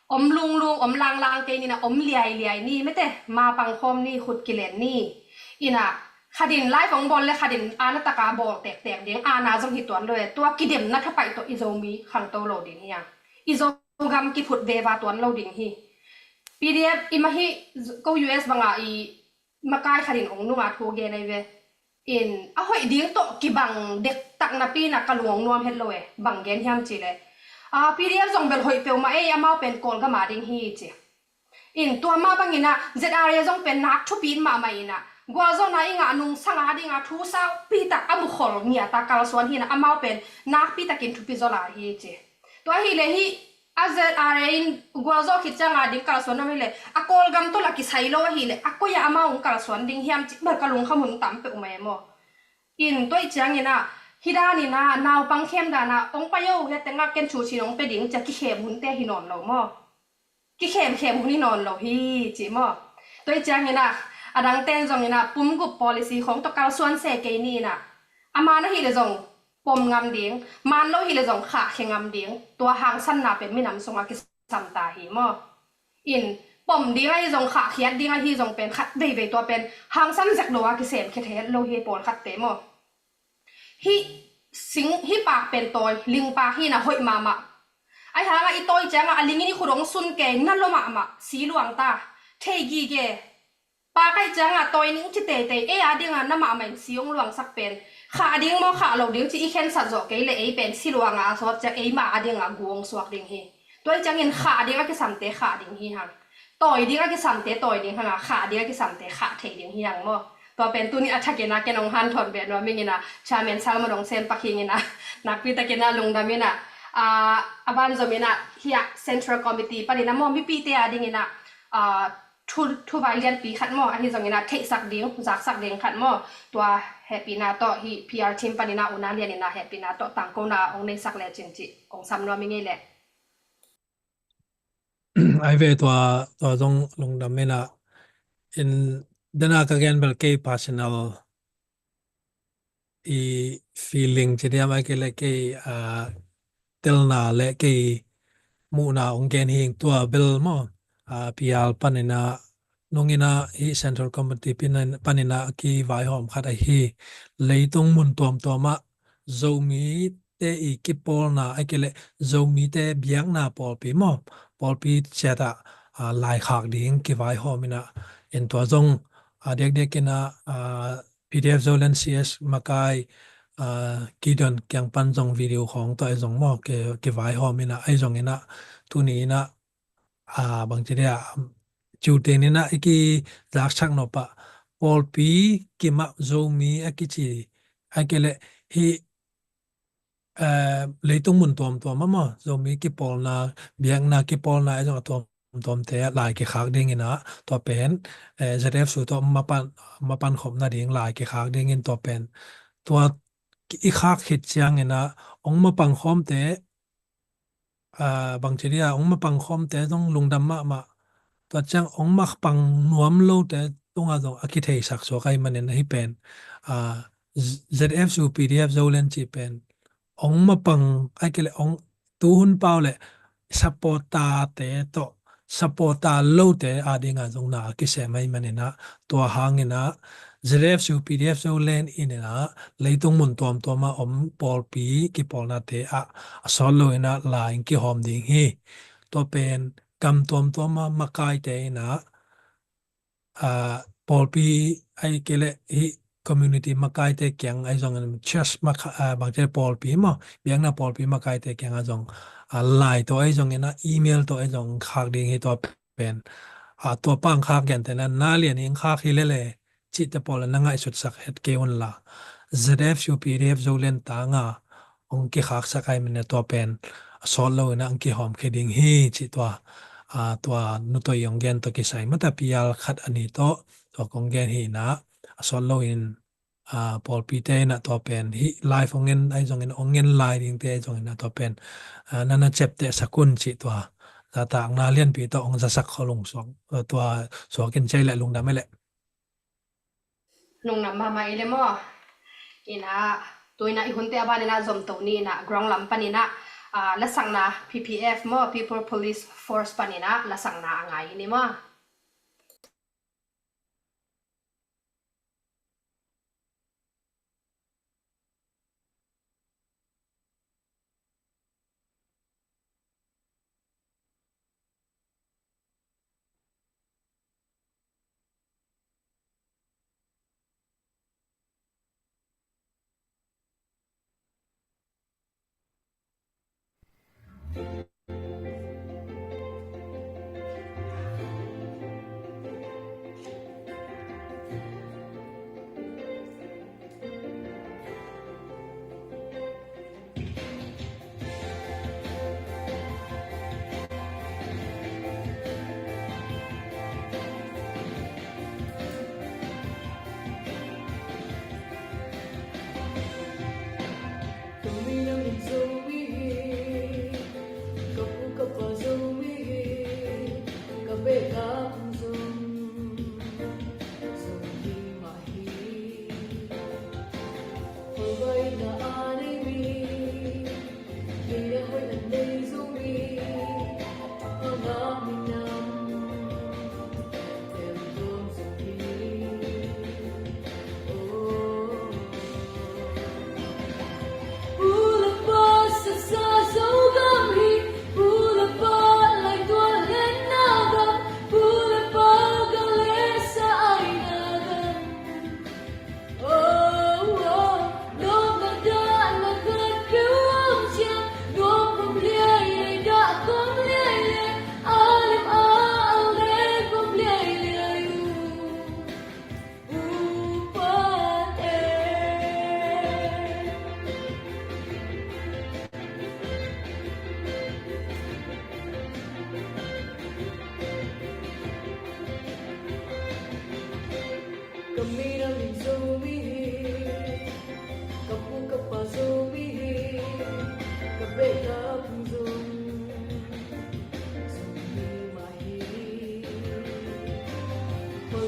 om lunglung om langlang kei ni inah, om liailiai ni mete, ma pangkhawm ni, khut kilen ni. Inah khat in live ong bawl leh khat in ana taka bawl tektek ding, ana zong hi tuan lo e. Tua kidemna thapaih tawh i Zomi khangto lo ding hi a, i Zogam kiphut veva tuan lo ding hi. P D F i mah hi, ko U S bangah i makai khat in ong nunga thu gen ai ve. In a hoih ding tawh kibang dektak napi-in ah ka lungnuam het lo e, bang gen hiam cih leh, a, P D F zong bel hoih peuhmah ei, amau pen Kawlgam a ding hi ci. In tua mah bangin ah Z R A zong pen nak thupi mahmah in ah, gualzawhna i ngah nungsang a ding a thu saupi tak a mukhol ngiat a kalsuan hi in ah, amau pen nakpi takin thupi zaw lai hi ci. Tua ahih leh hih a Z R A in gualzawh khit ciang a ding kalsuan om hi leh, a Kawlgam tawh lah kisai lo ahih leh a koi ah amau hong kalsuan ding hiam cih bel ka lungkham hun tam peuhmah e maw. In tua ahih ciangin ah, hih danin ah naupang khem dan ah hong pai o, hih teng ah ken thu cin hong pia ding ci-a kikhem hunte hi nawn lo maw. Kikhemkhem hun hi nawn lo hi ci maw. Tua ahih ciangin ah, a dangte'n zongin ah pumgup policy khawng tawh kalsuan se kei ni in ah, a man ahih leh zong pom ngam ding, man lo ahih leh zong khahkhia ngam ding, tua hangsanna pen minam sungah kisam ta hi maw. In pom ding ahi zong, khahkhiat ding ahi zong pen khat veivei tua pen hangsan zek lo a kisem khia thei het lo hi pawlkhatte maw. Hih sing, hih paak pen tawi, ling paak hi in ah hoih mahmah. Ahih hangah i tawi ciangah a ling in i khut hong sun kei, na lua mahmah, si luang ta, thei gige. Paak ahih ciangah tawi ning ci teitei, ei a dingah na mahmah in si hong luangsak pen, khah ding maw khah lo ding cih i khensat zawh kei leh ei pen si luangah a sawt ciang eimah a dingah gu hong suak ding hi. Tua ahih ciangin khah ding a kisamte khah ding hi hang. Tawi ding a kisamte tawi ding hang a, khah ding a kisamte khah thei ding hi hang maw. Tua pen tuni a thakin ah ken hong hanthawn beh nuam ing in ah, Chairman Salmon hong sem pak hi ing in ah, nakpi takin ah lungdam in ah, a, a banzom in ah hih ah Central Committee panin ah maw, mipite a dingin ah, a, thu, thuvai lianpi khat maw, ahi zongin ah theihsak ding, zaksak ding khat maw, tua hehpihna tawh hih P R team panin ah unau lian in ah hehpihna tawh tangkona hong neisak lecin cih hong sam nuam ing ei leh. Ai ve tua, tua zong lungdam in ah, in dena ka gen bel kei personal i feeling ci diam, ai kei le kei, a, telna le kei muhna hong gen hi ing. Tua bel maw, a, P R panin ah, nung in ah hih Central Committee panin ah kivaihawm khat ahi, leitung mun tuamtuam ah Zomite i kipawlna, ai kei le Zomite biakna pawlpi maw, pawlpi ciat ah, a, laikhak ding kivaihawm in ah, in tua zong, a, diakdiak in ah, a, P D F Zoland C S makai, a, Gideon kiang pan zong video khawng tawh ahi zong maw, ki, kivaihawm in ah, ahi zongin ah tuni in ah, a, bangci dia, ciuteng in ah i kizaksak nop ah pawlpi kimah Zomi a kici, ai kei le hih, eh, leitung mun tuamtuam ah maw, Zomi kipawlna, biakna kipawlna ahi zong a tuamtuamte ah lai kikhak ding in ah, tua pen, eh, Z F S U tawh mapan, mapan khop nading lai kikhak ding in tua pen, tua i khak khit ciangin ah hong mapang khawmte, a, bangci dia, hong mapang khawmte zong lungdam mahmah. Tua ciang hong mapang nuam lote tungah zong a kitheisak suak ahih manin ahi pen, a, Z-, Z F S U P D F Zoland cih pen hong mapang, ai kei le hong tuhun pau le supporter-te tawh, supporter lote a dingah zong na a kisem ahih manin ah, tua hangin ah Z F S U P D F Zoland in ah leitung mun tuamtuam ah om pawlpi kipawlnate ah a sawt lo in ah lai in kihawm ding hi. Tua pen gam tuamtuam ah makaite in ah, a, pawlpi ai kei le hih community makaite kiang ahi zongin, church maka-, a, bangci pawlpi maw, biakna pawlpi makaite kiang ahi zong, a, lai tawh ahi zongin ah, email tawh ahi zong khak ding hi tua pen. A, tua pan khak gentehna, na lian in khak hi lele cihte pawl na ngaihsutsak het kei unla, Z F S U P D F Zoland tangah hong kikhaksak ahih manin tua pen a sawt lo in ah hong kihawm khia ding hi cih tua, a, tua Nu Toi hong gen tawh kisai mata P R khat a ni tawh tua kong gen hi in ah, a sawt lo in, a, pawlpite in ah tua pen hih live hong en ahi zongin, hong en lai dingte ahi zongin ah tua pen, a, na na ciaptehsak un cih tua zatakna lianpi tawh hong zasak khol ung suak, tua suak in ci ei leh lungdam ei leh. Lungdam mahmah ei leh maw. In ah, tu in ah i hunte a ban in ah zomto ni in ah, ground lam pan in ah, a, lasakna P P F maw, People Police Force pan in ah lasakna a ngai hi ni maw.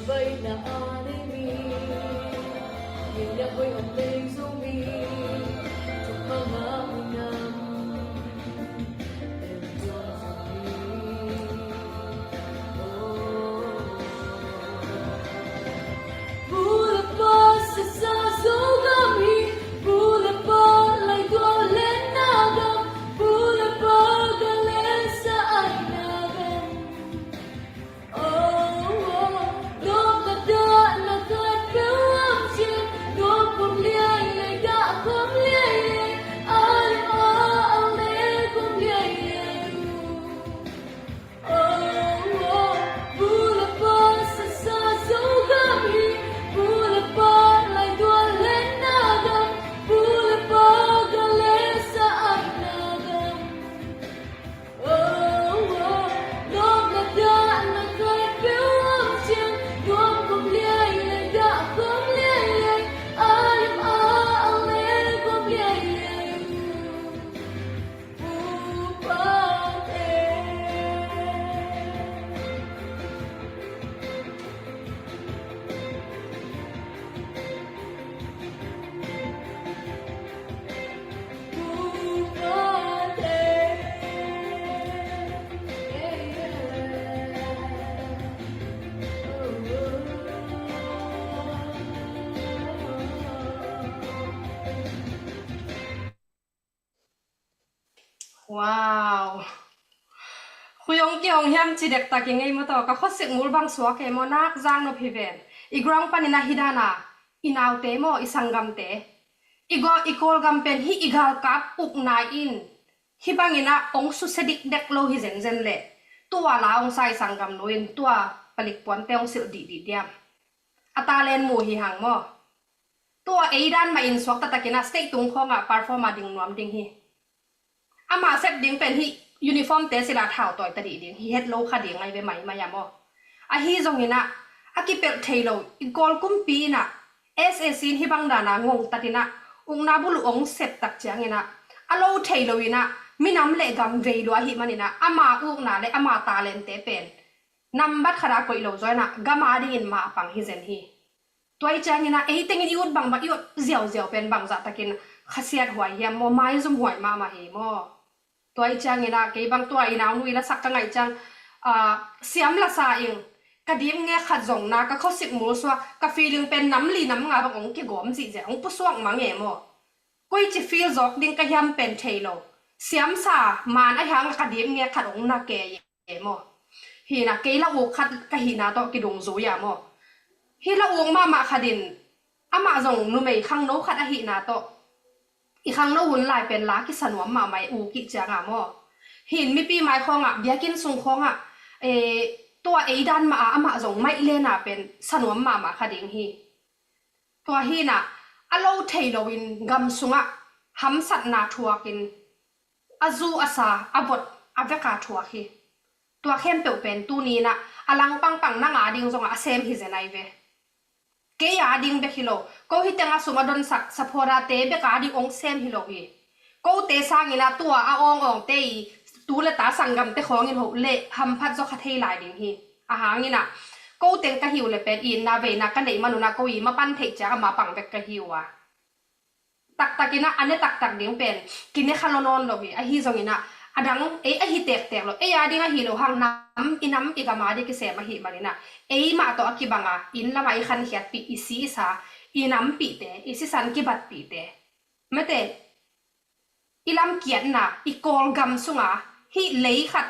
Baihna a nei mi, ngeina hoih om leng zo mi, thupha ngah mi nam, pen zong zo mi. Oh. Bu le pa sesa Zogam hi, bu le pa laitual lenna gam, bu le pa galesa aina gam. Wow. Khui hong kihong hiam ci dektak i ngei maw taw, ka khuasik mul bang suak e maw, nak zang nop hi ven. I ground panin a hi dana, i naute maw, i sanggamte, i go, i Kawlgam pen hih i galkap ukna in hih bangin a hong susia dikdek lo hi zenzen leh, tua la hong sa i sanggamnu in tua palik puante hong silh dihdih diam? A talent mu hi hang maw. Tua ei dan mah in suak taktakin a stage tung khawngah perform a ding nuam ding hi. Ama sep ding pen hih uniform te sila thau tawi ta dih ding hi, het lo kha ding ngai ve maimai a maw. Ahi zongin ah, a kipelh thei lo, i Kawl kumpi in ah, S A C in hih bang dana ngongtat in ah, ukna buluh hong sep tak ciangin ah, a lo thei lo in ah, minam le gam vei lua ahih manin ah, ama ukna le ama talent te pen nambat khat a koih lo zaw in ah, gam a dingin mapang hi zen hi. Tua i ciangin ah, ei tengin i ut bangbang, i ut ziauziau pen bangzah takin khasiat huai hiam maw, maizum huai mahmah hi maw. Tua i ciangin ah, kei bang tua i naunu i lasak ka ngaih ciang, ah, siam lasa ing, ka dip nge khat zong na, ka khuasik mul suak, ka feeling pen nam li nam nga bang hong kigawm zihziah, hong pusuak mang e maw. Koici feel zawk ding ka hiam pen thei lo. Siamsa man a hang ka dip nge khat hong na kei e maw. Hina kei la uk khat ka hina tawh kidungzui a maw. Hi la uk mahmah khat in amah zong numei khangno khat ahihna tawh, i khangno hun lai pen la kisa nuam mahmah e, uk ih cianga maw. Hin mipi mai khawngah, biakinn sung khawngah, eh, tua ei dan mah a amah zong maih lena pen sa nuam mahmah kha ding hi. Tua hinah a lo thei loin gam sungah hamsatna thuakin a zu a sa a vot a veka thuak hi. Tua khempeuh pen tuni inah a langpangpang nang a ding zongah a sem hi zen ai ve. Kei a ding bek hi lo, ko hi tengah sum a donsak saphawrate bek a ding ong sem hi lo hi. Kote sangin ah tua a awngawngte i tu le ta sanggamte khawngin hoh le hamphat zaw kha thei lai ding hi. A hangin ah ko teng ka hi uh le pen itna veina ka neih manun ah ko i mapan theih ciang a mapang bek ka hi uh a. Taktakin ah a ne taktak ding pen kine kha lo nawn lo hi. Ahi zongin ah a dang ei ahi tektek lo, ei a ding ahi lo hang nam i nam i gam a ding kisem ahih manin ah ei mah tawh a kibang a inn lamah i khankhiatpih, i si i sa, i nampihte, i sisan kibatpihte, mate, i lamkiatna, i Kawlgam sunga hih lei khat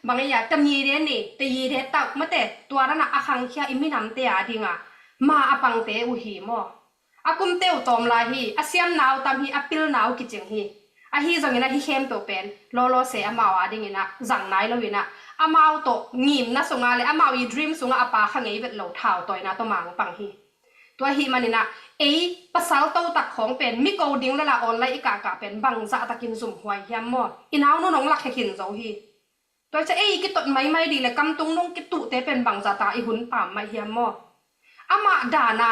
bang ei a tamide ni, tayide tauh, mate, tua ranah a khangkhia i minamte a dinga ma a pangte uh hi maw. A kumte uh tawm lai hi, a siamna uh tam hi, a pilna uh kicing hi. Ahi zongin ah hih khempeuh pen lawlawse amau a dingin ah zang nai loin ah amau tawh ngimna sunga le amau i dream sungah a pa kha ngei vet lo thautawina tawh mangpang hi. Tua ahih manin ah ei pasal totak khawng pen mi ko ding lala online i kahkah pen bangzah takin zumhuai hiam maw? I naunu nong lakhia khin zo hi. Tua i ca ei kitot maimai dih le kamtung nung kituhte pen bangzah ta i hun pam mai hiam maw? Amah dana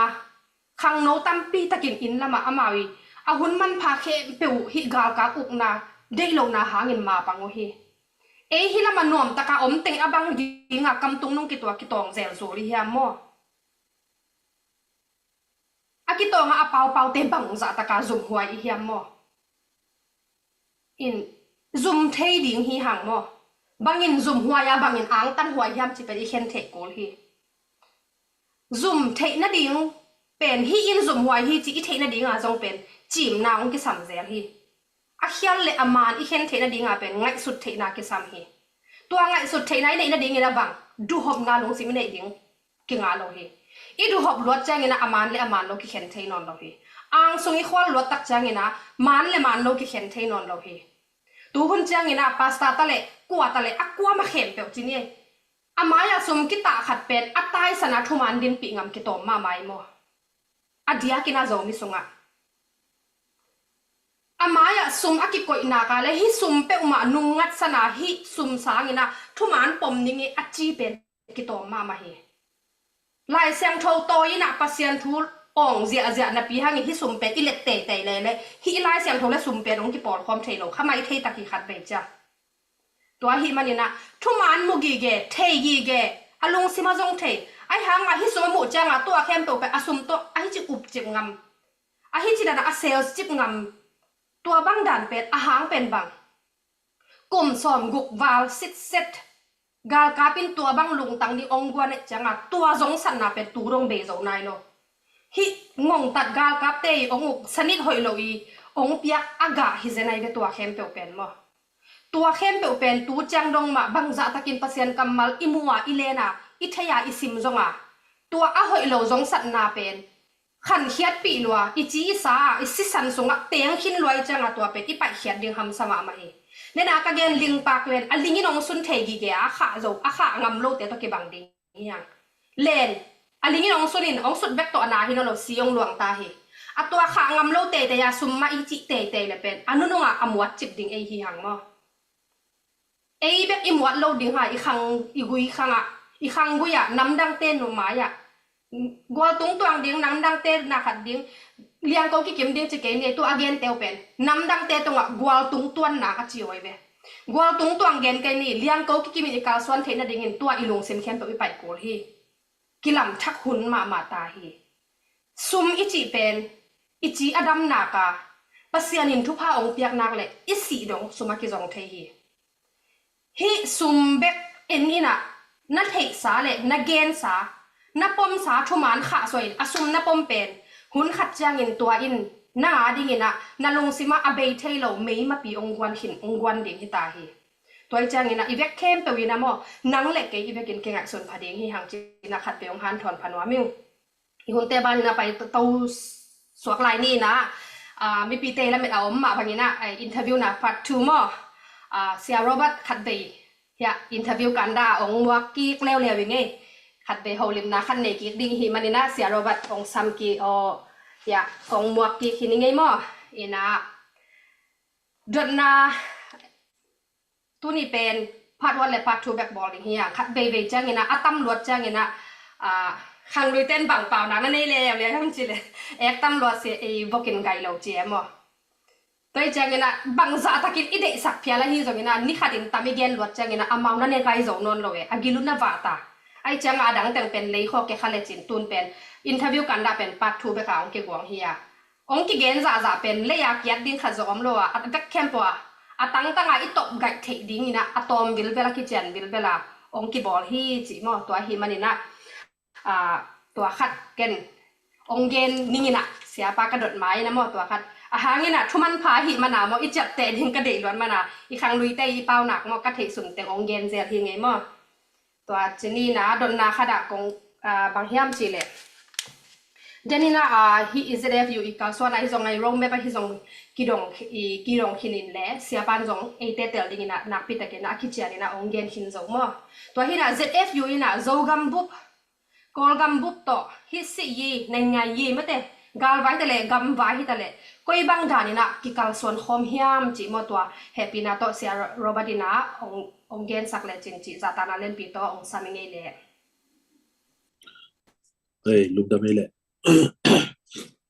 khangno tampi takin inn lamah amau i a hun manpha khempeuh uh hih galkap ukna deih lohna hangin mapang uh hi. Ei hih lamah nuamtaka om teng a bang dinga kamtung nung kituak kitawng zelzul i hiam maw? a kitawng a a paupau te bangzah taka zumhuai i hiam maw? In zum thei ding hi hang maw? Bangin zumhuai a bangin angtan huai hiam ci pen i khen theih kul hi. Zum theih nading pen hi in zumhuai hi ci i theih nading a zong pen cimna hong kisam zel hi. A khial le a man i khen theih nading a pen ngaihsut theihna kisam hi. Tua ngaihsut theihna i neih nadingin a bang duhopna lungsim i neih ding kinga lo hi. I duhop luat ciangin a man le a man lo kikhen thei nawn lo hi. Angsung i khual luat tak ciangin a man le man lo kikhen thei nawn lo hi. Tuhun ciangin a pasta ta le kua ta le a kuama khempeuh ci ni. A mai-ah sum kitah khat pen a taisan a thuman dinpih ngam kitawm mahmah i maw? A diakin a Zomi sungah a mai-ah sum a kikoihnak a le hi sum peuhmah nung ngatsan a hi sum sangin a thuman pom ning i a ci pen kitawm mahmah hi. Lai Siangtho tawi in a Pasian thu awng ziahziah napi hangin hi sum pen i let teitei lele hi i Lai Siangtho le sum pen hong kipawlkhawm thei lo kha mai thei tak hi khat vei cia. Tua ahih manin a thuman mu gige, thei gige, a lungsim a zong thei. Ahi hang a hi sum a muh ciang a tua khempeuh pen a sum tawh a hi ci upcip ngam, a hi ci dan a sales cip ngam. Tua bang dan pen a hang pen bang kum sawm guk val sitset galkap in tua bang lungtang ding hong guan eh ciang a tua zong satna pen tu dong bei zo nai lo. Hih ngongtat galkapte i hong uk sanit hoih lo i hong piak a gah hi zen ai ve tua khempeuh pen maw? Tua khempeuh pen tu ciang dong mah bangzah takin Pasian kammal i mu a i len a i thei a i sim zong a tua a hoih lo zong satna pen khankhiatpih lua i ci i sa a i sisan sungah teng khin lua i ciang a tua pen i paihkhiat ding hamsa mahmah hi. Nena ka gen ling pak len a lingin hong sun thei gige a a khah zo a khah ngam lote tawh kibang ding hi hang. Len a lingin hong sun in hong sut bek tawh a na hi nawn lo si hong luang ta hi. A tua khah ngam lo teitei a sum mah i cih teitei le pen a nunungah a muat cip ding ei hi hang maw? Ei bek i muat lo ding ha i khang i gui khangah i khang gui ah namdangte numai ah gualtung tuang ding namdangte na khat ding liangko kikim ding ci kei ni tu a genteu pen namdangte tungah gualtung tuanna a ci oi ve. Gualtung tuang gen kei ni liangko kikimin i kalsuan theih nadingin tua i lungsim khempeuh i paih kul hi. Kilamthak hun mahmah ta hi. Sum i cih pen i ci a damnak a Pasian in thupha hong piaknak le i sih dong sum a kizong thei hi. Hih sum bek en inah na theihsa le na gensa na pomsa thuman khahsuah in a sum na pom pen hun khat ciangin tua in nang a dinginah na lungsimah a bei thei lo mei mapi hong guan khin hong guan ding hi ta hi. Tua i cianginah i vek khempeuh inah maw nang le kei i vekin kingaihsun pha ding hi hang cinah khat vei hong hanthawn pha nuam ing. I hunte banin a pai to suak lai ni inah mipite lamet a om mah banginah interview na part two maw Sia Robert khat vei hiah interview kanda a ong muak kik leuleu i ngei. Khat vei holimna khat nei kik ding hi maninah Sia Robert ong sam kik aw hiah ong muak kik hi ni ngei maw? Inah dotna tuni pen part one le part two bek bawl ding hi a khat veivei ciangina a tam luat ciangina khangluite in bang paunak na nei leuleu hiam cile ek tam luat si ei bokin gai lo ci e maw? Tua i ciangina bangzah takin i deihsak phial ahi zongina ni khatin tam i gen luat ciangina amau na ne gai zo nawn lo e a gil uh na vah ta. Ai cianga a dang teng pen lei khaw ke kha le cin tun pen interview kanda pen part two beka ong kiguang hi a ong kigen zahzah pen lei a kiat ding khat zo om lo a a vek khempeuh a a tangtanga i tawp gaih theih dingina a tawm vilvel a kician vilvel a ong kibawl hi cih maw? Tua hi manina tua khat ken ong gen ningina siapa ka dot mai na maw tua khat a hangina thuman pha hi mana maw i ciapteh ding ka deih luat mana i khangluite i paunak maw ka theih sum teng ong gen zel hi ngei maw? Tua cinina dotna khatah kong bang hiam cih leh denina hi i Z F U i kalsuan ahi zong ai roadmap ahi zong kidong kidong khinin le siapan zong eite tel dingina nakpitakin a kicianina ong gen khin zo maw? Tua hina Z F U ina Zogam bup Kawlgam bup tawh hi si yi nai ngai yi mate galvai hita le gamvai hita le koi bang danina kikalsuan khawm hiam cih maw tua hehpihna tawh Sia Robert ina ong gensak le cin cih zahtana lenpi tawh ong sam i ngei le. Hei lungdam ei le.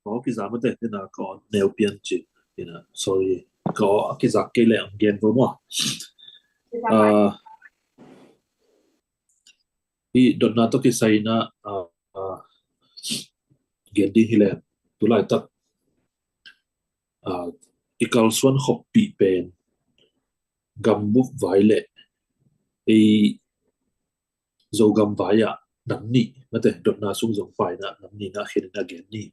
Kaw kiza mate tina kaw neu pian cih tina sorry kaw a kiza kei le ong gen vo maw? Hi dotna tawh kisai ina gen ding hi le tulaitak, ah, i kalsuan khoppih pen gambup vai le ei Zogam vai ah nam nih, mate, dotna sung zong paina nam nih na khen in a gen ni.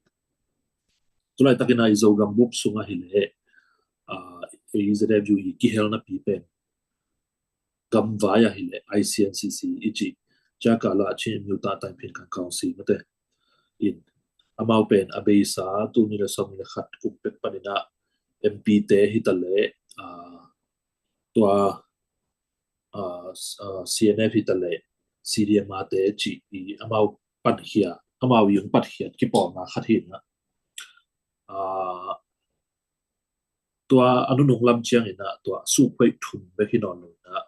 Tulaitakin a i Zogam bup sung ahileh, ah, ei Z F U i kihelna pi pen gamvai ahileh I C N C C i ci, Jakala Chin Myo Tah Taiphin Kan Council, mate, in, amau pen a beisa tul nih le sawm nih le khat kum pek panin a M P te hitaleh, ah, tua, ah, s-, ah, C N F hitaleh C D M A te ci i amau pankhia, amau i hong patkhiat kipawlna khat hi na. Ah, tua a nunung lam ciangin a tua sukphoih thum bek hi nawn lo na,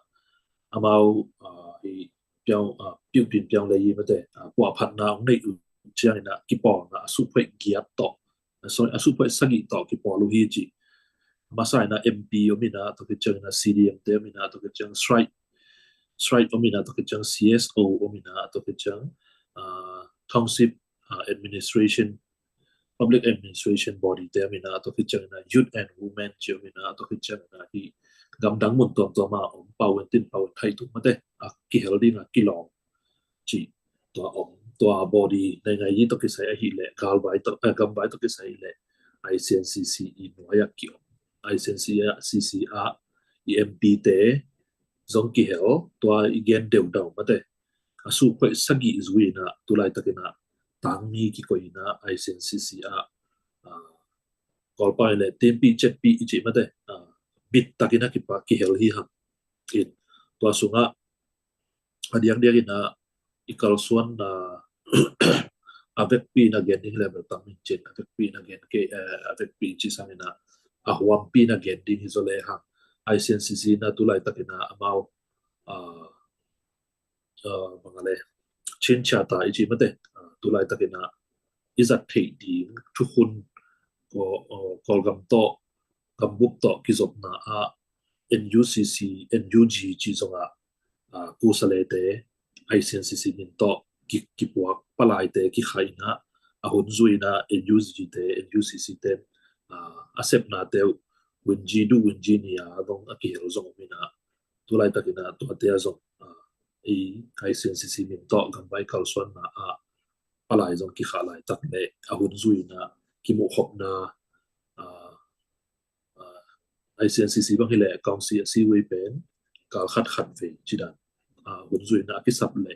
amau, ah, i piau, ah, piupin piau le i, mate, ah, puahphatna hong neih uh ciangin a kipawlna a sukphoih giat tawh, ah, sorry, a sukphoih sagih tawh kipawl uh hi ci. Masa in a M P om in a, tua khit ciangin a C D M te om in a, tua khit ciang Shrike, Shrike om in a, tua khit ciang C S O om in a, tua khit ciang, ah, Township, ah, Administration, Public Administration Body te om in a, tua khit ciangin a Youth and Women ci om in a, tua khit ciangin a hi gamdang mun tuamtuam a om, pau en tin pau en thai tuk, mate, a kihel ding a kilawm ci. Tua om, tua body nai ngai i tawh kisai ahileh galvai tawh, eh, gamvai tawh kisai ahileh I C N C C i nuai a kiom. I C N C C a i M P te zong kihel, tua i gen deudau, mate, a sukphoih sagih zui in a tulaitakin a tangmi kikoih in a I C N C C a, ah, Kawlpau in le tenpih cetpih i ci, mate, ah, bittakin a kipa kihel hi hang. In, tua sungah a diakdiakin a i kalsuan, ah, a vekpi in a gen ding hi leh bel tam in cin, a vekpi in a gen kei, eh, a vekpi ci sangin a, a huampi in a gen ding hi zaw le hang. I C N C C in a tulaitakin a amau, ah, ah, bang a le, Chin Charter i ci, mate, ah, tulaitakin a i zat theih ding thukhun, Kaw-, ah, Kawlgam tawh, gambup tawh kizopna ah N U C C, N U G ci zong a, ah, Kusalete, I C N C C min tawh ki, kipuak palaite kikha in a, a hun zui in a N U G te, N U C C te, ah, a sepnate uh, Winji Du, Winji Nia zong a kihel zong om in a, tulaitakin a tuate a zong, ah, i I C N C C min tawh gamvai kalsuanna ah palai zong kikha laitak le a hun zui in a kimuhkhopna, ah, ah, I C N C C bang hi leh council a si uh pen kal khat khat vei ci dan, ah, hun zui in a kisap le,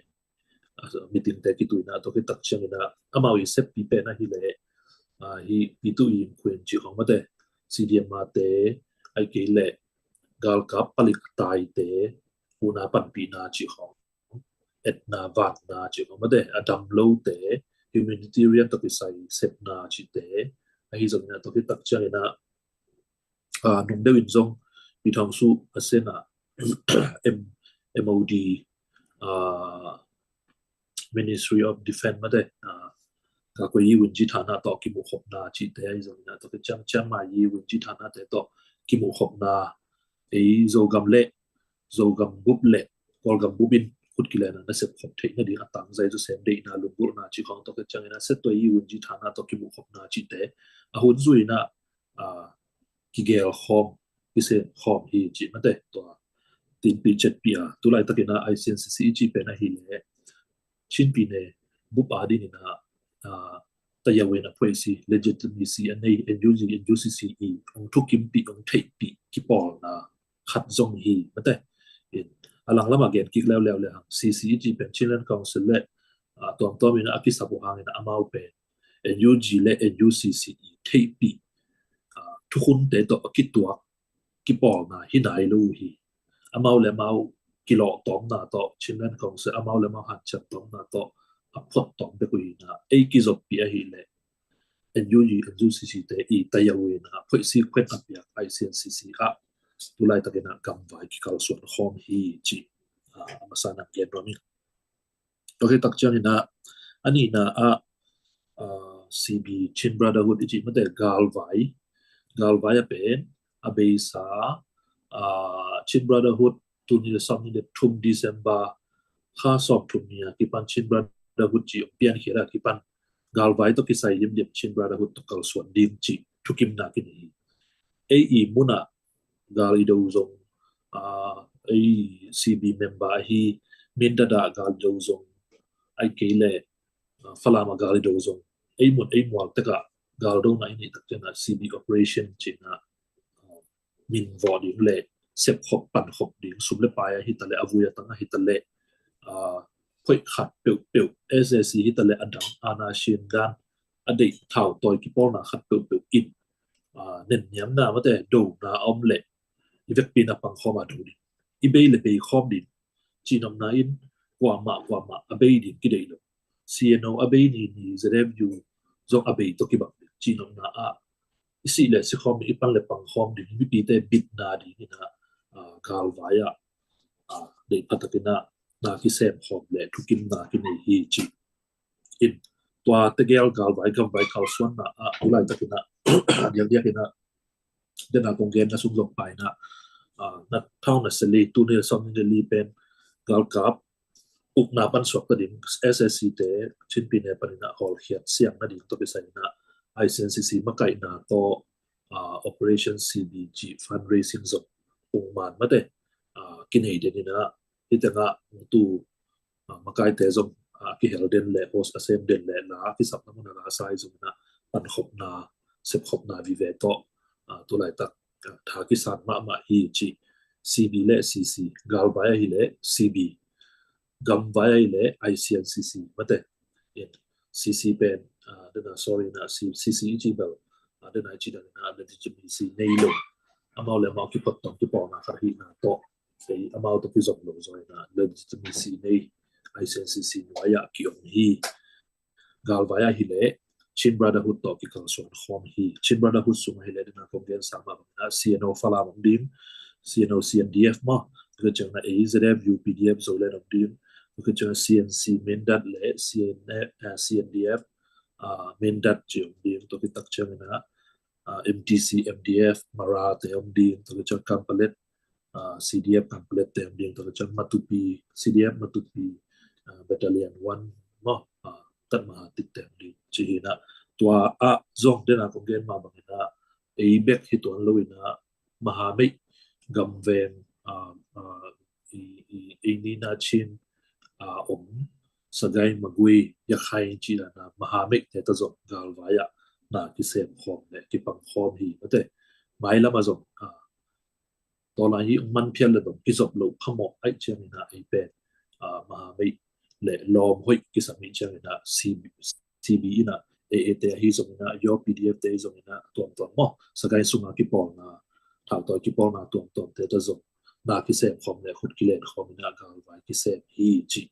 ah, meeting te kitui in a, tua khit tak ciangin a amau i seppi pen ahileh, ah, hi Pi Tu Yim Khuin ci khong, mate, C D M A te, ahih kei leh galkap palik taite huhna panpihna ci khong, etna vanna ci khong, mate, a dam lote, humanitarian tawh kisai sepna cite, ahi zongin a tua khit tak ciangin a, ah, nung deuh in zong Pi Thang Su a sen a M-, M O D, ah, Ministry of Defense, mate, ah, Kakwe Yi Winji Thana tawh kimuhkhopna cite ahi zongin a, tua khit ciang Chiang Mai Yi Winji Thana te tawh kimuhkhopna, ei Zogam le, Zogam bup le Kawlgam bup in khut kilenna nasep khop theih nading a tangzai zawsem deihna lunggulhna ci khong, tua khit ciangin a Setwe Yi Winji Thana tawh kimuhkhopna cite a hun zui in a, ah, kigel khawm, kise khawm hi ci, mate, tua tenpih cetpih a, tulaitakin a I C N C C i ci pen ahileh Chin pyine bup a dingin a, ah, tayawen a phuaisi, legitimacy a nei N U G, N U C C i hong thukimpih, hong theihpih kipawlna khat zong hi, mate. In, a langlam a gen kik leuleu le hang, C C i ci pen Chinland Council le, ah, tuamtuam in a kisap uh hangin a amau pen N U G le N U C C i theihpih, ah, thukhunte tawh a kituak kipawlna hi nai lo uh hi. Amau le amau kilawh tawmna tawh, Chinland Council amau le amau hanciam tawmna tawh a phot tawm bek uh hi na, ei kizoppih ahileh N U G, N U C C te i tayawen a phuaisi khuet a piak I C N C C ah tulaitakin a gamvai kikalsuan khawm hi ci, ah, a masa nang gen nuam ing. Tua khit tak ciangin a, a nihna ah, ah, C B, Chin Brotherhood i ci, mate, galvai, galvai a pen a beisa, ah, Chin Brotherhood tul nih le sawm nih le thum December kha sawmthum ni a kipan Chin Brotherhood ci hong piankhiat a kipan galvai tawh kisai limlim Chin Brotherhood tawh kalsuan ding cih thukimna kinei hi. Ei i munah gal i do zong, ei C B member ahi Mindat ah gal i do zong, ahih kei leh Falam ah gal i do zong, ei mun ei mual tekah gal dona i neih tak ciangin ah C B operation cih in ah min vawh ding le sepkhop pankhop ding, sum le pai ahi taleh, a vui a tang ahi taleh, khoih khat peuhpeuh, S A C hi taleh, a dang ana sin dan, a deih thau tawi kipawlna khat peuhpeuh in nenniamna mate dona a om leh i vekpi in ah pangkhawm a do ding, i bei le bei khawm ding. Cihnopna in kuamah kuamah a bei ding kideih lo. C N O a bei ni ni, Z F U zong a bei tawh kibang ding. Cihnopna ah i sih le sikhawm ding, i pan le pangkhawm ding, mipite bitna ding in ah galvai ah deih pha takin ah na kisem khawm le thukimna kinei hi ci. In tua tegel galvai gamvai kalsuanna ah tulai takin ah diakdiak in ah dena kong genna sung zong pai in ah na thau na seli, tuni le sawm ni le li pen galkap ukna pan suak ta ding, S A C te Chin pyine panin ah hawlkhiat siang nading tawh kisai in ah I C N C C makaihna tawh Operation C B G fundraising zong ung man mate kinei den in ah, hih tengah tu makaite zong a kihel den le host a sem den le la a kisapna mun a la sai zong in ah pankhopna sepkhopna vive tawh tulaitak tha kisan mahmah hi ci. C B le C C, galvai ahi le C B, gamvai ahi le I C N C C mate. In C C pen dena sorry na C C i ci bel dena i ci dan in ah legitimacy nei lo, amau le amau kiphot tawm kipawlna khat hihna tawh, ei amau tawh kizom lo zong in ah legitimacy nei, I C N C C nuai ah ki-om hi. Galvai ahi le Chin Brotherhood tawh kikalsuan khawm hi. Chin Brotherhood sung ahi le dena kong gen sa mah bang in ah C N O Falam om ding, C N O C N D F maw, tua ciang in ah ei Z F U P D F Zoland om ding, tua ciang in ah C N C Mindat le C N F, C N D F Mindat ci om ding, tua kitak ciang in ah M T C M D F Mara te om ding, tua ciang Kanpalet C D F Kanpalet te om ding, tua ciang Matupi C D F Matupi Battalion one maw, Tat Mahatit te om ding ci hi in ah, tua ah zong dena kong gen mah bang in ah ei bek hi tuan lo in ah mahamei gamveng ei ni na Chin om Sagai, Magui, Yakhai ci dan a mahamei te ta zong galvai ah na kisem khawm le kipang khawm hi mate. Mailam ah zong tawlai hi ung man phial le zong kizop lo phamawh ahih ciang in ah ei pen mahamei le lawm hoih kisam ahih ciang in ah C B C B in ah A A te ahi zong in ah, Yaw P D F te ahi zong in ah tuamtuam maw, Sagai sunga kipawlna, thautawi kipawlna tuamtuam te ta zong na kisem khawm le khut kilen khawm in ah galvai kisem hi ci.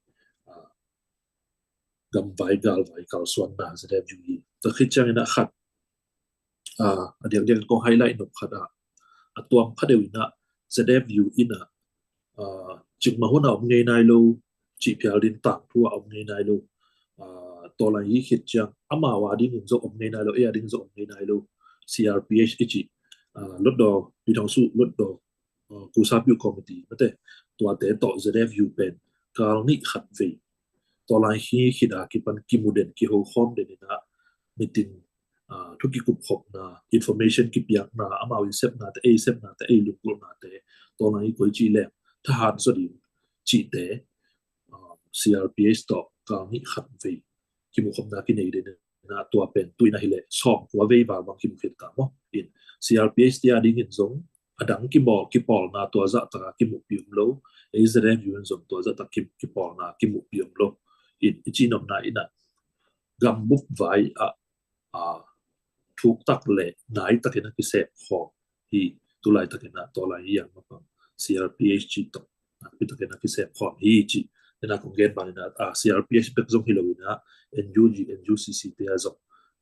Gamvai galvai kalsuanna Z F U hi. Tua khit ciang in ah khat a diakdiak kong highlight nop khat ah a tuam khat deuh in ah Z F U in ah cikmah hun a om ngei nai lo, cih phial din tangthu a om ngei nai lo. Tawlai hi khit ciang amau a dingin zong om ngei nai lo, ei a dingin zong om ngei nai lo. C R P H i cih Lotdaw, Pyidaungsu Lotdaw Kusa Piu Committee mate, tuate tawh Z F U pen kal nih khat vei tawlai hi khit a kipan kimu den, kiho khawm den in ah meeting, thu kikupkhopna, information kipiakna, amau in sepnate, ei sepnate, ei lunggulhnate, tawlai hi koi ci leng thahat zaw ding cihte, C R P H tawh kal nih khat vei kimukhopna kinei den in ah tua pen tu in ahi le sawm kua vei val bang kimu khin ta maw. In C R P H te a dingin zong a dang kibawl kipawlna tua zahtak a kimuhpih om lo, ei Z F U in zong tua zahtak kipawlna kimuhpih om lo. In i cihnopna in ah gambup vai ah thuktak le naitakin a kisem khawm hi. Tulaitakin ah tawlai hi a mapang C R P H tawh nakpitakin a kisem khawm hi ci. Dena kong gen bang in ah C R P H bek zong hi lo in ah N U G, N U C C te a zong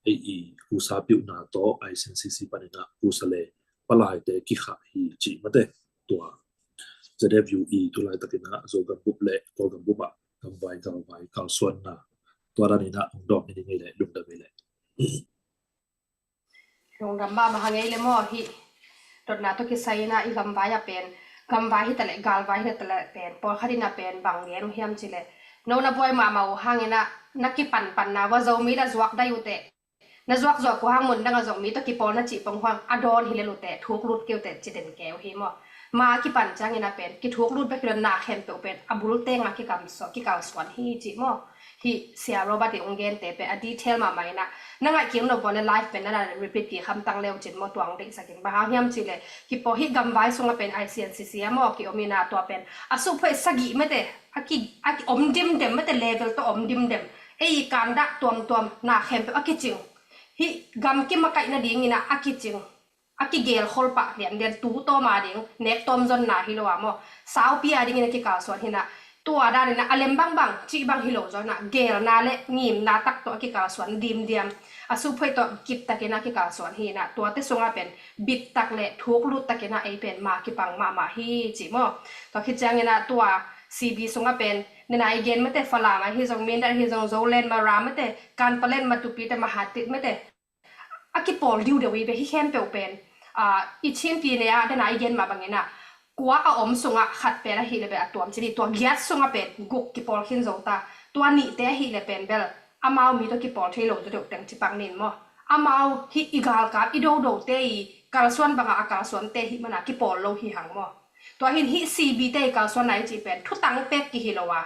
ei i kusa piuhna tawh I C N C C panin ah kusa le palaite kikhah hi ci mate. Tua Z F U i tulaitakin ah Zo gambup le Kawl gambup ah gamvai galvai kalsuanna tua dan in ah hong dawm ni ngei le lungdam ngei le. Lungdam mahmah ngei le maw. Hih dotna tawh kisai in ah i gamvai ah pen, gamvai hi taleh galvai hi taleh pen, pawlkhat in ah pen bang gen uh hiam cih leh No na buai mahmah uh hangin ah na kipanpanna uh a Zomi na zuak dai uh teh, na zuak zuak uh hang mun dang a Zomi tawh kipawl na cih pong uh hang a dawn hi lel uh teh, thuk lut kei uh teh ci den kei uh hi maw. Ma a kipan ciangin a pen kithuk lut bek hi lo, na khempeuh pen a bul teng a kikamsuan, kikalsuan hi cih maw. Hih Sia Robert i hong gente pen a detail mahmah in ah na ngaih kik nop bawn le live pen na na repeat kik hamtang le uh cin maw, tua hong deihsak in. Bang hang hiam cih leh kipawl hih gamvai sungah pen I C N C C a maw kiom in ah, tua pen a suhphoih sagih mete a ki, a ki om dimdem mete, level tawh om dimdem. Ei i kandah tuamtuam na khempeuh a kicing. Hih gam kimakaih nadingin ah a kicing, a kigelkhol pah lianlian, tu tawm a ding, nek tawm zonna hi lo a maw, saupi a dingin a kikalsuan hi in ah, tua danin ah a lem bangbang cih bang hi lo zaw in ah, gelna le ngimna tak tawh a kikalsuan dimdiam. A suhphoih tawh kip takin a kikalsuan hi in ah, tuate sungah pen bit tak le thuk lut takin ah ei pen ma kipang mahmah hi cih maw. Tua khit ciangin ah tua C B sungah pen nena i gen mete, Falam ahi zong, Mindat ahi zong, Zoland, Mara mete, Kanpalen, Matupi te, Mahatit mete, a kipawl diudeu i ve. Hih khempeuh pen, ah, i Chin pyine ah dena i gen mah bangin ah kua a om sungah khat pen ahih leh bel a tuam ci ni, tua giat sungah pen guk kipawl khin zo ta. Tua nihte ahih leh pen bel amau mi tawh kipawl thei lo zaw deuh teng ci pak ning maw. Amau hih i galkap i dodote i kalsuan bangah a kalsuante hih mana kipawl lo hi hang maw. Tua hin hih C B te i kalsuanna i cih pen thutang pek kihi lo a,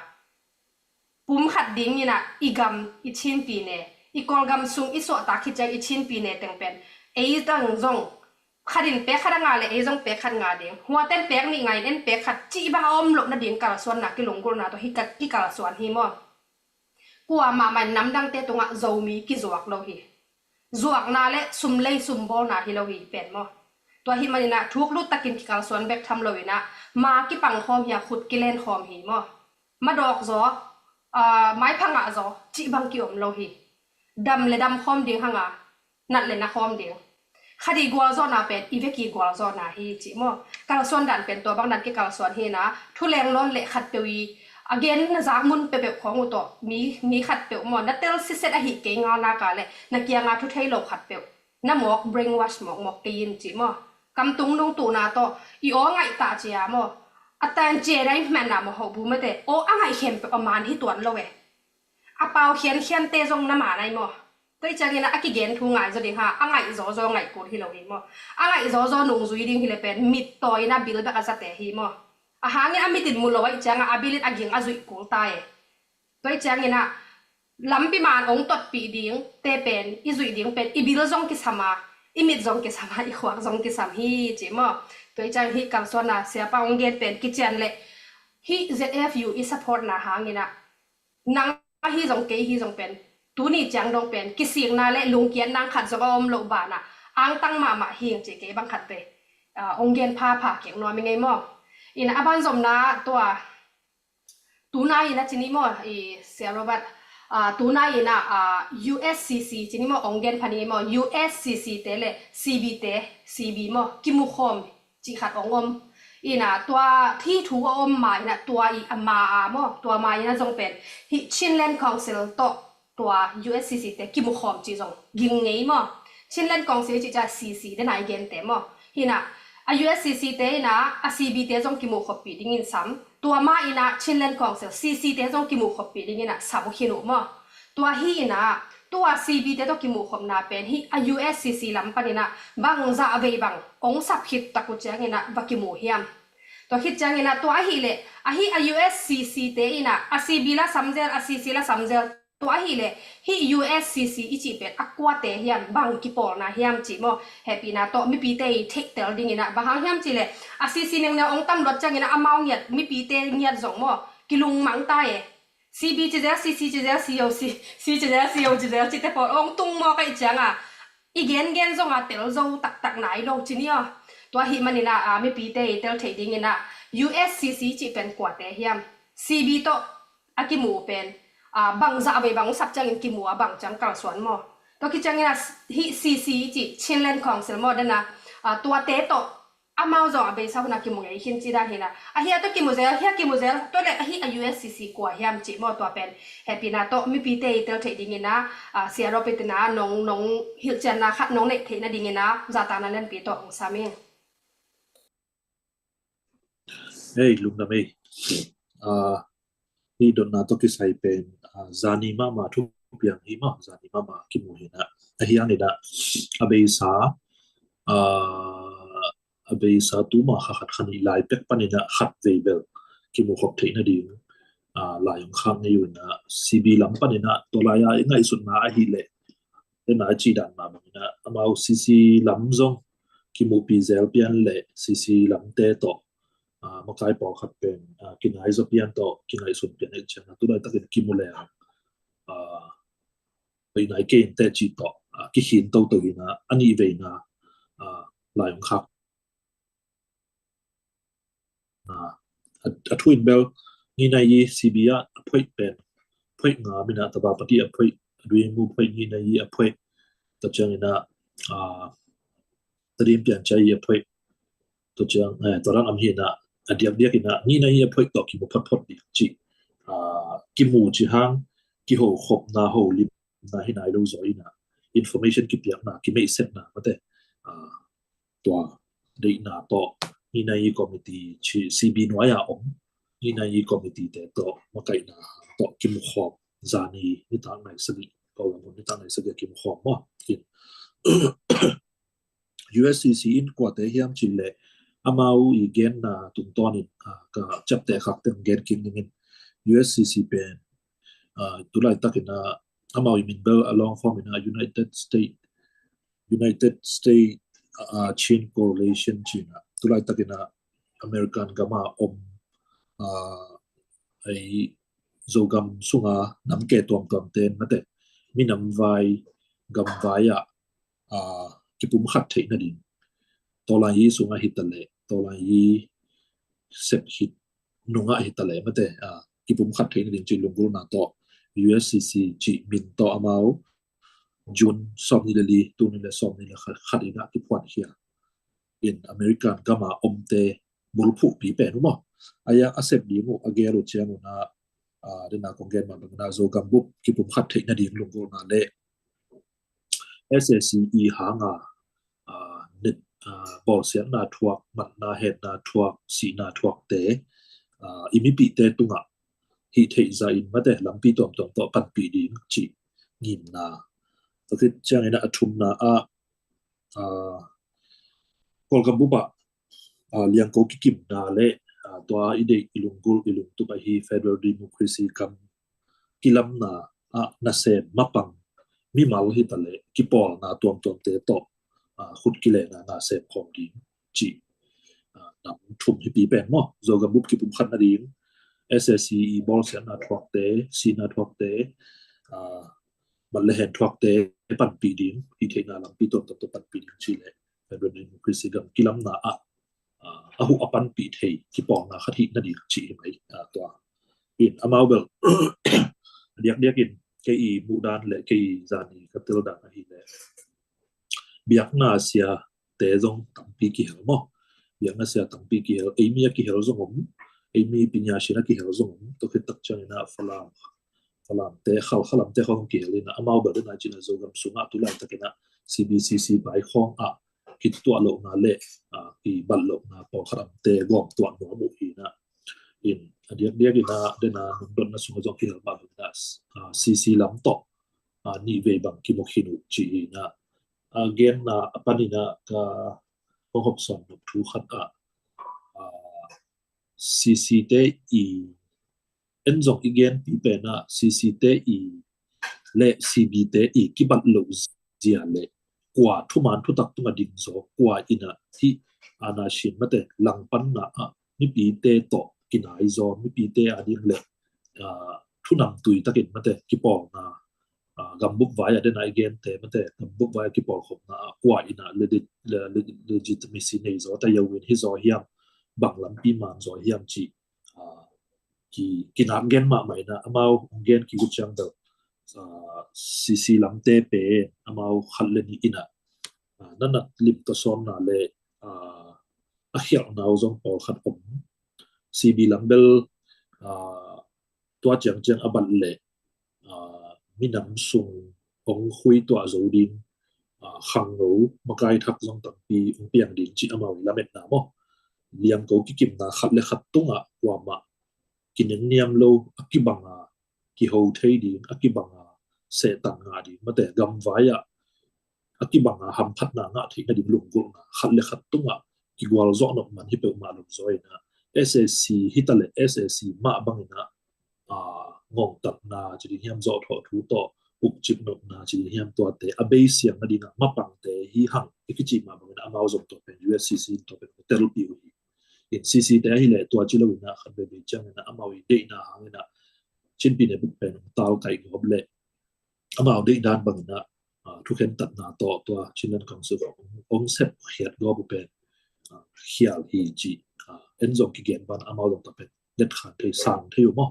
pum khat dingin ah i gam, i Chin pyine, i Kawlgam sung i suahtak khit ciang i Chin pyine teng pen ei tang zong khat in pek khat a ngah le ei zong pek khat ngah ding, huaten pek nih ngah in en pek khat cih bang a om loh nading kalsuanna, kilunggulhna tawh hih ka, kikalsuan hi maw. Kuamah mah in namdangte tungah Zomi kizuak lo hi. Zuakna le sum lei sum bawlna hi lo hi pen maw. Tua hih manin ah thuk lut takin kikalsuan bek tham lo in ah ma kipang khawm hi a, khut kilen khawm hi maw. Madawk zaw, ah, maipha ngah zaw cih bang kiom lo hi. Dam le dam khawm ding hang a, nat le na khawm ding. Kha dih gualzawhna pen i vek i gualzawhna hi cih maw. Kalsuan dan pen tua bang dan kikalsuan hi in ah, thu leng lawn le khatpeuh i a gen na zak mun peuhpeuh khawng uh tawh mi, mi khatpeuh maw, na tel siset ahih kei ngalna ka le na kianga thu thei lo khatpeuh na mawk, brainwash mawkmawk kei in cih maw. Kam tungnung tuhna tawh i aw ngaih tah cia maw, a tan cia dai hmanna maw, hoh bu mete aw a ngaih khempeuh a man hi tuan lo e. A pau khiankhiante zong na man ai maw. Tua i ciangin ah a kigen thu ngai zaw ding ha, a ngaih zawzaw ngaih kul hi lo hi maw. A ngaih zawzaw nungzui ding hi le pen mittawi in ah bil bek a zate hi maw. A hangin a mit in mu lo ahih ciangah a bil in a ging a zuih kul ta e. Tua i ciangin ah lampi man ong totpih ding te pen, i zuih ding pen i bil zong kisam a, i mit zong kisam a, i khuak zong kisam hi cih maw. Tua i ciang hih kalsuanna siapa ong gen pen kician le hih Z F U i supportna hangin ah nang ahi zong kei hi zong pen tuni ciang dong pen kisikna le lungkiat nang khat zong a om loh banah angtang mahmah hing cih kei bang khat ve, ah, ong gen phapha kik nuam i ngei maw. In a ban zomna tua tunai in a cini maw, i Sia Robert, ah, tunai in a, ah, U S C C cini maw, ong gen pha ni maw, U S C C te le C B te, C B maw, kimukhawm cih khat ong om. In a tua thi thu a om ma in a tua i a ma a maw, tua ma in a zong pen hih Chinland Council tawh tua U S C C te kimukhawm cih zong ging ngei maw. Chinland Council cih cia C C dena i gente maw. Hi in a, a U S C C te in a, a C B te zong kimukhawppih dingin sam. Tua ma in a Chinland Council, C C te zong kimukhawppih dingin a sam uh khin uh maw. Tua hi in a, tua C B te tawh kimukhawpna pen hih a U S C C lam panin a bangzah vei bang ong sap khit tak uh ciangin a va kimu hiam. Tua khit ciangin a tua ahih leh, ahi a U S C C te in a, a C B la samzel, a C C la samzel, tua ahih leh, hih U S C C i cih pen a kuate hiam, bang kipawlna hiam cih maw. Hehpihna tawh mipite i theihtel dingin a, bang hang hiam cih leh, a C C nengneng ong tam luat ciangin a, amau ngiat, mipite ngiat zong maw, kilungmang ta e. C B ci zel, C C ci zel, C O C, C ci zel, C O ci zel, cihte pawl ong tung mawk ahih cianga i gengen zonga tel zo taktak nai lo ci ni aw. Tua ahih manin a, a, mipite i tel theih dingin a, U S C C cih pen kuate hiam, C B tawh a kimu pen, a, bangzah vei bang sap ciangin kimu a, bang ciang kalsuan maw. Tua khit ciangin a, hih C C cih Chinland Council maw dena, a, tuate tawh amau zong a beisa hun a kimu ngei khin ci dan hi in a. Ahi a tawh kimu zel, hi a kimu zel, tua le ahi a U S C C kua hiam cih maw tua pen. Hehpihna tawh mipite i tel theih dingin a, a, Sia Robert in a nong, nong hilhcianna khat nong neih theihna dingin a, zahtakna lianpi tawh ong sam ing. Hei, lungdam ei. A, Hih dotna tawh kisai pen, ah, zani mahmah thupiang hi mah, zani mahmah kimu hi na. Ahi hangin ah, a beisa, ah, a beisa tuma kha khat kha nih lai pek panin ah khat vei bel kimu khop theih nading, ah, lai hong khak ngei uh in ah, C B lam panin ah tua lai-a i ngaihsutna ahih leh, den a i cih dan mah bangin ah, amau C C lam zong kimuhpi zel pian leh C C lamte tawh, ah, makai pawlkhat pen, ah, kinai zaw pian tawh, kingaihsun pian ahih ciangin ah, tu laitakin kimu leng, ah, hoih nai kei inteh cih tawh, ah, kikhin toto hi na, a nih veina, ah, lai hong khak. Ah, a, a thu in bel, Nginayi C B ah a phoih pen, phoih nga min ah, Tavapati a phoih, Duimu phoih, Nginayi a phoih, tua ciangin ah, ah, Tedim Piancai a phoih, tua ciang, eh, tua dang om hi na, a diakdiak in ah, Nginayi a phoih tawh kimu photphot ding cih, ah, kimu cih hang, kiho khopna, holimna hi nai lo zaw in ah, information kipiakna, kimeihsetna, mate, ah, tua deihna tawh, Nginayi committee cih C B nuai-a om, Nginayi committee te tawh makaihna tawh kimu khawm, zani nitak nai sagih, Kawlgam hun nitak nai sagih kimu khawm maw. Kin U S C C in kuate hiam cih leh, amau i genna tungtawnin, ah, ka ciapteh khak teng gen kik dingin, U S C C pen, ah, tu laitakin ah, amau i min bel a long form in ah United States, United States, ah, Chin Coalition ci in ah, tu laitakin ah American gam a om, ah, ei Zogam sunga nam ke tuamtuamte, mate, minam vai, gam vai ah, ah, kipumkhat theih nading, tawlaiyi sungah hi ta leh, tawlaiyi sep hi nungah hi ta leh, mate, ah, kipumkhat theih nading cih lunggulhna tawh, U S C C cih min tawh amau June sawmnih le li, tul nih le sawmnih le khat, khat in ah kiphuankhia in, American gam a omte bulphuhpi pen uh maw. A ya a sep ding uh, a gel uh ciang un ah, ah, den a kong gen mah bangin ah, Zogam bup kipumkhat theih nading lunggulhna leh S A C E hanga, ah, net, ah, bawlsiatna thuak, matna henna thuak, sihna thuakte, ah, i mipihte tungah hih theih zahin, mate, lampi tuamtuam tawh panpih ding cih ngimna. Tua khit ciangin ah a thumna ah, ah, Kawlgam bup ah, ah, liangko kikimna leh, ah, tua i deih, i lunggulh, i lungtup ahi federal democracy gam kilamna ah nasem mapang mimal hi ta leh, kipawlna tuamtuamte tawh, ah, khut kilehna na sem khawm ding cih, ah, nam thum hi pi pen maw. Zogam bup kipumkhat nading, S A C E bawlsiatna thuakte, sihna thuakte, ah, mat le hen thuakte panpih ding, hih theihna lampi tuamtuam tawh panpih ding cih leh, federal democracy gam kilamna ah, ah, a huh a panpih thei kipawlna khat hi nading cih hi mai, ah, tua. In amau bel, a diakdiak in kei i muhdan leh kei i zani ka teldan ahih leh, biakna siate zong tampi kihel maw. Biakna sia tampi kihel, eimi a kihel zong om, eimi pinyasin a kihel zong om, tua khit tak ciangin ah Falam, Falamte, Khal, Khalamte khawng kihel in ah, amau bel den a cih leh Zogam sungah tu laitakin ah C B C C bai khawng ah kituah lohna leh, ah, kibat lohna pawlkhat omte gawm tuah nuam uh hi na. In a diakdiak in ah den a nungdotna sungah zong kihel mah bangin ah, ah, C C lam tawh, ah, nih vei bang kimu khin uh cih hi na. Ah, genna a panin ah ka hong hopsawn nop thu khat ah, ah, C C te i, en zong i genpi pen ah C C te i leh C B te i kibat loh zia leh kua thuman thutak tungah ding zaw, kua in ah hih ana sin, mate, langpanna ah mipite tawh kinai zaw, mipite ading leh, ah, thunamtui takin, mate, kipawlna, ah, gambup vai ah den a i gente, mate, gambup vai ah kipawlkhopna ah kua in ah legi-, le-, le-, legitimacy nei zaw ta hiam, win hi zaw hiam, bang lampi man zaw hiam cih, ah, ki, kinak gen mahmah in ah, amau hong gen kik uh ciang bel, ah, C C lamte pen amau khat le nih in ah, ah, na nat lim ka sawmna leh, ah, a khialhna uh zong pawlkhat om. C B lam bel, ah, tua ciangciang a bat leh, ah, minam sung hong khui tuah zo ding, ah, khangno makai thak zong tampi hong piang ding cih amau i lametna maw. Liangko kikimna khat le khat tungah kuamah kinengniam lo, a kibanga kiho thei ding, a kibanga sehtan ngah ding, mate gamvai ah a kibanga hamphatna ngah theih nading lunggulhna khat le khat tungah kigualzawh nop man hi peuhmah lo zaw inah, S A C hitaleh S A C mah banginah, aa, ngongtatna ci ding hiam, zawhthawh thu tawh ukcip nopna ci ding hiam, tuate a bei siang nadingah mapangte hi hang i kicih mah banginah amau zong tua pen U S C C in tua pen telpih uh hi. In C C te ahileh tua ci lo inah khat veve cianginah amau i deihna hanginah Chin Pyine Buk pen hong tau kaih gawp leh amau deihdan banginah, aa, thukhen tatna tawh tua Chinland Council hong, hong sep khiat gawp uh pen, aa, khial hi ci, aa, en zong kigen ban amau zong tua pen detkhan thei sang thei uh maw.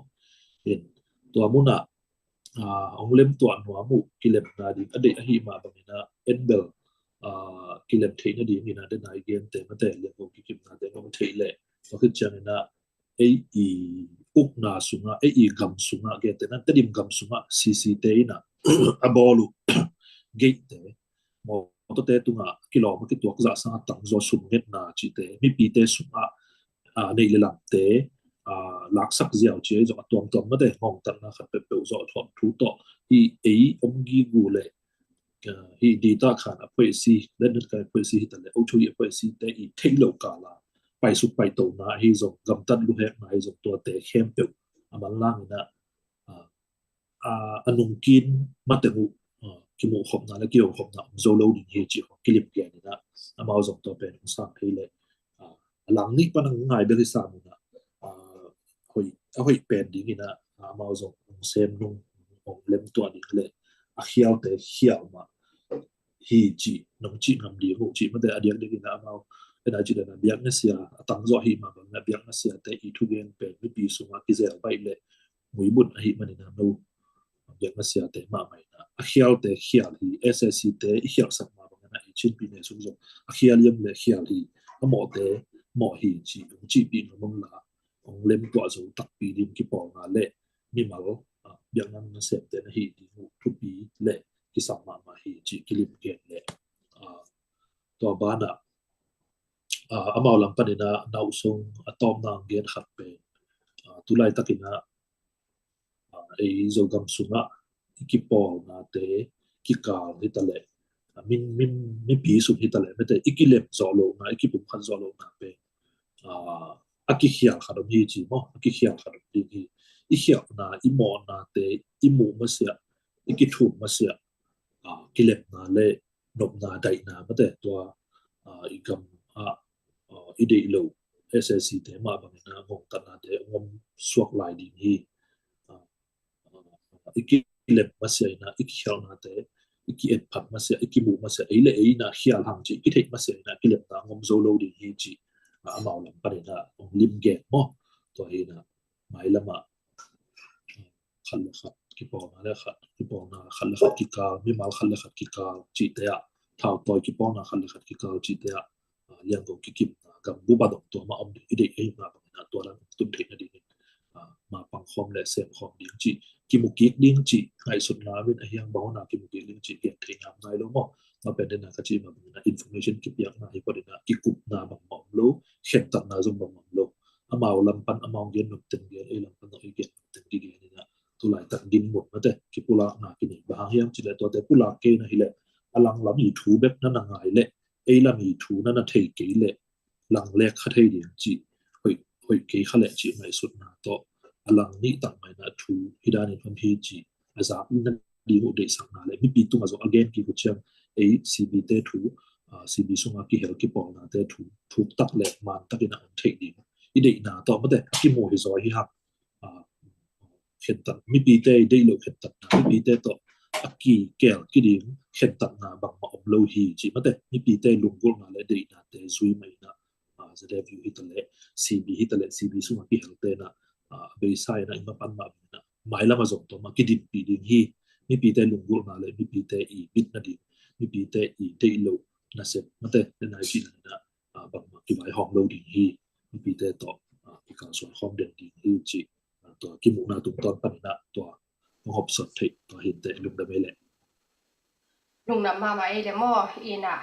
In tua munah, aa, hong lemtuah nuam uh kilemna ding a deih ahi mah banginah en bel, aa, kilem theih nadinginah dena i gente mate liango kikipnate hong theih leh tua khit cianginah ei i ukna sungah, ei i gam sungah, gentehna Tedim gam sungah C C te inah a bawl uh gate te, mawtawte tungah kilawm a kituak zah sangah tangzaw sum ngetna cihte, mipite sungah, aa, neih le lamte, aa, laksak ziau ci ei zong a tuamtuam mate ngongtatna khat peuhpeuh zawhthawh thu tawh i ei om gigu leh, aa, hi dita khan a phoisi, lennet kai a phoisi hitaleh, o thui a phoisi te i theih loh kala paisuk paitona ahi zong, gamtat luhekna ahi zong, tuate khempeuh a manlanginah, aa, aa, a nungkin mateng uh, aa, kimuhkhopna le kihokhopna om zo lo ding hi cih hong kilim geninah amau zong tua pen hong sang thei leh, aa, a lang nih pan a ngai bek hi sam unah, aa, hoih, a hoih pen dinginah, aa, amau zong hong sem nung, hong lemtuah ding leh a khialte khial mah hi cih nong cih ngam ding uh cih mate a diakdiakinah amau ena cih dana biakna sia a tangzawh hi mah banginah biakna siate i thugen pen mipi sungah kizel baih leh muibun ahi maninah no biakna siate mahmah inah a khialte khial hi. S A C te i khialsak mah banginah i Chin Pyine sung zong a khial hiam le khial hi. A mawhte mawh hi cih hong cihpih ngam ung la, hong lemtuah zo takpi ding kipawlna le mimal, aa, biakna nasemte na hih ding uh thupi le kisam mahmah hi cih kilim gen le, aa, tua banah, aa, amau lam paninah nauhsung a tawpna hong gen khat pen, aa, tulaitakinah, aa, ei Zogam sungah i kipawlnate kikal hitaleh, aa, min, min, mipi sung hitaleh mate i kilem zawh lohna, i kipumkhat zawh lohna pen, aa, a kikhial khat om hi ci maw, a kikhial khat om ding hi. I khialhna, i mawhnate i muh masiah, i kithum masiah, aa, kilemna le nopna daihna mate tua, aa, i gam ah, aa, i deih lo S A C te mah banginah ngongtatnate hong om suak lai ding hi. Aa, aa, i kilem masiah inah i kikhialhnate i ki-etphat masiah, i kimuh masiah, ei le ei inah khial hang cih i kitheih masiah inah kilemna hong om zo lo ding hi cih, aa, amau lam paninah hong lim gen maw. Tua hinah mailamah khat le khat kipawlna le khat, kipawlna khat le khat kikal, mimal khat le khat kikal cihte ah, thautawi kipawlna khat le khat kikal cihte ah, aa, lianggo kikimna, gambup a dong tua mah om ding i deih ahi mah banginah tua lam tun theih nadingin, aa, mapang khawm le sem khawm ding cih, kimu kik ding cih ngaihsutna om in, ahi hang bang hona kimu kik ding cih gen thei ngam nai lo maw. Tua pen dena ka cih mah banginah information kipiakna hi paninah kikupna bangmah om lo, khentatna zong bangmah om lo. Amau lam pan amau gen nop teng gen, ei lam pan zong ei gen nop teng kigen inah tulaitak dinmun mate kipulakna kinei. Bang hang hiam cih leh tuate pulak kei na hileh a lang lam i thu bek na na ngai leh, ei lam i thu na na thei kei leh, langlek kha thei ding cih, hoih, hoih kei kha leh cih ngaihsutna tawh a lang nih tak mah inah thu hi danin om hi cih a zak nading uh deihsakna le mipi tungah zong a gen kik uh ciang ei C B te thu, aa, C B sungah kihel kipawlnate thu thuk tak le man takin a om theih ding i deihna tawh mate a kimu hi zaw hi hang, aa, khentat, mipite i deih loh khentatna, mipite tawh a kikel kiding khentatna bangmah om lo hi cih mate, mipite lunggulhna le deihnate zui mah inah, aa, Z F U hitaleh, C B hitaleh, C B sungah kihelte inah, aa, a beisa inah i mapan mah inah mailam a zong tua mah kidinpih ding hi. Mipite lunggulhna le mipite i bit nading, mipite i deih loh nasep mate le nai cih inah, aa, bangmah kivaihawm lo ding hi. Mipite tawh, aa, kikalsuan khawm den ding hi cih, aa, tua kimuhna tungtawn paninah tua hong hopsot theih tua hinteh, lungdam ei leh. Lungdam mahmah ei leh maw. Inah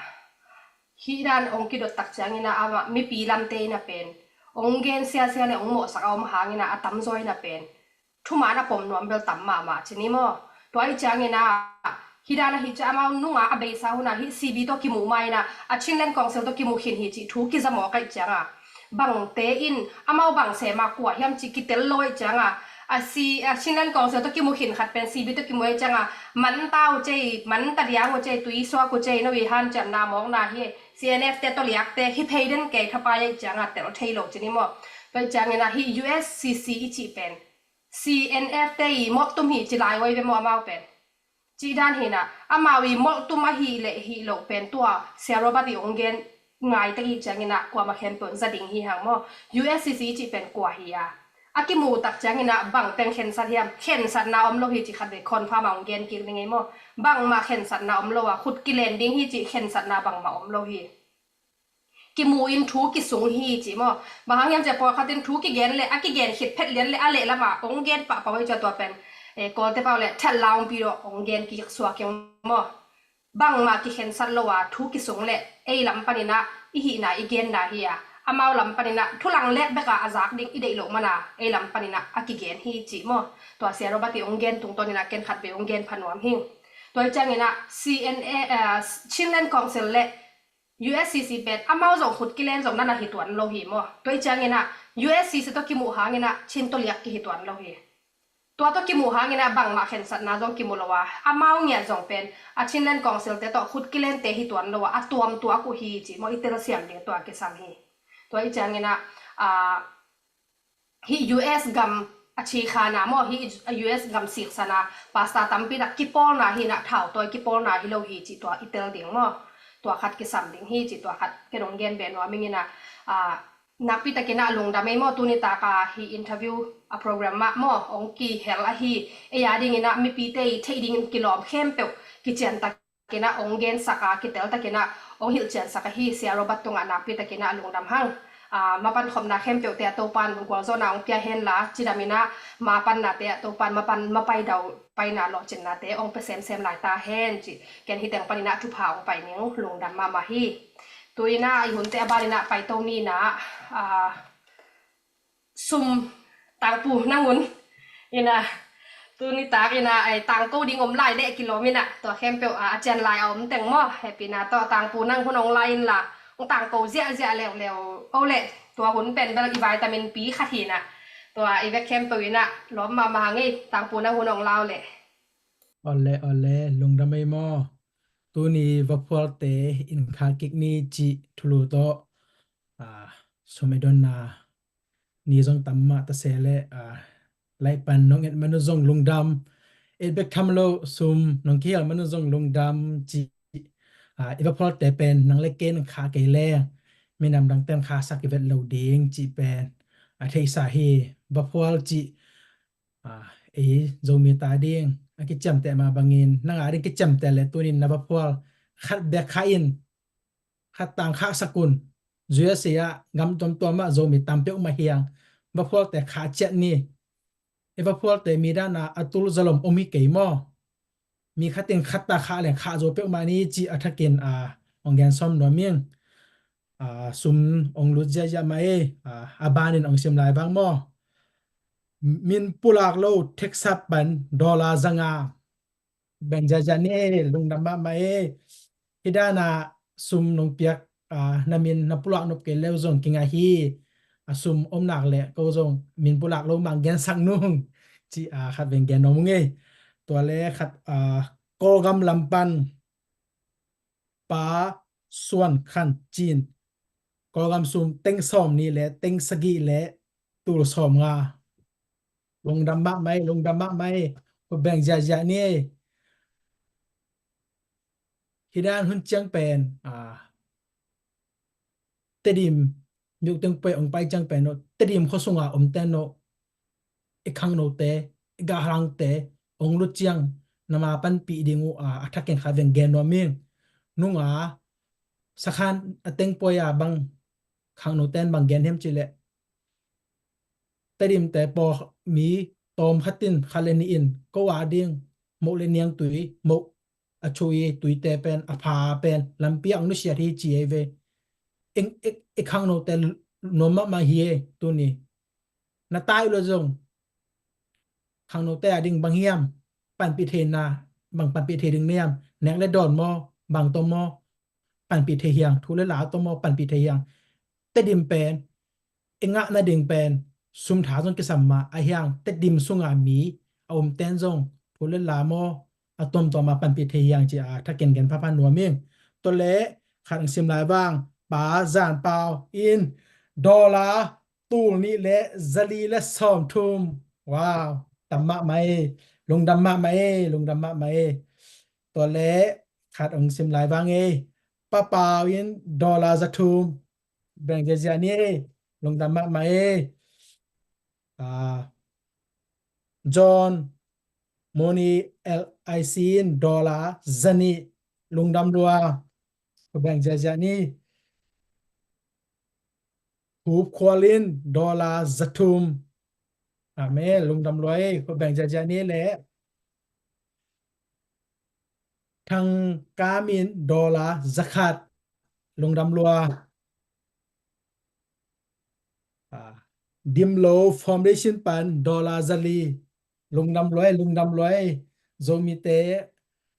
hih dan hong kidot tak cianginah amah mipi lamte inah pen Ong gen siasia le ong mawhsak a om hangin ah a tamzaw in ah pen thuman a pom nuam bel tam mahmah ci ni maw? Tua ih ciangin ah hih dan ahi ciah amau nunga a beisa hun ah hih C B tawh kimuh ma in ah a Chinland Council tawh kimuh khin hi cih thu kiza mawk aih ciang ah bangte in amau bang sem a kua hiam cih kitel lo aih ciang ah a C, a Chinland Council tawh kimuh khin khat pen C B tawh kimuh aih ciang ah man ta uh cei, man ta diang uh cei, tui suak uh cei, no ih hanciamna mawkna hi, C N F te tawh liakte hi phei den kei thapai aih ciang ah tel thei lo ci ni maw? Tua ih ciangin ah hih U S C C i cih pen C N F te i mawhtum hi ci lai uh aih ve maw amau pen? Cih dan hi in ah amau i mawhtum ahih leh hih loh pen tua Sia Robert i ong gen ngai tak ih ciangin ah kuamah khempeuh in za ding hi hang maw? U S C C i cih pen kua hi a, a kimuh tak ciangin ah bang teng khensat hiam? Khensatna om lo hi cih khat vei confirm a ong gen kik ning ei maw? Bangmah khensatna om lo a, khut kilen ding hi cih khensatna bangmah om lo hi. Kimuh in thu kisung hi ci maw? Bang hang hiam cih pawlkhat in thu kigen le a kigen khit phet lian le a lehlam ah ong gen pahpah uh aih ciah tua pen, eh, Kawlte pau le that laungpi dawh ong gen kik suak ing maw? Bangmah kikhensat lo a thu kisung le ei lam panin ah i hihna i genna hi a, amau lam panin ah thulang lek bek a a zak ding i deih loh man a ei lam panin ah a kigen hi ci maw? Tua Sia Robert i ong gen tungtawnin ah ken khat vei ong gen pha nuam hi. Tua ih ciangin ah C N A, eh, Chinland Council le U S C C pen amau zong khut kilen zong na na hi tuan lo hi maw? Tua ih ciangin ah U S C C tawh kimuh hangin ah Chin tawh liak kihi tuan lo hi. Tua tawh kimuh hangin ah bangmah khensatna zong kimu lo a, amau ngiat zong pen a Chinland Council te tawh khut kilen te hi tuan lo a, a tuam tuak uh hi ci maw, i telsiam ding tua kisam hi. Tua ih ciangin ah, ah, hih U S gam a cikhana maw, hih U S gam siksana pastor tampi tak kipawlna hi in ah, thau tawi kipawlna hi lo hi cih tua i tel ding maw? Tua khat kisam ding hi cih tua khat ken ong gen beh nuam ing in ah, ah, nakpi takin ah lungdam ei maw, tuni taka hih interview a program mah maw ong kihel ahi, ei a dingin ah mipite i theih dingin kilawm khempeuh kiciantak in ah ong gensak a, kitel takin ah ong hilhciansak ahi Sia Robert tungah nakpi takin ah lungdam hang. Ah, mapan khopna khempeuhte ah Topan gualzawhna ong pia henla, cidam in ah mapannate ah Topan mapan, mapai dau paina lawhcinnate ong pia semsem lai ta hen ci. Ken hih teng panin ah thupha ong pai ning, lungdam mahmah hi. Tu in ah i hunte a banin ah paito ni in ah, ah, sum tangpu nangun in ah, tuni tak in ah, ai, tangko ding om lai deh kilawm in ah, tua khempeuh ah, a cian lai a om teng maw, hehpihna tawh tangpu nang hun ong la inla, ong tangko ziahziah leuleu o leh, tua hun pen bel i vitamin pi khat hi in ah, tua i vek khempeuh in ah lawm mahmah hang ei, tangpu nang hun ong la o leh. Awle, awle, lungdam ei maw? Tuni vaphualte in kha kik ni cih thulu tawh, ah, sum i donna ni zong tam mah ta se leh, ah, lai pan nong et man uh zong lungdam, et bek tham lo sum nong kihel man uh zong lungdam ci, ah, i vaphualte pen nang le ken kha kei leng minam dangten khasak i vet lo ding cih pen a theihsa hi. Vaphual cih, ah, ei Zomite a ding a kiciamteh mah bangin nang a ding kiciamteh leh tunin na vaphual khat bek kha in, khat tang khahsak un. U S A ah gam tuamtuam ah Zomi tam peuhmah hi hang, vaphualte khah ciat ni. I vaphualte mi dan a a tul zalom om hi kei maw? Mi khat in khat ta khah leng khah zo peuhmah ni cih a thakin, ah, ong gen sawm nuam ing. Ah, sum ong lut ziahziah mah ei, ah, a banin ong sim lai vang maw? Min pulak lo, theksa pan dollar zanga beng ziahziah ni ei, lungdam mahmah ei. Hih dan a sum nong piak, ah, na min na pulak nop kei leu zong kingah hi. A sum om nak leh ko zong min pulak lo mah gensak nung ci, ah, khat veng gen nuam ung ei. Tua le khat, ah, Kawlgam lam pan Pa Suan Khan Cin, Kawlgam sum teng sawm nih le teng sagih le tul sawm nga. Lungdam mahmah ei, lungdam mahmah ei. Ko beng ziahziah ni ei. Hih dan hun ciang pen, ah, Tedim, miuk teng poi ong pai ciang pen no, Tedim khua sunga om ten no, i khangnote, i gahhangte ong lut ciang na ma panpih ding uh, ah, a thakin kha veng gen nuam ing. Nunga sakhan a teng poi a bang khangnote in bang gen hiam cih leh, Tedimte pawl mi tawm khat in kha le nih in ko a ding moh le niangtui, moh a chui tuite pen, a pha pen lampi ah ong nusiat hi ci ei ve. I, i, i khangnote nuam mahmah hi e tuni. Na tai uh leh zong khangnote a ding bang hiam, panpih theihna, bang panpih thei ding na hiam, nek le dawn maw, bang tawh maw, panpih thei hiang, thu le la tawh maw, panpih thei hiang. Tedim pen i ngah nading pen sum tha zong kisam mah a hiang, Tedim sunga mi a um ten zong thu le la maw, a tuamtuam a panpih thei hiang ci a thakin gen phapha nuam ing. Tua leh khat hong sim lai vang, Pa Zan Pau in dollar tul nih le zali le sawmthum. Wow, tam mahmah e, lungdam mahmah e, lungdam mahmah e. Tua leh khat hong sim lai vang e, Pa Pau in dollar zathum. Beng ziazia ni e, lungdam mahmah e. Ah, John Moni L I C in dollar zanih, lungdam lua. Beng ziazia ni. Hup Khual in dollar zathum. Amen. Lungdam lua e, khut beng ziazia ni le. Thang Kam in dollar zakhat. Lungdam lua. Ah, Dimlo Foundation pan dollar zali. Lungdam lua e, lungdam lua e. Zomite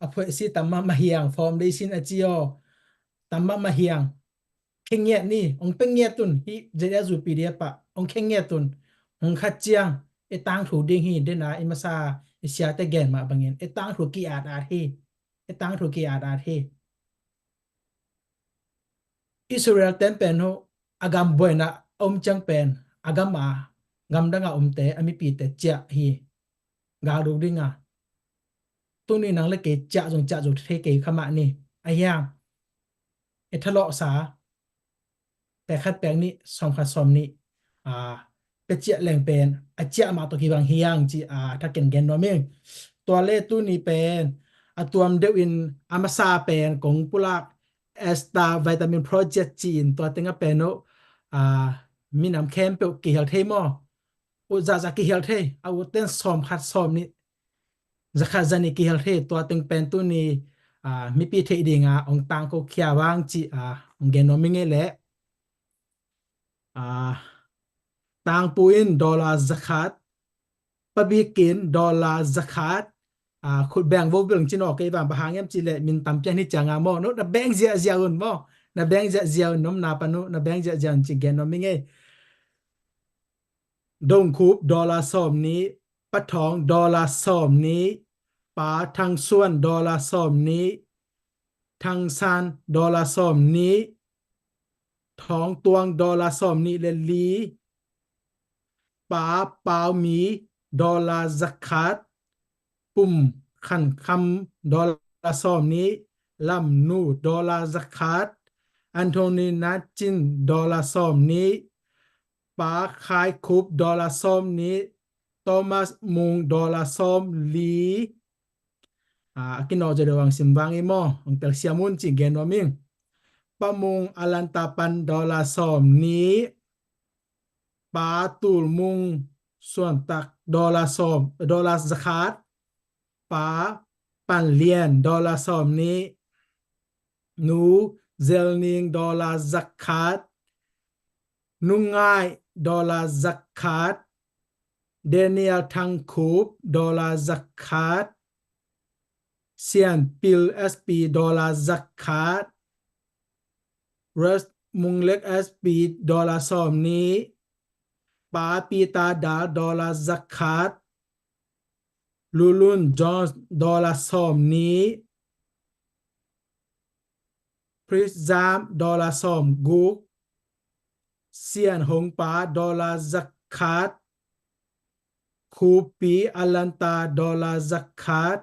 a phuaisi tam mahmah hiang, foundation a ci aw. Tam mahmah hiang. Khengiat ni, hong pengiat un, hi, J S U P D F ah, hong khengiat un, hong khat ciang, i tangthu ding hi, dena, i masa, i siate gen mah bangin, i tangthu ki-at-at hi, i tangthu ki-at-at hi. Israel ten pen uh, a gam buaina a um ciang pen, a gam a, gamdang a umte, a mipite ciah hi, galduk ding a. Tuni nang le kei ciah zong, ciah zong thei kei kha mah ni. A hiang, i thalawhsa, pek khat pek nih, sawm khat sawm nih, a, pia ciah leng pen a ciah mah tawh kibang hiang ci a thakin gen nuam ing. Tua le tuni pen a tuam deuh in a masa pen kong pulak Esta Vitamin Project ci-in tua teng a pen uh, a, minam khempeuh kihel thei maw? Ut zahzah kihel thei, a ut ten sawm khat sawm nih, zakhat zanih kihel thei, tua teng pen tuni, a, mipi theih dinga hong tangko khia vang ci a hong gen nuam ing e leh. A, Tangpu in dollar zakhat, Pa Bik in dollar zakhat, a, khut beng vo beng ci naw kei vang, bang hang hiam cih leh min tam pian hi cianga maw, no, na beng ziahziah un maw, na beng ziahziah un, nomna pan uh na beng ziahziah un ci gen nuam ing e. Dong Khup dollar sawm nih, Pa Thawng dollar sawm nih, Pa Thang Suan dollar sawm nih, Thang San dollar sawm nih, Thawng Tuang dollar sawm nih le li, Pa Pau Mi dollar zakhat, Pum Khan Kham dollar sawm nih, Lam Nu dollar zakhat, Anthony Nat Cin dollar sawm nih, Pa Khai Khup dollar sawm nih, Thomas Mung dollar sawm li. A, a kinawh zaw deuh hong sim vang i maw, hong telsiam un ci gen nuam ing. Pa Mung Alanta pan dollar sawm nih, Pa Tul Mung Suan Tak dollar sawm, dollar zakhat, Pa Pan Lian dollar sawm nih, Nu Zel Ning dollar zakhat, Nu Ngai dollar zakhat, Daniel Thang Khup dollar zakhat, Sian Pil S P dollar zakhat, Res Mung Lek S P dollar sawm nih, Pa Peter Dal dollar zakhat, Lulun Jones dollar sawm nih, Pris Zam dollar sawm guk, Sian Hong Pa dollar zakhat, Khupi Alanta dollar zakhat,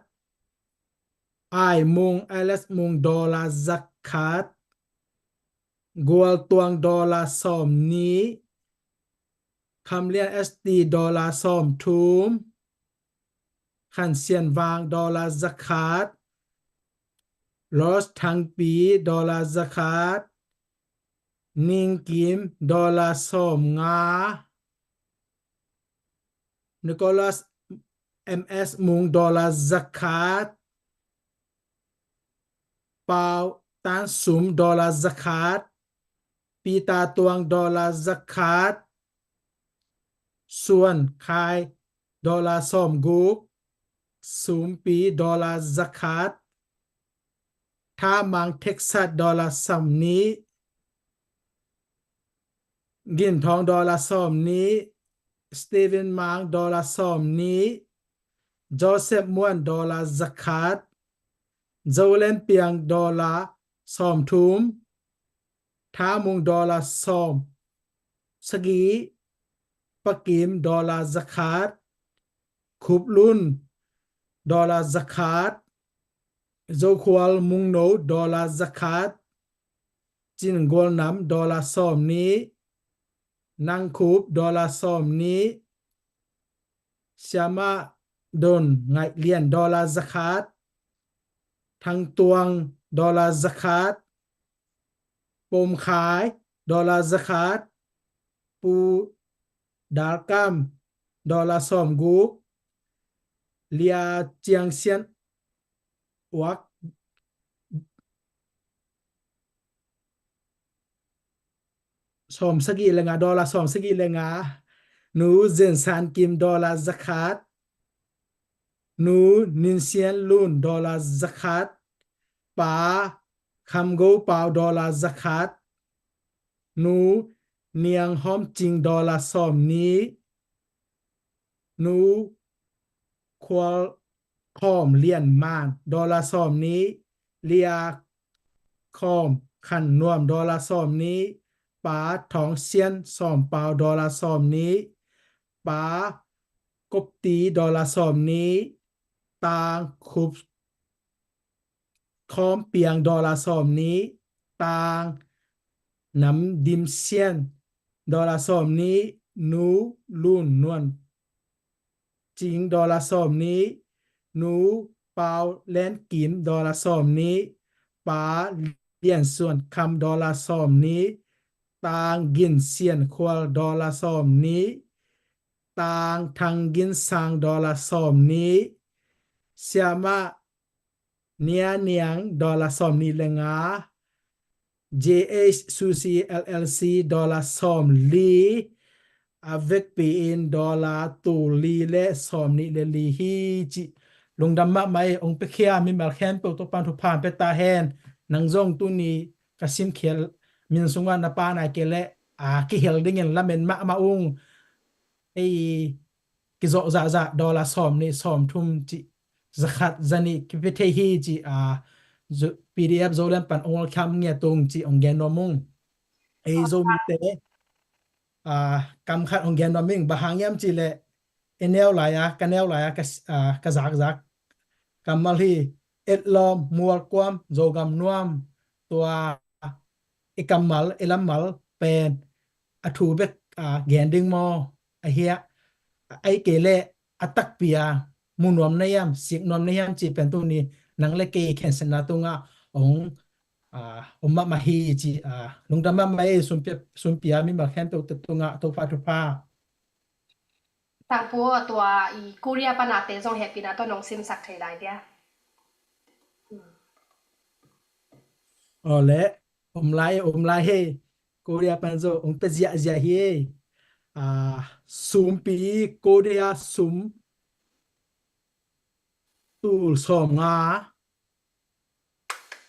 Ai Mung Alex Mung dollar zakhat, Gual Tuang dollar sawm nih, Kham Lian S T dollar sawm thum, Khan Sian Vang dollar zakhat, Los Thang Pi dollar zakhat, Ning Kim dollar sawm nga, Nicholas M S Mung dollar zakhat, Pau Tan Sum dollar zakhat, Pita tuang dollar zakhat, suan khai dollar sawmguk, sumpi dollar zakhat, thamang theksat dollar sawmnih, ginthawng dollar sawmnih, Stephen Mang dollar sawmnih, Joseph Muan dollar zakhat, Zolen Piang dollar sawmthum, Thamung dollar sawm sagih, Pakim dollar zakhat, Khup Lun dollar zakhat, Zokhual Mungno dollar zakhat, Cin Gual Nam dollar sawmnih, Nang Khup dollar sawmnih, Siama Don Ngaih Lian dollar zakhat, Thang Tuang dollar zakhat, Pom Khai dollar zakhat, Pu Dal Kam dollar sawmguk, Lia Ciang Sian Uak sawm sagih le nga, dollar sawm sagih le nga, Nu Zen San Kim dollar zakhat, Nu Nin Sian Lun dollar zakhat, Pa Kham Go Pau dollar zakhat, Nu Niang Hawm Cing dollar sawmnih, Nu Khual Khawm Lian Man dollar sawmnih, Lia Khawm Khan Nuam dollar sawmnih, Pa Thawng Sian Sawm Pau dollar sawmnih, Pa Kop Ti dollar sawmnih, Tang Khup Khawm Piang dollar sawmnih, Tang Nam Dim Sian dollar sawmnih, Nu Lun Nuan Cing dollar sawmnih, Nu Pau Len Kim dollar sawmnih, Pa Lian Suan Kham dollar sawmnih, Tang Gin Sian Khual dollar sawmnih, Tang Thang Gin Sang dollar sawmnih, Siama Nia Niang dollar sawmnih le nga, J H Sushi L L C dollar sawmli, a vekpi in dollar tul li le sawmnih le li hi ci. Lungdam mahmah ei, hong piakhia mimal khempeuh Topa'n thupha pia ta hen. Nang zong tuni ka simkhial min sungah na pa nai kei leh a kihel dingin lamen mahmah ung. Ei kizawh zahzah dollar sawmnih sawmthum ci, zakhat zanih kipia thei hi ci, a, Zo-, P D F Zoland pan ong welcome ngiat ung ci ong gen nuam ung. Ei Zomite, a, kam khat ong gen nuam ing, bang hang hiam cih leh i neu lai-a, ka neu lai-a, ka, a, ka zakzak kammal hi, etlawm, mualkuam, Zogam nuam, tua i kammal, i lammal pen a thu bek, a, gen ding maw, ahia, ahih kei leh a takpi a mu nuam na hiam, sik nuam na hiam cih pen tuni nang le kei khensatna tungah ong, a, om mahmah hi ci, a, lungdam mahmah ei, sumpi-, sumpia mimal khempeuh te tungah Topa thupha. Tangpu, tua i Korea pana te zong hehpihna tawh nong simsak thei lai dia. Aw le, om lai, om lai hei. Korea pan zong ong pia ziahziah hi ei. A, sumpi Korea sum tul sawmnga.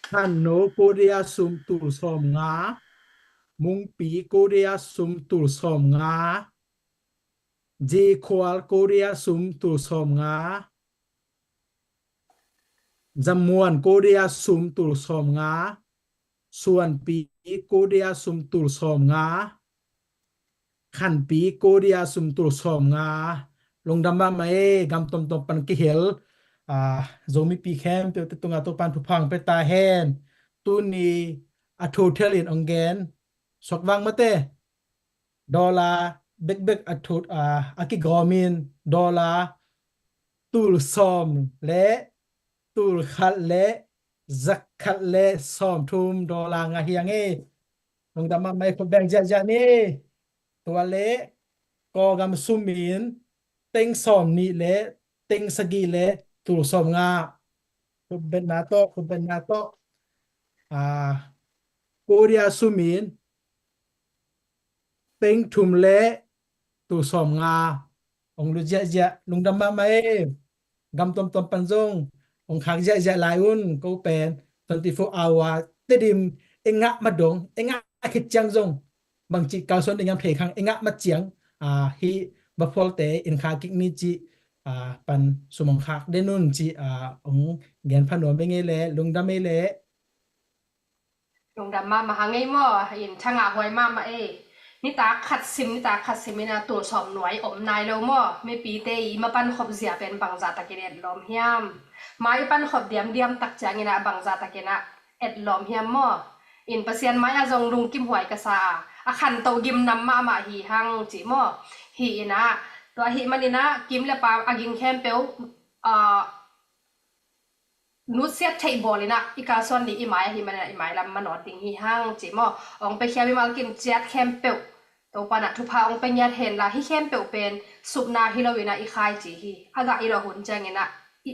Khanno Korea sum tul sawmnga. Mungpi Korea sum tul sawmnga. Zikhual Korea sum tul sawmnga. Zamuan Korea sum tul sawmnga. Suanpi Korea sum tul sawmnga. Khanpi Korea sum tul sawmnga. Lungdam mahmah ei, gam tomtom pan kihel, a, Zomipi khempeuh te tungah Topa'n thupha pia ta hen. Tuni a total in ong gen suak vang mate. Dollar bekbek a thut, a, a kigawm in dollar tul sawm le tul khat le zakhat le sawmthum dollar ngah hi ing ei. Lungdam mahmah ei, khut beng ziahziah ni. Tua le Kawlgam sum in teng sawmnih le teng sagih le tul sawmnga. Khut bengna tawh, khut bengna tawh. A, Korea sum in peng thum le tul sawmnga hong lut ziahziah, lungdam mahmah e. Gam tuamtuam pan zong hong khak ziahziah lai un, ko pen twenty four hour Tedim i ngah ma dong, i ngah khit ciang zong bangci kalsuan ding hiam thei khang, i ngah ma ciang, ah, hih vaphualte in khak kik ni cih, ah, pan sum hong khak den un cih, ah, hong gen pha nuam ing ei leh, lungdam ei leh. Lungdam mahmah hang ei maw, in thangah huai mahmah ei. Nitak khat sim, nitak khat sim in a tul sawm nuai om nai lo maw. Mipite i ma pankhop zia pen bangzah takin etlawm hiam. Mai pankhop diamdiam tak ciangin a bangzah takin a etlawm hiam maw. In Pasian mai ah zong lungkim huai ka sa a, a khantoh gimnam mahmah hi hang ci maw. Hi in a, tua hi man in a, kim le pam a ging khempeuh, ah, nutsiat theih bawl in a, i kalsuan ding i mai ahi man in a, i mai lam manawt ding hi hang ci maw. Hong piakhia mimal kim ciat khempeuh Topa in a thupha hong pia ngiat hen la, hih khempeuh pen supna hi lo in a, i khaici hi. A gah i lawh hun ciangin a, i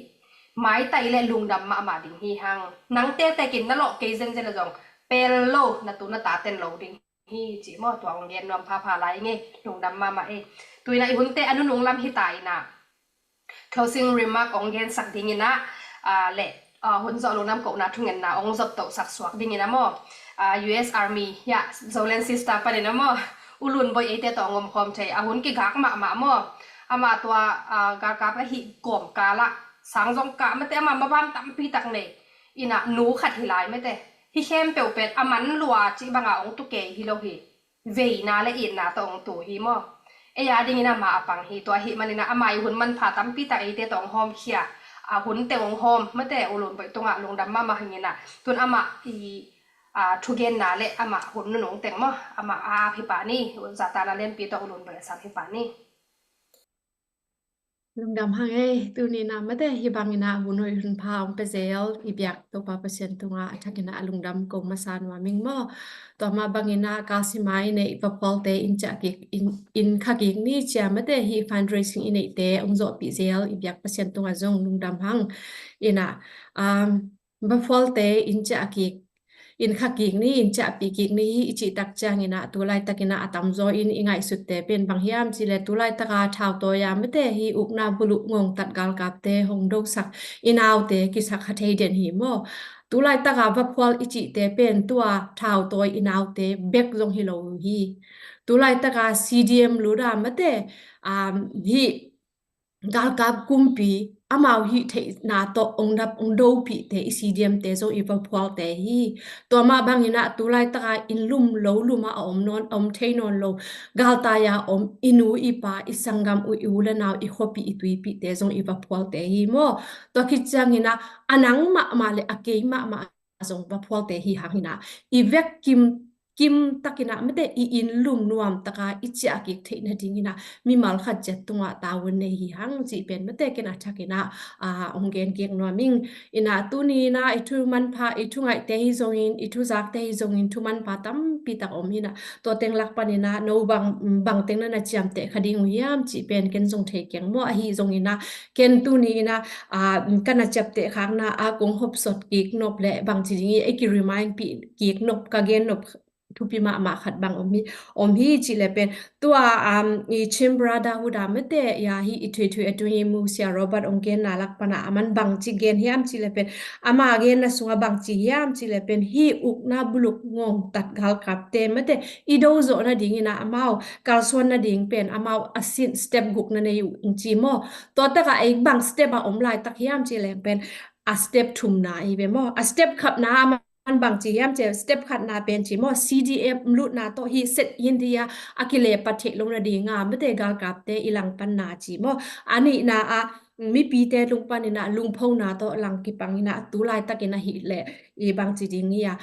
maitai le lungdam mahmah ding hi hang. Nang tektek in na lawh kei zenzen a zong pel lo, na tu na ta ten lo ding hi ci maw. Tua hong gen nuam phapha lai ing ei, lungdam mahmah ei. Tu in a i hunte a nunung lam hi ta in a, closing remark hong gensak ding in a, ah, le, ah, hun zawh lungdam kohna thungetna hong zop tohsak suak ding in a maw. Ah, U S Army, ya, Zoland Sister pan in a maw, U Lun Boih eite tawh hong omkhawm thei, a hun kigak mahmah maw. Amah tua, ah, galkap ahi kawmkal ah sang zong kah mate, amah mabam tampi tak nei. In a nu khat hi lai mate. Hih khempeuh pen a man lua cih banga hong tu kei hi lo hi. Veina le itna tawh hong tu hi maw. Ei a dingin amah a pang hi, tua hi man in a amah i hun manpha tampi tak eite tawh hong hawmkhia. A hun teng hong hawm mate, U Lun Boih tungah lungdam mahmah hang in a. Tun amah i, ah, thugenna le amah hun nunung teng maw, amah a ap hi pah ni. Zahtakna lianpi tawh U Lun Boih a sam hi pah ni. Lungdam hang ei. Tuni in a mate, hih bangin a hun hoih hun pha hong pia zel i biak Topa Pasian tungah a thakin a lungdam ko masa nuam ing maw. Tua mah bangin a kalsima i neih vaphualte in ciah kik, in, in kha kik ni cia mate, hih fundraising i neihte hong zawhpih zel i biak Pasian tungah zong lungdam hang. In a, um, vaphualte in ciah kik, in kha kik ni, in ciahpih kik ni hi i cih tak ciangin a, tu laitakin a a tamzaw in i ngaihsutte pen bang hiam cih leh, tu laitaka thautawi a mate, hih ukna buluh ngongtat galkapte hong dosak i naute kisak kha thei den hi maw. Tu laitaka vaphual i cihte pen tua thautawi i naute bek zong hi lo uh hi. Tu laitaka C D M lut a mate, um, hih galkap kumpi amau hih theihna tawh hong dap hong dopihte i C D M te zong i vaphualte hi. Tua mah bangin a tu laitaka inn lum lo lum a a om nawn, a om thei nawn lo, galtai a om i nu i pa, i sanggam uh, i u le nau, i khuapih i tuipihte zong i vaphualte hi maw. Tua khit ciangin a, a nang mahmah le a kei mahmah zong vaphualte hi hang in a, i vek kim, kim takin a mate, i inn lum nuam taka i ciah kik theih nadingin a mimal khat ciat tungah tavuan nei hi hang cih pen mate ken a thakin a, a, hong gen kik nuam ing. In a tuni in a i thu manpha, i thu ngaihte hi zongin, i thu zakte hi zongin thu manpha tampi tak om hi in a, tua teng lak panin a no bang, bang teng na na ciamteh kha ding uh hiam cih pen ken zong thei keng maw. Ahi zongin a ken tuni in a, a, ka na ciapteh khakna a kong hopsot kik nop le bangci ding i, i ki remind pih kik nop, ka gen nop thupi mahmah khat bang om hi, om hi cih le pen tua, um, i Chin Brotherhood a mate, ya, hih i thuithui a tung i mu Sia Robert hong genna lak pan a, aman bangci gen hiam cih le pen, ama genna sungah bangci hiam cih le pen, hih ukna buluk ngongtat galkapte mate i do zawh nadingin a amau kalsuan nading pen amau a sin step gukna nei uh ci maw. Tua takah ei bang step a om laitak hiam cih leng pen a step thumna i ve maw. A step khatna a man bangci hiam cih, step khatna pen ci maw, C D M lutna tawh hih set India a kilepat theih lo nadinga mate galkapte i langpanna ci maw. A nihna ah mipite tung panin a lungphona tawh lang kipangin a tu laitakin ahih leh i bangci ding hi a,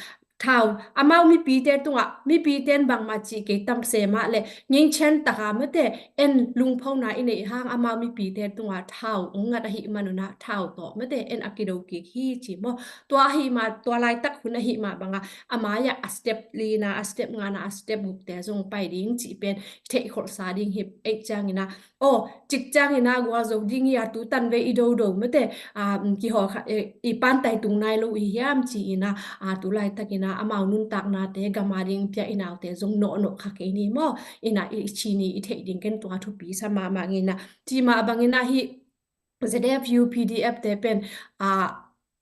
thau, amau mipite tungah, mipite in bangmah cih kei tam se mah le, nginchen taka mate, en lungphona i neih hang amau mipite tungah thau hong ngat ahih manun a thau tawh mate en a kido kik hi ci maw. Tua ahih mah, tua laitak hun ahih mah banga a mai-ah a step lina, a step ngana, a step gukte zong pai ding cih pen theihkholhsa ding hi. Ei ciangin a, aw, cik ciangin a gualzo ding hi a, tu tanvei i dodo mate, a, kihawl kha, e, i pantai tung nai lo i hiam ci-in a, a, tu laitakin ina amau nuntaknate gam a ding pia i naute zong nawhnawh kha kei ni maw? Ina i, i ci ni i theih ding ken tua thupi sa mahmah ina, ci mah bang ina hih Z F U P D F te pen a,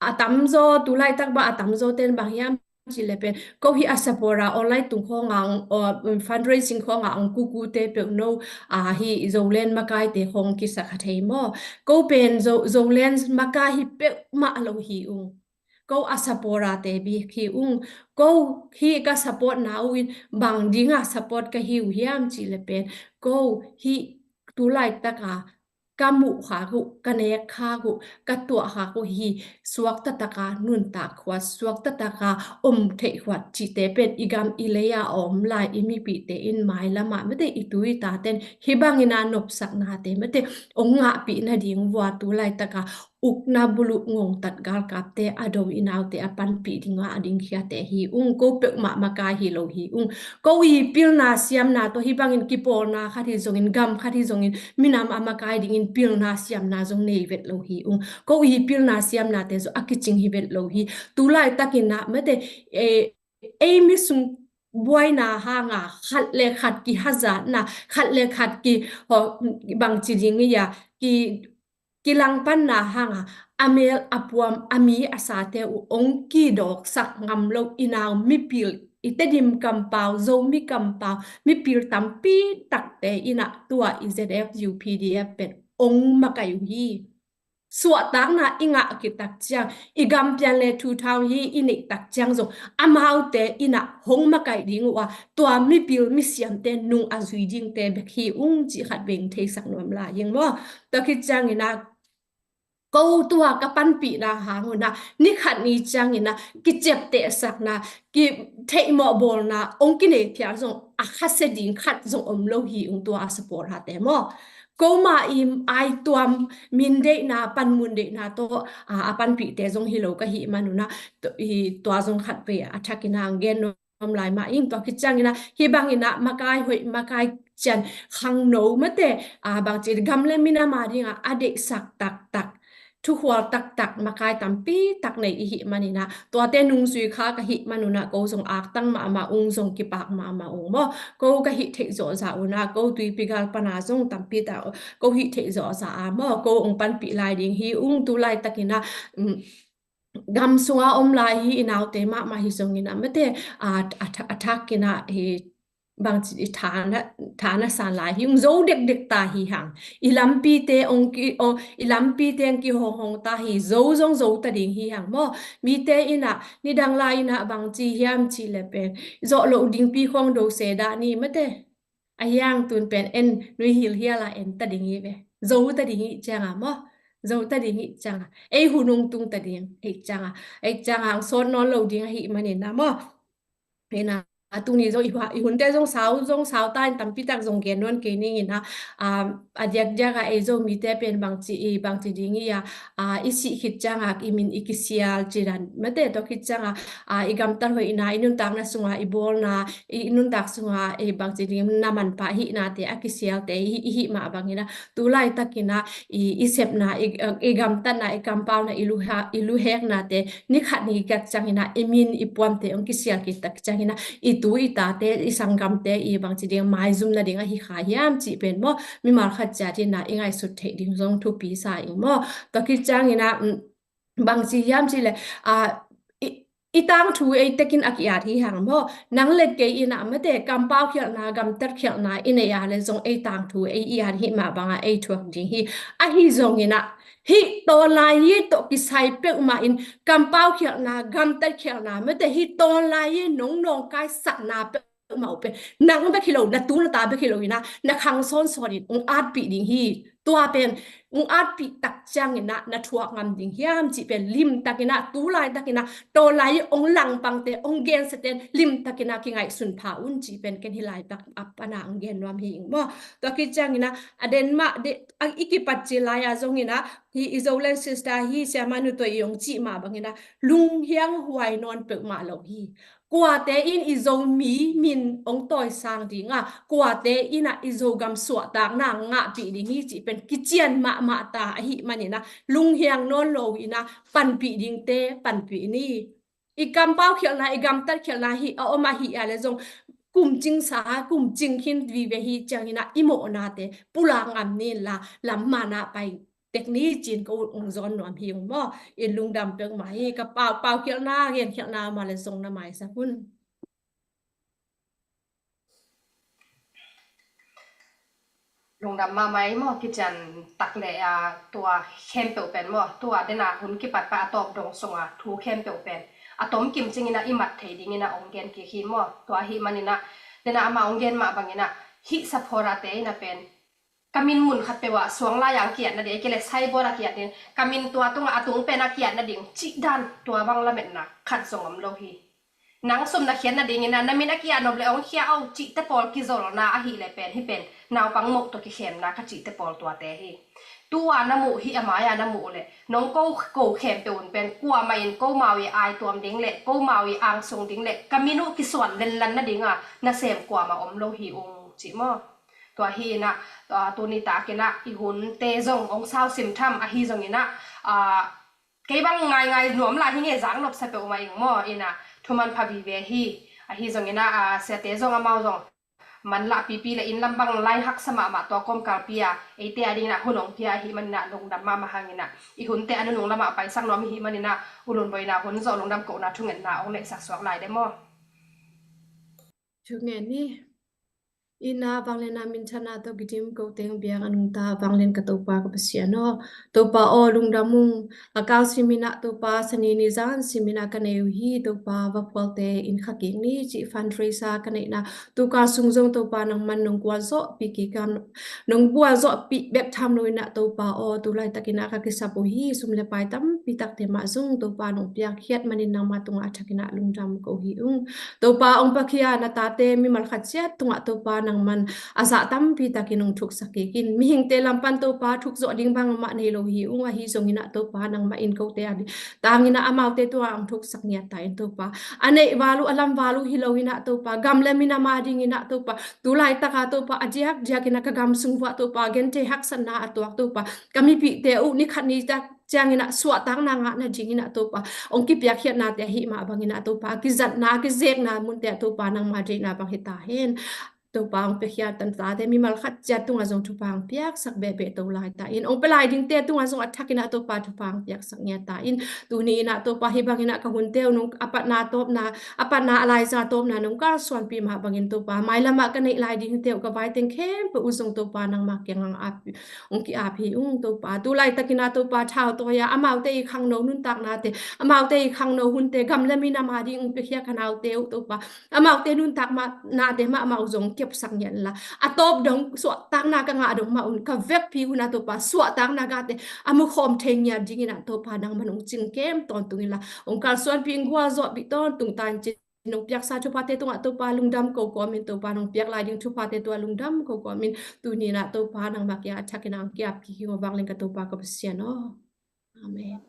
a tamzaw, tu laitak bang a tamzaw ten bang hiam cih leh pen ko hih a support a online tung khawng a, um, fundraising khawng a ong kukute peuh no, a, hih Zoland makaite khawng kisa kha thei maw? Ko pen Zo, Zoland makai hi peuhmah lo hi ung. Ko a support a te bik hi ung. Ko hih ka support na uh in bang ding a support ka hi uh hiam cih leh pen ko hih tu laitak a ka muh khak uh, ka nek khak uh, ka tuah khak uh hi suak taktak a nuntak khuat, suak taktak a om theih khuat cihte pen i gam i lei a om lai i mipihte in mailam ah mate i tu i taten hih bang ina nopsaknate mate ong ngahpih nading vua tu laitak a ukna buluh ngongtat galkapte a do i naute a panpih ding a ding khiate hi ung. Ko peuhmah makai hi lo hi ung. Ko i pilna siamna tawh hih bangin kipawlna khat hi zongin, gam khat hi zongin, minam a makai dingin pilna siamna zong nei vet lo hi ung. Ko i pilna siamnate zong a kicing hi vet lo hi. Tu laitakin ah mate, eh, ei mi sung buaina hanga khat le khat kihazatna, khat le khat ki, haw, bangci ding ia, ki, kilangpanna hanga a mel a puam a mi a sate uh ong kidawksak ngam lo i nau mipil, i Tedim kampau, Zomi kampau mipil tampi takte in ah tua i Z F U P D F pen ong makai uh hi. Suahtakna i ngah khit tak ciang, i gam pian le thu thau hi i neih tak ciang zong amaute in ah hong makai ding uh a, tua mipil misiamte nung a zui dingte bek hi ung cih khat veng theisak nuam lai ing maw? Tua khit ciangin ah ko tua ka panpihna hang un ah ni khat ni ciangin ah kiciaptehsakna, kitheihmawh bawlna ong kinei phial zong a khasia ding khat zong om lo hi ung tua a support hate maw? Koma i aituam, min deihna, panmun deihna tawh a, a panpihte zong hi lo ka hih man un ah, tua zong khat vei a thakin ah ang gen nuam lai mah ing. Tua khit ciangin ah hih bangin ah makai hoih, makai cian, khangno mate, a, bangci gam le minam a dingah a deihsak taktak, thukhual taktak makai tampi tak nei i hih manin ah tuate nungzui kha ka hih man un ah ko zong aktang mahmah ung, zong kipak mahmah ung maw? Ko ka hih theih zawhzah un ah ko tuipi gal pana zong tampi tak ko hih theih zawhzah a maw? Ko ong panpih lai ding hi ung. Tu laitakin ah, um, gam sunga om lai hi i naute mahmah hi zongin ah mate, a, a, a thakin ah hi bangci i thana, thana san lai hi ung. Zo dekdek ta hi hang. I lampite ong ki, ong, i lampite ong kihonghong ta hi. Zo zong zo ta ding hi hang maw? Mite in ah nidang lai in ah bangci hiam cih leh pen zawh loh dingpi khawng do se dah ni mate. A hiang tun pen en nuihil hial a en ta ding hi ve. Zo ta ding hi cianga maw? Zo ta ding hi cianga, ei hun ung tung ta ding hi cianga, ei cianga ang sawt nawn lo ding a hih manin ah maw? Hena, a tuni zong i hua, i hunte zong sau, zong sau ta in tampi tak zong gen nawn kei ning in ah, a, a diakdiak a ei Zomite pen bangci i, bangci ding i a, a, i sih khit cianga i min i kisial ci dan mate, tua khit cianga, a, i gamtat hoihna, i nuntakna sunga i bawlna, i nuntak sunga i bangci ding na manpha hihnate a kisialte i, i hih mah bangin ah tu laitakin ah i, i sepna, i, i gamtatna, i kampauna, i luha, i luheknate ni khat ni khat ciangin ah i min i puamte ong kisial khit tak ciangin ah i tu i tate, i sanggamte i bangci ding maizum nading a hi kha hiam cih pen maw? Mimal khat ciat in ah i ngaihsut theih ding zong thupi sa ing maw? Tua khit ciangin ah, um, bangci hiam cih leh, a, i, i tangthu ei tekin a ki-at hi hang maw? Nang le kei in ah mate kampau khialhna, gamtat khialhna i nei a le zong ei tangthu ei i at hi mah banga ei thuak ding hi. Ahi zongin ah hih tawnlai hi tawh kisai peuhmah in kampau khialhna, gamtat khialhna mate hih tawnlai hi nong nawngkaisakna peuh mah uh pen nang bek hi lo, na tu na ta bek hi lo in ah na khang sawnsawn in ong atpih ding hi. Tua pen ong atpih tak ciangin ah na thuak ngam ding hiam cih pen limtakin ah tu laitakin ah tawnlai ong langpangte, ong gensiate limtakin ah kingaihsun pha un cih pen ken hih laitak a pana ong gen nuam hi ing maw? Tua khit ciangin ah a den mah de, a, i kipat ci lai a zongin ah hih i Zoland sister hi Siamah Nu tawh i ong cih mah bangin ah lunghiang huai nawn peuhmah lo hi. Kuate in i Zomi min ong tawisang ding a, kuate in ah i Zogam suahtakna ngahpih ding hi cih pen kician mahmah ta ahih manin ah lunghiang nawn lo in ah panpih dingte panpih ni. I kampaukhialhna, i gamtatkhialhna hi a om ahi a le zong, kum cingsa, kum cing khin vive hi ciangin ah i mawhnate pulak ngam ni la, lam man ah pai tek ni ci-in ka ong zawn nuam hi ung maw. I lungdam peuhmah hi. Ka pau, paukhialhna, genkhialhna mah le zong na maisak un. Lungdam mahmah ei maw, kician tak le, a, tua khempeuh pen maw, tua dena hun kipat pa a tawp dong sunga thu khempeuh pen a tom kim cingin ah i mat thei dingin ah ong gen kik hi maw. Tua ahi manin ah dena ama ong gen mah bangin ah hih supporter te in ah pen ka min mun khat peuh ah suang lai-a ang kiat nading, ei kei le cyborg a kiat ding, ka min tua tungah a tung pen a kiat nading cih dan tua bang lametna khat zong om lo hi. Nang sum na khiat nadingin ah na min a kiat nop le ong khia o cihte pawl kizolna ahi le pen hih pen naupang moh tawh kikhemna ka cihte pawl tuate hi. Tua na muh hi a mai-a na muh le nong ko, ko khempeuh un pen kuamah in ko mau i ai tuam ding le ko mau i angsung ding le ka min uh kisuan lenlan nadinga nasem kuamah om lo hi ung cih maw. Tua hi in ah, tua tuni takin ah i hunte zong ong sau sim tham ahi zongin ah, a, kei bang ngaingai nuam lai hi nge, zak nopsa peuhmah ing maw. In ah thuman pha vive hi. Ahi zongin ah, a, siate zong amau zong manlah pipi le inn lam bang lai haksa mahmah tua kawmkalpi a eite a dingin ah hun ong pia ahi manin ah lungdam mahmah hangin ah i hunte a nunung lamah paisak nuam ihi manin ah u Lunboina hun zawh lungdam kohna thungetna ong neihsak suak lai de maw. Thungen ni. Ina vangliatna minthanna tawh kidim ko teng biak a nungta vanglian ka Topa ka Pasian aw. Topa aw, lungdam ung. A kal simin ah Topa, sani ni zan simin ah ka nei uh hi. Topa, va phualte in kha kik ni cih fundraiser ka neihna tukal sung zong Topa nangman nong gualzawhpih kik a, nong gualzawhpih bek tham loin ah Topa aw, tu laitakin ah ka kisap uh hi. Sum le pai tampi takte mah zong Topa nong piakkhiat manin nangmah tungah a thakin ah lungdam ko hi ung. Topa ong Pakhia, na tate mimal khat ciat tungah Topa nangman a zah tampi takin ong thuksak kik in. Mihingte lam pan Topa thukzawh ding bang amah nei lo hi ung, ahi zongin ah Topa nangmah in kote a ding tangin ah amaute tua ong thuksak ngiat ta in Topa. A neih val uh, a lam val uh hi loin ah Topa, gam le minam a dingin ah Topa, tu laitaka Topa a diakdiakin ah ka gam sung vuah Topa genthei haksatna a tuak Topa, ka mipihte uh ni khat ni tak ciangin ah suahtakna ngah nadingin ah Topa ong kipiakkhiatnate ahih mah bangin ah Topa a kizatna, a kizekna munte ah Topa nangma deihna bang hi ta hen. Topa ong piakhia tan tate mimal khat ciat tungah zong thupha ong piaksak behbeh to lai ta in, ong pia lai dingte tungah zong a thakin ah Topa thupha ong piaksak ngiat ta in. Tuni in ah Topa hih bangin ah ka hunte uh nong a patna tawpna, a patna a laizang a tawpna nong kalsuanpih mah bangin Topa mailamah ka neih lai dingte uh ka vaiteng khempeuh uh zong Topa nangma kiangah ong ap ong ki-ap hi ung Topa. Tu laitakin ah Topa thau tawi-a amaute i khangno nuntaknate, amaute i khangno hunte, gam le minam a ding ong piakhia ka naute uh Topa, amaute nuntak mah nate mahmah uh zong kepsak ngiat la, a tawp dong suahtakna ka ngah dong mah un ka vekpi hun ah Topa suahtakna gate a mukhawm thei ngiat dingin ah Topa nangman ong cingkem tawntung in la, ong kalsuanpih, ong gualzawhpih tawntung ta in ci nong piaksa thuphate tungah Topa lungdam ko kawmin, Topa nong piak lai ding thuphate tua lungdam ko kawmin, tuni in ah Topa nangma kiangah a thakin ah ong ki-ap kik hi ung, vanglian ka Topa ka Pasian aw. Amen.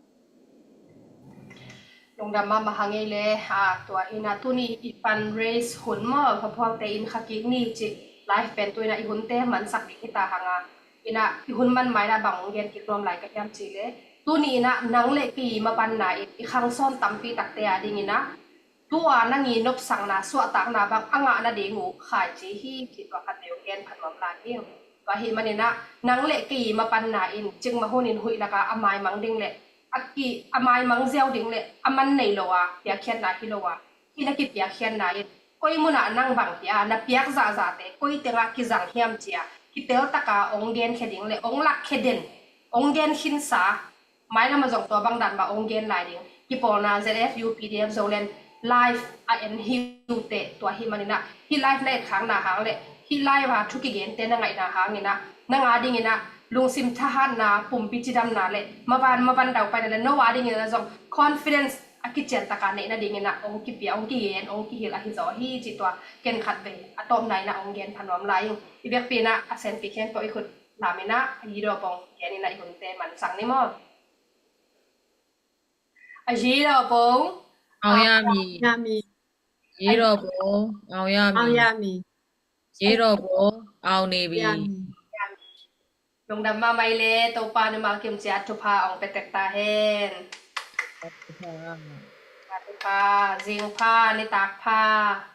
Lungdam mahmah hang ei le, a, tua hi in ah tuni i fundraise hun maw, phuaphualte in kha kik ni cih live pen tu in ah i hunte mansak ding hi ta hang a, in ah i hun man mai in ah bang ong gen kik nuam lai ka hiam cih le, tuni in ah nang le kei mapanna in i khangsawn tampi takte a dingin ah tua nang i nopsakna suahtakna bang a ngah nading uh khaici hi cih tua khat vei ong gen phat nuam lai hi. Tua ahih manin ah nang le kei mapanna in cikmah hunin huih lakah a maimang ding le a ki, a maimang ziau ding le a man nei lo a piakkhiatna hi lo a, hih na kipiakkhiatna in koi munah nang bang pia, na piak zahzahte koi tengah kizang hiam ci-a kitel taka ong genkhia ding le ong lakkhia den, ong gen khinsa, mailam ah zong tua bang dan mah ong gen lai ding. Kipawlna Z F U P D F Zoland live a en hi uh teh, tua ahih manin ah hih live na etkhakna hang le hih live a thu kigente na ngaihna hangin ah nang a dingin ah lungsim thahatna, pumpi cidamna le mavan, mavan daupaina le no a dingin ah zong confidence a kician taka neih nadingin ah ong kipia, ong kigen, ong kihilh ahi zaw hi cih tua ken khat vei a tawpna in ah ong gen pha nuam lai ing. I biakpi in ah a senpi khempeuh i khut lam in ah a Yi Daw Pong gen in ah i hunte mansak ni maw. A Yi Daw Pong. Au ya mi. Ya mi. Yi Daw Pong. Au ya mi. Au ya mi. Yi Daw Pong. Au ni bi. Ya mi. Lungdam mahmah ei le, Topa mimal kim ciat thupha ong pia tek ta hen. Zing pha, nitak pha.